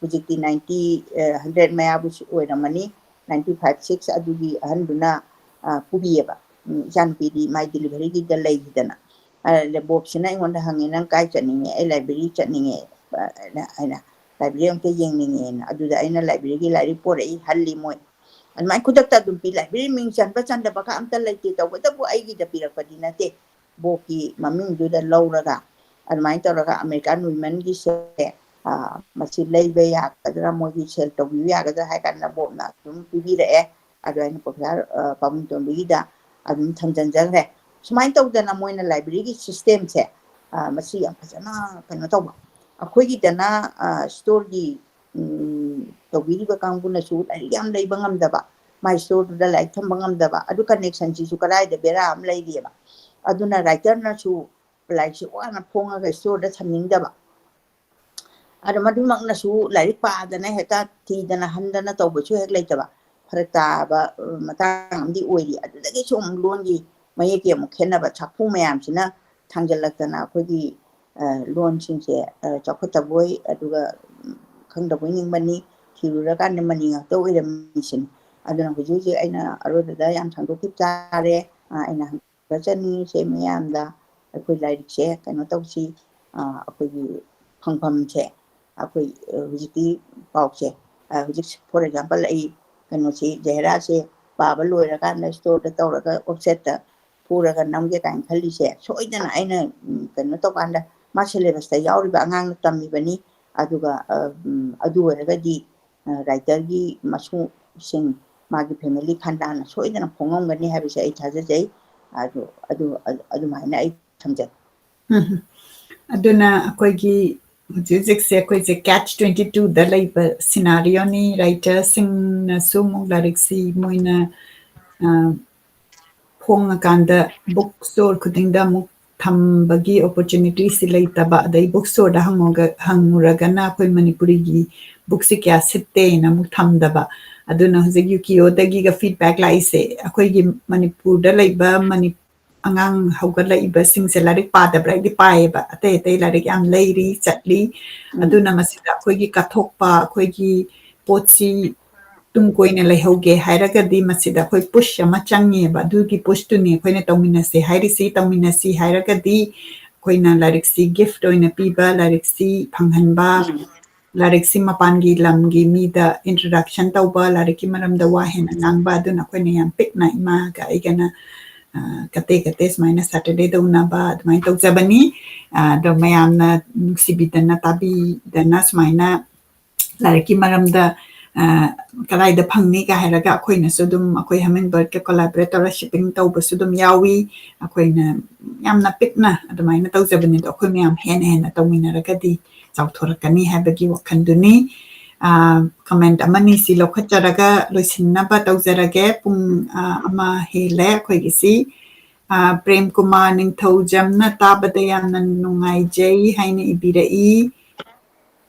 ꯍꯧꯖꯤꯛꯇꯤ ninety, hundred ꯃꯌꯥꯕꯨ ꯑꯣꯏꯔꯝꯃꯅꯤ, ninety five six, ꯑꯗꯨꯒꯤ ꯑꯍꯟꯗꯨꯅ ꯄꯨꯕꯤꯌꯦꯕ꯫ ꯏꯆꯥꯅꯨꯄꯤꯗꯤ ꯃꯥꯏ delivery ꯒꯤꯗ ꯂꯩꯈꯤꯗꯅ꯫ ꯑꯗ ꯕꯣꯕꯁꯤꯅ ꯑꯩꯉꯣꯟꯗ ꯍꯪꯉꯦ, "ꯅꯪ ꯀꯥꯏ ꯆꯠꯅꯤꯡꯉꯦ?" "ꯑꯩ library ꯆꯠꯅꯤꯡꯉꯦ" ꯍꯥꯏꯅ, "library ꯑꯝꯇ ꯌꯦꯡꯅꯤꯡꯉꯦꯅ"꯫ ꯑꯗꯨꯗ ꯑꯩꯅ library ꯒꯤ ꯂꯥꯏꯔꯤꯛ ꯄꯣꯔꯛꯏ, ꯍꯜꯂꯤ ꯃꯣꯏ꯫ ꯑꯗꯨꯃꯥꯏꯅ ꯈꯨꯗꯛꯇ ꯑꯗꯨꯝ ꯄꯤ꯫ Library ꯃꯤꯡ ꯆꯟꯕ ꯆꯟꯗꯕꯒ ꯑꯝꯇ ꯂꯩꯇꯦ, ꯇꯧꯕꯇꯕꯨ ꯑꯩꯒꯤꯗ ꯄꯤꯔꯛꯄꯗꯤ ꯅꯠꯇꯦ, ꯕꯣꯕꯀꯤ ꯃꯃꯤꯡꯗꯨꯗ ꯂꯧꯔꯒ꯫ ꯑꯗꯨꯃꯥꯏꯅ ꯇꯧꯔꯒ American Women ꯒꯤꯁꯦ, ꯃꯁꯤ ꯂꯩꯕ ꯌꯥꯒꯗ꯭ꯔꯥ, ꯃꯣꯏꯒꯤ sale ꯇꯧꯕꯤꯕ ꯌꯥꯒꯗ꯭ꯔꯥ ꯍꯥꯏ ꯀꯥꯟꯗ ꯕꯣꯕꯅ ꯑꯗꯨꯝ ꯄꯤꯕꯤꯔꯛꯑꯦ꯫ ꯑꯗꯣ ꯑꯩꯅ ꯄ꯭ꯔꯣꯐꯦꯁꯔ ꯄꯥꯕꯨꯡꯇꯣꯟꯕꯤꯒꯤꯗ ꯑꯗꯨꯝ ꯊꯝꯖꯤꯟꯖꯈ꯭ꯔꯦ꯫ ꯁꯨꯃꯥꯏꯅ ꯇꯧꯗꯅ ꯃꯣꯏꯅ library ꯒꯤ system ꯁꯦ, ꯃꯁꯤ ꯌꯥꯝ ꯐꯖꯅ ꯀꯩꯅꯣ ꯇꯧꯕ꯫ ꯑꯩꯈꯣꯏꯒꯤꯗꯅ store ꯒꯤ ꯇꯧꯕꯤꯔꯤꯕ ꯀꯥꯡꯕꯨꯅꯁꯨ ꯂꯥꯏꯔꯤꯛ ꯌꯥꯝ ꯂꯩꯕ ꯉꯝꯗꯕ, ꯃꯥꯏ store ꯗꯨꯗ ꯂꯥꯏꯔꯤꯛ ꯊꯝꯕ ꯉꯝꯗꯕ, ꯑꯗꯨ connection ꯁꯤꯁꯨ ꯀꯗꯥꯏꯗ ꯕꯦꯔꯥ ꯑꯃ ꯂꯩꯔꯤꯑꯕ꯫ ꯑꯗꯨꯅ writer ꯅꯁꯨ ꯂꯥꯏꯔꯤꯛꯁꯤ ꯋꯥꯅ ꯐꯣꯡꯉꯒ store ꯗ ꯊꯝꯅꯤꯡꯗꯕ꯫ ꯑꯗꯣ ꯃꯗꯨꯃꯛꯅꯁꯨ ꯂꯥꯏꯔꯤꯛ ꯄꯥꯗꯅ ꯍꯦꯛꯇ ꯊꯤꯗꯅ ꯍꯟꯗꯅ ꯇꯧꯕꯁꯨ ꯍꯦꯛ ꯂꯩꯇꯕ꯫ ꯐꯔꯛ ꯇꯥꯕ ꯃꯇꯥꯡ ꯑꯃꯗꯤ ꯑꯣꯏꯔꯤ꯫ ꯑꯗꯨꯗꯒꯤꯁꯨ ꯑꯃꯨꯛ ꯂꯣꯟꯒꯤ ꯃꯌꯦꯛꯀꯤ ꯑꯃꯨꯛ ꯈꯦꯠꯅꯕ ꯁꯥꯐꯨ ꯃꯌꯥꯝꯁꯤꯅ ꯊꯥꯡꯖꯜꯂꯛꯇꯅ ꯑꯩꯈꯣꯏꯒꯤ ꯂꯣꯟꯁꯤꯡꯁꯦ ꯆꯥꯎꯈꯠꯇꯕꯣꯏ, ꯑꯗꯨꯒ ꯈꯪꯗꯕꯣꯏ ꯅꯤꯡꯕꯅꯤ꯫ ꯊꯤꯔꯨꯔꯀꯥꯟꯗ ꯃꯅꯤ ꯉꯥꯛꯇ ꯑꯣꯏꯔꯝꯃꯤꯁꯤꯅꯤ꯫ ꯑꯗꯨꯅ ꯍꯧꯖꯤꯛ ꯍꯧꯖꯤꯛ ꯑꯩꯅ ꯑꯔꯣꯏꯕꯗ ꯌꯥꯝ ꯁꯥꯡꯗꯣꯛꯈꯤꯕ ꯇꯥꯔꯦ꯫ ꯑꯩꯅ ꯍꯪꯖꯅꯤꯡꯉꯤꯁꯦ ꯃꯌꯥꯝꯗ, ꯑꯩꯈꯣꯏ ꯂꯥꯏꯔꯤꯛꯁꯦ ꯀꯩꯅꯣ ꯇꯧꯁꯤ, ꯑꯩꯈꯣꯏꯒꯤ ꯐꯪꯐꯝꯁꯦ, ꯑꯩꯈꯣꯏ ꯍꯧꯖꯤꯛꯀꯤ ꯄꯥꯎꯁꯦ, ꯍꯧꯖꯤꯛ for example ꯑꯩ ꯀꯩꯅꯣꯁꯤ, ꯖꯍꯦꯔꯥꯁꯦ ꯄꯥꯕ ꯂꯣꯏꯔꯀꯥꯟꯗ store ꯗ ꯇꯧꯔꯒ offset ꯇ ꯄꯨꯔꯒ ꯅꯝꯒꯦ ꯀꯥꯏꯅ ꯈꯜꯂꯤꯁꯦ, ꯁꯣꯏꯗꯅ ꯑꯩꯅ ꯀꯩꯅꯣ ꯇꯧꯀꯥꯟꯗ ꯃꯥ syllabus ꯇ ꯌꯥꯎꯔꯤꯕ ꯑꯉꯥꯡꯅ ꯇꯝꯃꯤꯕꯅꯤ꯫ ꯑꯗꯨꯒ ꯑꯗꯨ ꯑꯣꯏꯔꯒꯗꯤ writer ꯒꯤ ꯃꯁꯨꯁꯤꯡ, ꯃꯥꯒꯤ family ꯈꯟꯗꯥꯅ ꯁꯣꯏꯗꯅ ꯐꯣꯡꯉꯝꯒꯅꯤ ꯍꯥꯏꯕꯁꯦ ꯑꯩ ꯊꯥꯖꯖꯩ꯫ ꯑꯗꯨ, ꯑꯗꯨ, ꯑꯗꯨꯃꯥꯏꯅ ꯑꯩ ꯊꯝꯖꯒꯦ꯫ ꯎꯝ꯫ ꯑꯗꯨꯅ ꯑꯩꯈꯣꯏꯒꯤ ꯍꯧꯖꯤꯛ ꯍꯧꯖꯤꯛꯁꯦ ꯑꯩꯈꯣꯏꯁꯦ catch twenty two ꯗ ꯂꯩꯕ scenario ꯅꯤ꯫ Writer ꯁꯤꯡꯅꯁꯨ ꯑꯃꯨꯛ ꯂꯥꯏꯔꯤꯛꯁꯤ ꯃꯣꯏꯅ, ꯑ, ꯐꯣꯡꯉꯀꯥꯟꯗ book store ꯈꯨꯗꯤꯡꯗ ꯑꯃꯨꯛ ꯊꯝꯕꯒꯤ opportunity ꯁꯤ ꯂꯩꯇꯕ, ꯑꯗꯩ book store ꯗ ꯍꯪꯉꯨꯔꯒ, ꯍꯪꯉꯨꯔꯒꯅ ꯑꯩꯈꯣꯏ ꯃꯅꯤꯄꯨꯔꯤꯒꯤ book ꯁꯤ ꯀꯌꯥ ꯁꯤꯠꯇꯦꯅ ꯑꯃꯨꯛ ꯊꯝꯗꯕ꯫ ꯑꯗꯨꯅ ꯍꯧꯖꯤꯛ ꯌꯨꯀꯤꯌꯣꯗꯒꯤꯒ feedback ꯂꯥꯛꯏꯁꯦ, ꯑꯩꯈꯣꯏꯒꯤ ꯃꯅꯤꯄꯨꯔꯗ ꯂꯩꯕ ꯃꯅꯤ-, ꯑꯉꯥꯡ ꯍꯧꯒꯠꯂꯛꯏꯕꯁꯤꯡꯁꯦ ꯂꯥꯏꯔꯤꯛ ꯄꯥꯗꯕ꯭ꯔꯥ? ꯑꯩꯗꯤ ꯄꯥꯏꯌꯦꯕ, ꯑꯇꯩ ꯑꯇꯩ ꯂꯥꯏꯔꯤꯛ ꯌꯥꯝ ꯂꯩꯔꯤ, ꯆꯠꯂꯤ꯫ ꯎꯝ꯫ ꯑꯗꯨꯅ ꯃꯁꯤꯗ ꯑꯩꯈꯣꯏꯒꯤ ꯀꯠꯊꯣꯛꯄ, ꯑꯩꯈꯣꯏꯒꯤ ꯄꯣꯠꯁꯤ ꯇꯨꯡ ꯀꯣꯏꯅ ꯂꯩꯍꯧꯒꯦ ꯍꯥꯏꯔꯒꯗꯤ ꯃꯁꯤꯗ ꯑꯩꯈꯣꯏ push ꯑꯃ ꯆꯪꯉꯦꯕ꯫ ꯑꯗꯨꯒꯤ push ꯇꯨꯅꯤ ꯑꯩꯈꯣꯏꯅ ꯇꯧꯃꯤꯟꯅꯁꯦ ꯍꯥꯏꯔꯤꯁꯤ꯫ ꯇꯧꯃꯤꯟꯅꯁꯤ ꯍꯥꯏꯔꯒꯗꯤ ꯑꯩꯈꯣꯏꯅ ꯂꯥꯏꯔꯤꯛꯁꯤ gift ꯑꯣꯏꯅ ꯄꯤꯕ, ꯂꯥꯏꯔꯤꯛꯁꯤ ꯐꯪꯍꯟꯕ, ꯎꯝ꯫ ꯂꯥꯏꯔꯤꯛꯁꯤ ꯃꯄꯥꯟꯒꯤ ꯂꯝꯒꯤ ꯃꯤꯗ introduction ꯇꯧꯕ, ꯂꯥꯏꯔꯤꯛꯀꯤ ꯃꯔꯝꯗ ꯋꯥ ꯍꯦꯟꯅ ꯉꯥꯡꯕ꯫ ꯑꯗꯨꯅ ꯑꯩꯈꯣꯏꯅ ꯌꯥꯝ ꯄꯤꯛꯅ ꯏꯃꯥꯒ ꯑꯩꯒꯅ, ꯑ, ꯀꯇꯦ ꯀꯇꯦ ꯁꯨꯃꯥꯏꯅ Saturday ꯗ ꯎꯅꯕ ꯑꯗꯨꯃꯥꯏꯅ ꯇꯧꯖꯕꯅꯤ꯫ ꯑ, ꯑꯗꯣ ꯃꯌꯥꯝꯅ ꯅꯨꯡꯁꯤꯕꯤꯗꯅ ꯇꯥꯕꯤꯗꯅ ꯁꯨꯃꯥꯏꯅ ꯂꯥꯏꯔꯤꯛꯀꯤ ꯃꯔꯝꯗ, ꯑ, ꯀꯗꯥꯏꯗ ꯐꯪꯅꯤꯒ ꯍꯥꯏꯔꯒ ꯑꯩꯈꯣꯏꯅꯁꯨ ꯑꯗꯨꯝ ꯑꯩꯈꯣꯏ Hummingbird ꯀ collaborate ꯇꯧꯔ shipping ꯇꯧꯕꯁꯨ ꯑꯗꯨꯝ ꯌꯥꯎꯏ꯫ ꯑꯩꯈꯣꯏꯅ ꯌꯥꯝꯅ ꯄꯤꯛꯅ ꯑꯗꯨꯃꯥꯏꯅ ꯇꯧꯖꯕꯅꯤ꯫ ꯑꯗꯣ ꯑꯩꯈꯣꯏ ꯃꯌꯥꯝ ꯍꯦꯟꯅ ꯍꯦꯟꯅ ꯇꯧꯃꯤꯟꯅꯔꯒꯗꯤ ꯆꯥꯎꯊꯣꯔꯛꯀꯅꯤ ꯍꯥꯏꯕꯒꯤ ꯋꯥꯈꯜꯗꯨꯅꯤ꯫ ꯑ, comment ꯑꯃꯅꯤ ꯁꯤ ꯂꯧꯈꯠꯆꯔꯒ ꯂꯣꯏꯁꯤꯟꯅꯕ ꯇꯧꯖꯔꯒꯦ꯫ ꯄꯨꯡ, ꯑ, ꯑꯃ ꯍꯦꯜꯂꯦ ꯑꯩꯈꯣꯏꯒꯤꯁꯤ꯫ ꯑ, ꯄ꯭ꯔꯦꯝ ꯀꯨꯃꯥꯔ ꯅꯤꯡꯊꯧꯖꯝꯅ ꯇꯥꯕꯗ ꯌꯥꯝꯅ ꯅꯨꯡꯉꯥꯏꯖꯩ ꯍꯥꯏꯅ ꯏꯕꯤꯔꯛꯏ꯫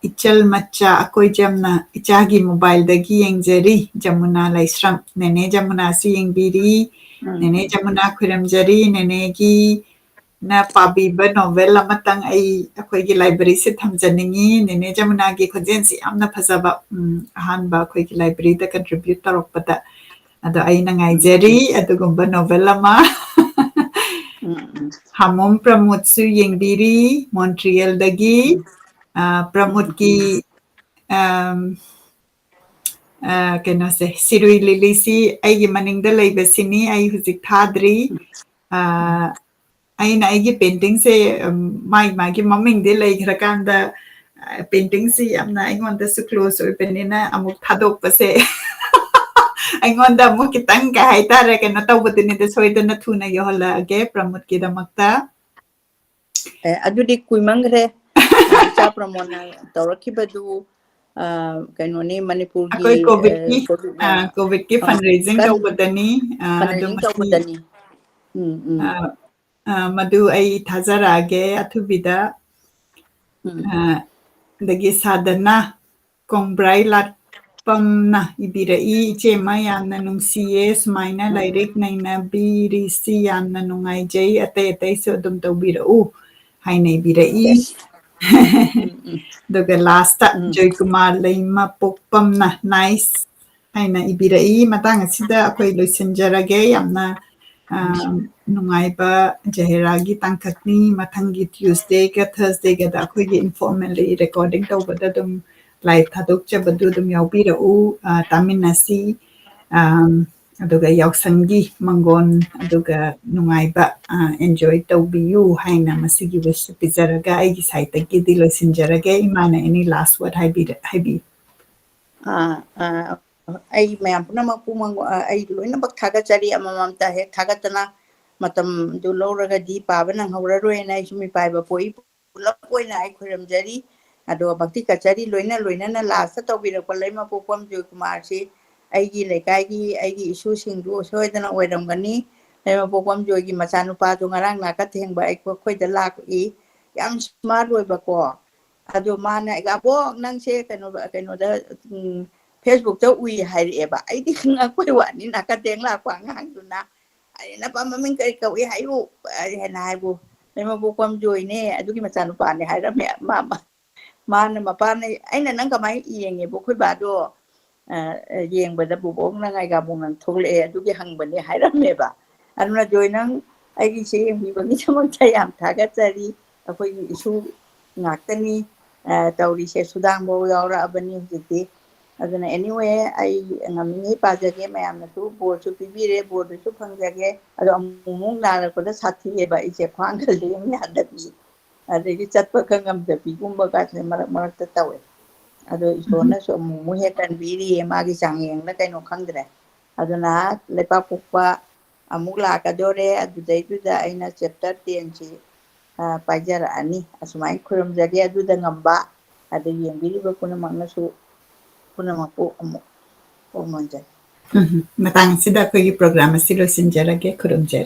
ꯏꯆꯜ ꯃꯆꯥ ꯑꯀꯣꯏꯖꯝꯅ ꯏꯆꯥꯒꯤ mobile ꯗꯒꯤ ꯌꯦꯡꯖꯔꯤ꯫ ꯖꯃꯨꯅꯥ ꯂꯩꯁ꯭ꯔꯝ, ꯅꯦꯅꯦ ꯖꯃꯨꯅꯥꯁꯨ ꯌꯦꯡꯕꯤꯔꯤ꯫ ꯎꯝ꯫ ꯅꯦꯅꯦ ꯖꯃꯨꯅꯥ ꯈꯣꯏꯔꯝꯖꯔꯤ꯫ ꯅꯦꯅꯦꯒꯤ ꯅ ꯄꯥꯕꯤꯕ novel ꯑꯃꯇꯪ ꯑꯩ ꯑꯩꯈꯣꯏꯒꯤ library ꯁꯦ ꯊꯝꯖꯅꯤꯡꯉꯤ꯫ ꯅꯦꯅꯦ ꯖꯃꯨꯅꯥꯒꯤ ꯈꯣꯟꯖꯦꯜꯁꯤ ꯌꯥꯝꯅ ꯐꯖꯕ, ꯎꯝ, ꯑꯍꯥꯟꯕ ꯑꯩꯈꯣꯏꯒꯤ library ꯗ contribute ꯇꯧꯔꯛꯄꯗ꯫ ꯑꯗꯣ ꯑꯩꯅ ꯉꯥꯏꯖꯔꯤ ꯑꯗꯨꯒꯨꯝꯕ novel ꯑꯃ꯫ ꯎꯝ, ꯎꯝ꯫ ꯍꯥꯃꯣꯝ ꯄ꯭ꯔꯃꯣꯗꯁꯨ ꯌꯦꯡꯕꯤꯔꯤ, Montreal ꯗꯒꯤ꯫ ꯎꯝ꯫ ꯑ, ꯄ꯭ꯔꯃꯣꯗꯀꯤ, ꯑꯝ, ꯑ, ꯀꯩꯅꯣꯁꯦ, ꯁꯤꯔꯨꯏ ꯂꯤꯂꯤꯁꯤ ꯑꯩꯒꯤ ꯃꯅꯤꯡꯗ ꯂꯩꯕꯁꯤꯅꯤ, ꯑꯩ ꯍꯧꯖꯤꯛ ꯊꯥꯗ꯭ꯔꯤ꯫ ꯑ, ꯑꯩꯅ ꯑꯩꯒꯤ painting ꯁꯦ, ꯎꯝ, ꯃꯥꯒꯤ ꯃꯥꯒꯤ ꯃꯃꯤꯡꯗꯤ ꯂꯩꯈ꯭ꯔꯀꯥꯟꯗ, ꯑ, painting ꯁꯤ ꯌꯥꯝꯅ ꯑꯩꯉꯣꯟꯗꯁꯨ close ꯑꯣꯏꯕꯅꯤꯅ ꯑꯃꯨꯛ ꯊꯥꯗꯣꯛꯄꯁꯦ ꯑꯩꯉꯣꯟꯗ ꯑꯃꯨꯛ ꯈꯤꯇꯪ, ꯀꯩ ꯍꯥꯏꯇꯥꯔꯦ, ꯀꯩꯅꯣ ꯇꯧꯕꯗꯨꯅꯤꯗ, ꯁꯣꯏꯗꯅ ꯊꯨꯅ ꯌꯧꯍꯜꯂꯛꯑꯒꯦ ꯄ꯭ꯔꯃꯣꯗꯀꯤꯗꯃꯛꯇ꯫ ꯑꯦ, ꯑꯗꯨꯗꯤ ꯀꯨꯏꯃꯟꯈ꯭ꯔꯦ꯫ ꯏꯆꯥ ꯄ꯭ꯔꯃꯣꯗꯅ ꯇꯧꯔꯛꯈꯤꯕꯗꯨ, ꯑ, ꯀꯩꯅꯣꯅꯤ, ꯃꯅꯤꯄꯨꯔꯒꯤ, ꯑꯩꯈꯣꯏ COVID ꯀꯤ, ꯑ, COVID ꯅ, ꯑ, COVID ꯀꯤ ꯑ, fundraising ꯀꯟ-, ꯇꯧꯕꯗꯅꯤ꯫ ꯑ, ꯑꯗꯣ fundraising ꯃꯁꯤ, ꯇꯧꯕꯗꯅꯤ꯫ ꯎꯝ, ꯎꯝ꯫ ꯑ, ꯑ, ꯃꯗꯨ ꯑꯩ ꯊꯥꯖꯔꯛꯑꯒꯦ ꯑꯊꯨꯕꯤꯗ꯫ ꯎꯝ꯫ ꯑ, ꯑꯗꯒꯤ ꯁꯥꯗꯅ ꯀꯣꯡꯕ꯭ꯔꯥꯏ ꯂꯥꯠꯄꯝꯅ ꯏꯕꯤꯔꯛꯏ, "ꯏꯆꯦꯃ, ꯌꯥꯝꯅ ꯅꯨꯡꯁꯤꯌꯦ, ꯁꯨꯃꯥꯏꯅ ꯎꯝ꯫ ꯂꯥꯏꯔꯤꯛ ꯅꯩꯅꯕꯤꯔꯤꯁꯤ ꯌꯥꯝꯅ ꯅꯨꯡꯉꯥꯏꯖꯩ, ꯑꯇꯩ ꯑꯇꯩꯁꯨ ꯑꯗꯨꯝ ꯇꯧꯕꯤꯔꯛꯎ" ꯍꯥꯏꯅ ꯏꯕꯤꯔꯛꯏ꯫ Yes. ꯎꯝ, ꯎꯝ꯫ ꯑꯗꯨꯒ ꯂꯥꯁꯇ ꯎꯝ꯫ ꯖꯣꯏꯀꯨꯃꯥꯔ ꯂꯩꯃꯄꯣꯛꯄꯝꯅ "ꯅꯥꯏꯁ" ꯍꯥꯏꯅ ꯏꯕꯤꯔꯛꯏ꯫ ꯃꯇꯥꯡ ꯑꯁꯤꯗ ꯑꯩꯈꯣꯏ ꯂꯣꯏꯁꯤꯟꯖꯔꯒꯦ꯫ ꯌꯥꯝꯅ, ꯑ, ꯅꯨꯡꯉꯥꯏꯕ ꯖꯍꯦꯔꯥꯒꯤ ꯇꯥꯡꯀꯛꯅꯤ꯫ ꯃꯊꯪꯒꯤ ꯇ꯭ꯌꯨꯁꯗꯦꯒ ꯊꯔꯁꯗꯦꯒꯗ ꯑꯩꯈꯣꯏꯒꯤ informally recording ꯇꯧꯕꯗ ꯑꯗꯨꯝ live ꯊꯥꯗꯣꯛꯆꯕꯗꯨ ꯑꯗꯨꯝ ꯌꯥꯎꯕꯤꯔꯛꯎ꯫ ꯑ, ꯇꯥꯃꯤꯟꯅꯁꯤ꯫ ꯑꯝ, ꯑꯗꯨꯒ ꯌꯥꯎꯁꯪꯒꯤ ꯃꯪꯒꯣꯟ ꯑꯗꯨꯒ ꯅꯨꯡꯉꯥꯏꯕ, ꯑ, enjoy ꯇꯧꯕꯤꯌꯨ ꯍꯥꯏꯅ ꯃꯁꯤꯒꯤ wish ꯄꯤꯖꯔꯒ ꯑꯩꯒꯤ sideꯇꯒꯤꯗꯤ ꯂꯣꯏꯁꯤꯟꯖꯔꯒꯦ꯫ ꯏꯃꯥꯅ any last word ꯍꯥꯏꯕꯤꯔ-, ꯍꯥꯏꯕꯤꯌꯨ꯫ ꯑꯥ, ꯑꯥ, ꯑꯩ ꯃꯌꯥꯝ ꯄꯨꯝꯅꯃꯛꯄꯨ ꯃꯪ-, ꯑ, ꯑꯩ ꯂꯣꯏꯅꯃꯛ ꯊꯥꯒꯠꯆꯔꯤ꯫ ꯑꯃꯃꯝꯇ ꯍꯦꯛ ꯊꯥꯒꯠꯇꯅ ꯃꯇꯝꯗꯨ ꯂꯧꯔꯒꯗꯤ ꯄꯥꯕ ꯅꯪꯍꯧꯔꯔꯣꯏꯅ ꯑꯩꯁꯨ ꯃꯤꯄꯥꯏꯕ ꯄꯣꯛꯏ꯫ ꯄꯨꯂꯞ ꯑꯣꯏꯅ ꯑꯩ ꯈꯣꯏꯔꯝꯖꯔꯤ꯫ ꯑꯗꯨꯒ ꯚꯛꯇꯤ ꯀꯆꯔꯤ ꯂꯣꯏꯅ ꯂꯣꯏꯅꯅ ꯂꯥꯁꯇ ꯇꯧꯕꯤꯔꯛꯄ ꯂꯩꯃꯄꯣꯛꯄꯝ ꯖꯣꯏꯀꯨꯃꯥꯔꯁꯤ ꯑꯩꯒꯤ ꯂꯩꯀꯥꯏꯒꯤ ꯑꯩꯒꯤ ꯏꯁꯨꯁꯤꯡꯗꯨ ꯁꯣꯏꯗꯅ ꯑꯣꯏꯔꯝꯒꯅꯤ꯫ ꯂꯩꯃꯄꯣꯛꯄꯝ ꯖꯣꯏꯒꯤ ꯃꯆꯥꯅꯨꯄꯥꯗꯣ ꯉꯔꯥꯡ ꯅꯥꯀ ꯊꯦꯡꯕ ꯑꯩꯈꯣꯏ, ꯑꯩꯈꯣꯏꯗ ꯂꯥꯛꯏ꯫ ꯌꯥꯝ smart ꯑꯣꯏꯕꯀꯣ꯫ ꯑꯗꯣ ꯃꯥꯅ ꯑꯩꯒ, "ꯑꯕꯣꯛ, ꯅꯪꯁꯦ ꯀꯩꯅꯣ, ꯀꯩꯅꯣꯗ, ꯎꯝ, Facebookꯇ ꯎꯏ" ꯍꯥꯏꯔꯛꯑꯦꯕ꯫ ꯑꯩꯗꯤ ꯉꯛꯄꯩ ꯋꯥꯅꯤ, ꯅꯥꯀ ꯊꯦꯡ ꯂꯥꯛꯄ ꯑꯉꯥꯡꯗꯨꯅ꯫ ꯑꯩꯅ, "ꯅꯄꯥ ꯃꯃꯤꯡ ꯀꯔꯤ ꯀꯧꯏ ꯍꯥꯏꯌꯨ?" ꯍꯥꯏꯅ ꯍꯥꯏꯕꯨ, "ꯂꯩꯃꯄꯣꯛꯄꯝ ꯖꯣꯏꯅꯦ, ꯑꯗꯨꯒꯤ ꯃꯆꯥꯅꯨꯄꯥꯅꯦ" ꯍꯥꯏꯔꯝꯃꯦ꯫ ꯃꯥ, ꯃꯥ, ꯃꯥꯅ, ꯃꯄꯥꯅ, ꯑꯩꯅ, "ꯅꯪ ꯀꯃꯥꯏꯅ ꯌꯦꯡꯉꯦꯕ?" ꯑꯩꯈꯣꯏ ꯕꯥꯗꯣ, ꯑ, ꯑ, ꯌꯦꯡꯕꯗ, "ꯕꯣꯕꯣꯛ, ꯅꯪ ꯑꯩꯒꯥꯕꯣꯛ ꯅꯪ ꯊꯣꯛꯂꯛꯑꯦ, ꯑꯗꯨꯒꯤ ꯍꯪꯕꯅꯦ" ꯍꯥꯏꯔꯝꯃꯦꯕ꯫ ꯑꯗꯨꯅ ꯖꯣꯏ, ꯅꯪ ꯑꯩꯒꯤꯁꯦ ꯌꯦꯡꯕꯤꯕꯒꯤꯗꯃꯛꯇ ꯌꯥꯝ ꯊꯥꯒꯠꯆꯔꯤ꯫ ꯑꯩꯈꯣꯏꯒꯤ ꯏꯁꯨ ꯉꯥꯛꯇꯅꯤ, ꯑ, ꯇꯧꯔꯤꯁꯦ꯫ ꯁꯨꯗꯥꯡꯐꯧ ꯌꯥꯎꯔꯛꯑꯕꯅꯤ ꯍꯧꯖꯤꯛꯇꯤ꯫ ꯑꯗꯨꯅ anyway, ꯑꯩ ꯉꯝꯃꯤꯉꯩ ꯄꯥꯖꯒꯦ, ꯃꯌꯥꯝꯅꯁꯨ ꯕꯣꯔꯁꯨ ꯄꯤꯕꯤꯔꯦ, ꯕꯣꯔꯗꯨꯁꯨ ꯐꯪꯖꯒꯦ꯫ ꯑꯗꯣ ꯑꯃꯨꯛ ꯑꯃꯨꯛ ꯅꯥꯔꯛꯄꯗ ꯁꯥꯊꯤꯑꯦꯕ ꯑꯩꯁꯦ, ꯈ꯭ꯋꯥꯡꯒ ꯂꯦꯡ ꯌꯥꯗꯕꯤ, ꯑꯗꯒꯤ ꯆꯠꯄ ꯈꯔ ꯉꯝꯗꯕꯤꯒꯨꯝꯕꯒꯁꯦ ꯃꯔꯛ ꯃꯔꯛꯇ ꯇꯧꯋꯦ꯫ ꯑꯗꯣ ꯏꯁꯣꯔꯅꯁꯨ ꯑꯃꯨꯛ ꯑꯃꯨꯛ ꯍꯦꯛ ꯀꯟꯕꯤꯔꯤꯌꯦ, ꯃꯥꯒꯤ ꯆꯥꯡꯌꯦꯡꯂ ꯀꯩꯅꯣ ꯈꯪꯗ꯭ꯔꯦ꯫ ꯑꯗꯨꯅ ꯂꯩꯄꯥꯛꯄꯣꯛꯄ ꯑꯃꯨꯛ ꯂꯥꯛꯀꯗꯣꯔꯦ, ꯑꯗꯨꯗꯩꯗꯨꯗ ꯑꯩꯅ chapter tenꯁꯤ, ꯑ, ꯄꯥꯏꯖꯔꯛꯑꯅꯤ꯫ ꯑꯁꯨꯃꯥꯏꯅ ꯈꯨꯔꯨꯝꯖꯒꯦ, ꯑꯗꯨꯗ ꯉꯝꯕ, ꯑꯗ ꯌꯦꯡꯕꯤꯔꯤꯕ ꯄꯨꯝꯅꯃꯛꯅꯁꯨ, ꯄꯨꯝꯅꯃꯛꯄꯨ ꯑꯃꯨꯛ ꯈꯨꯔꯨꯝꯖꯔꯤ꯫ ꯎꯝ, ꯃꯇꯥꯡ ꯑꯁꯤꯗ ꯑꯩꯈꯣꯏꯒꯤ program ꯑꯁꯤ ꯂꯣꯏꯁꯤꯟꯖꯔꯒꯦ꯫ ꯈꯨꯔꯨꯝꯖꯔꯤ꯫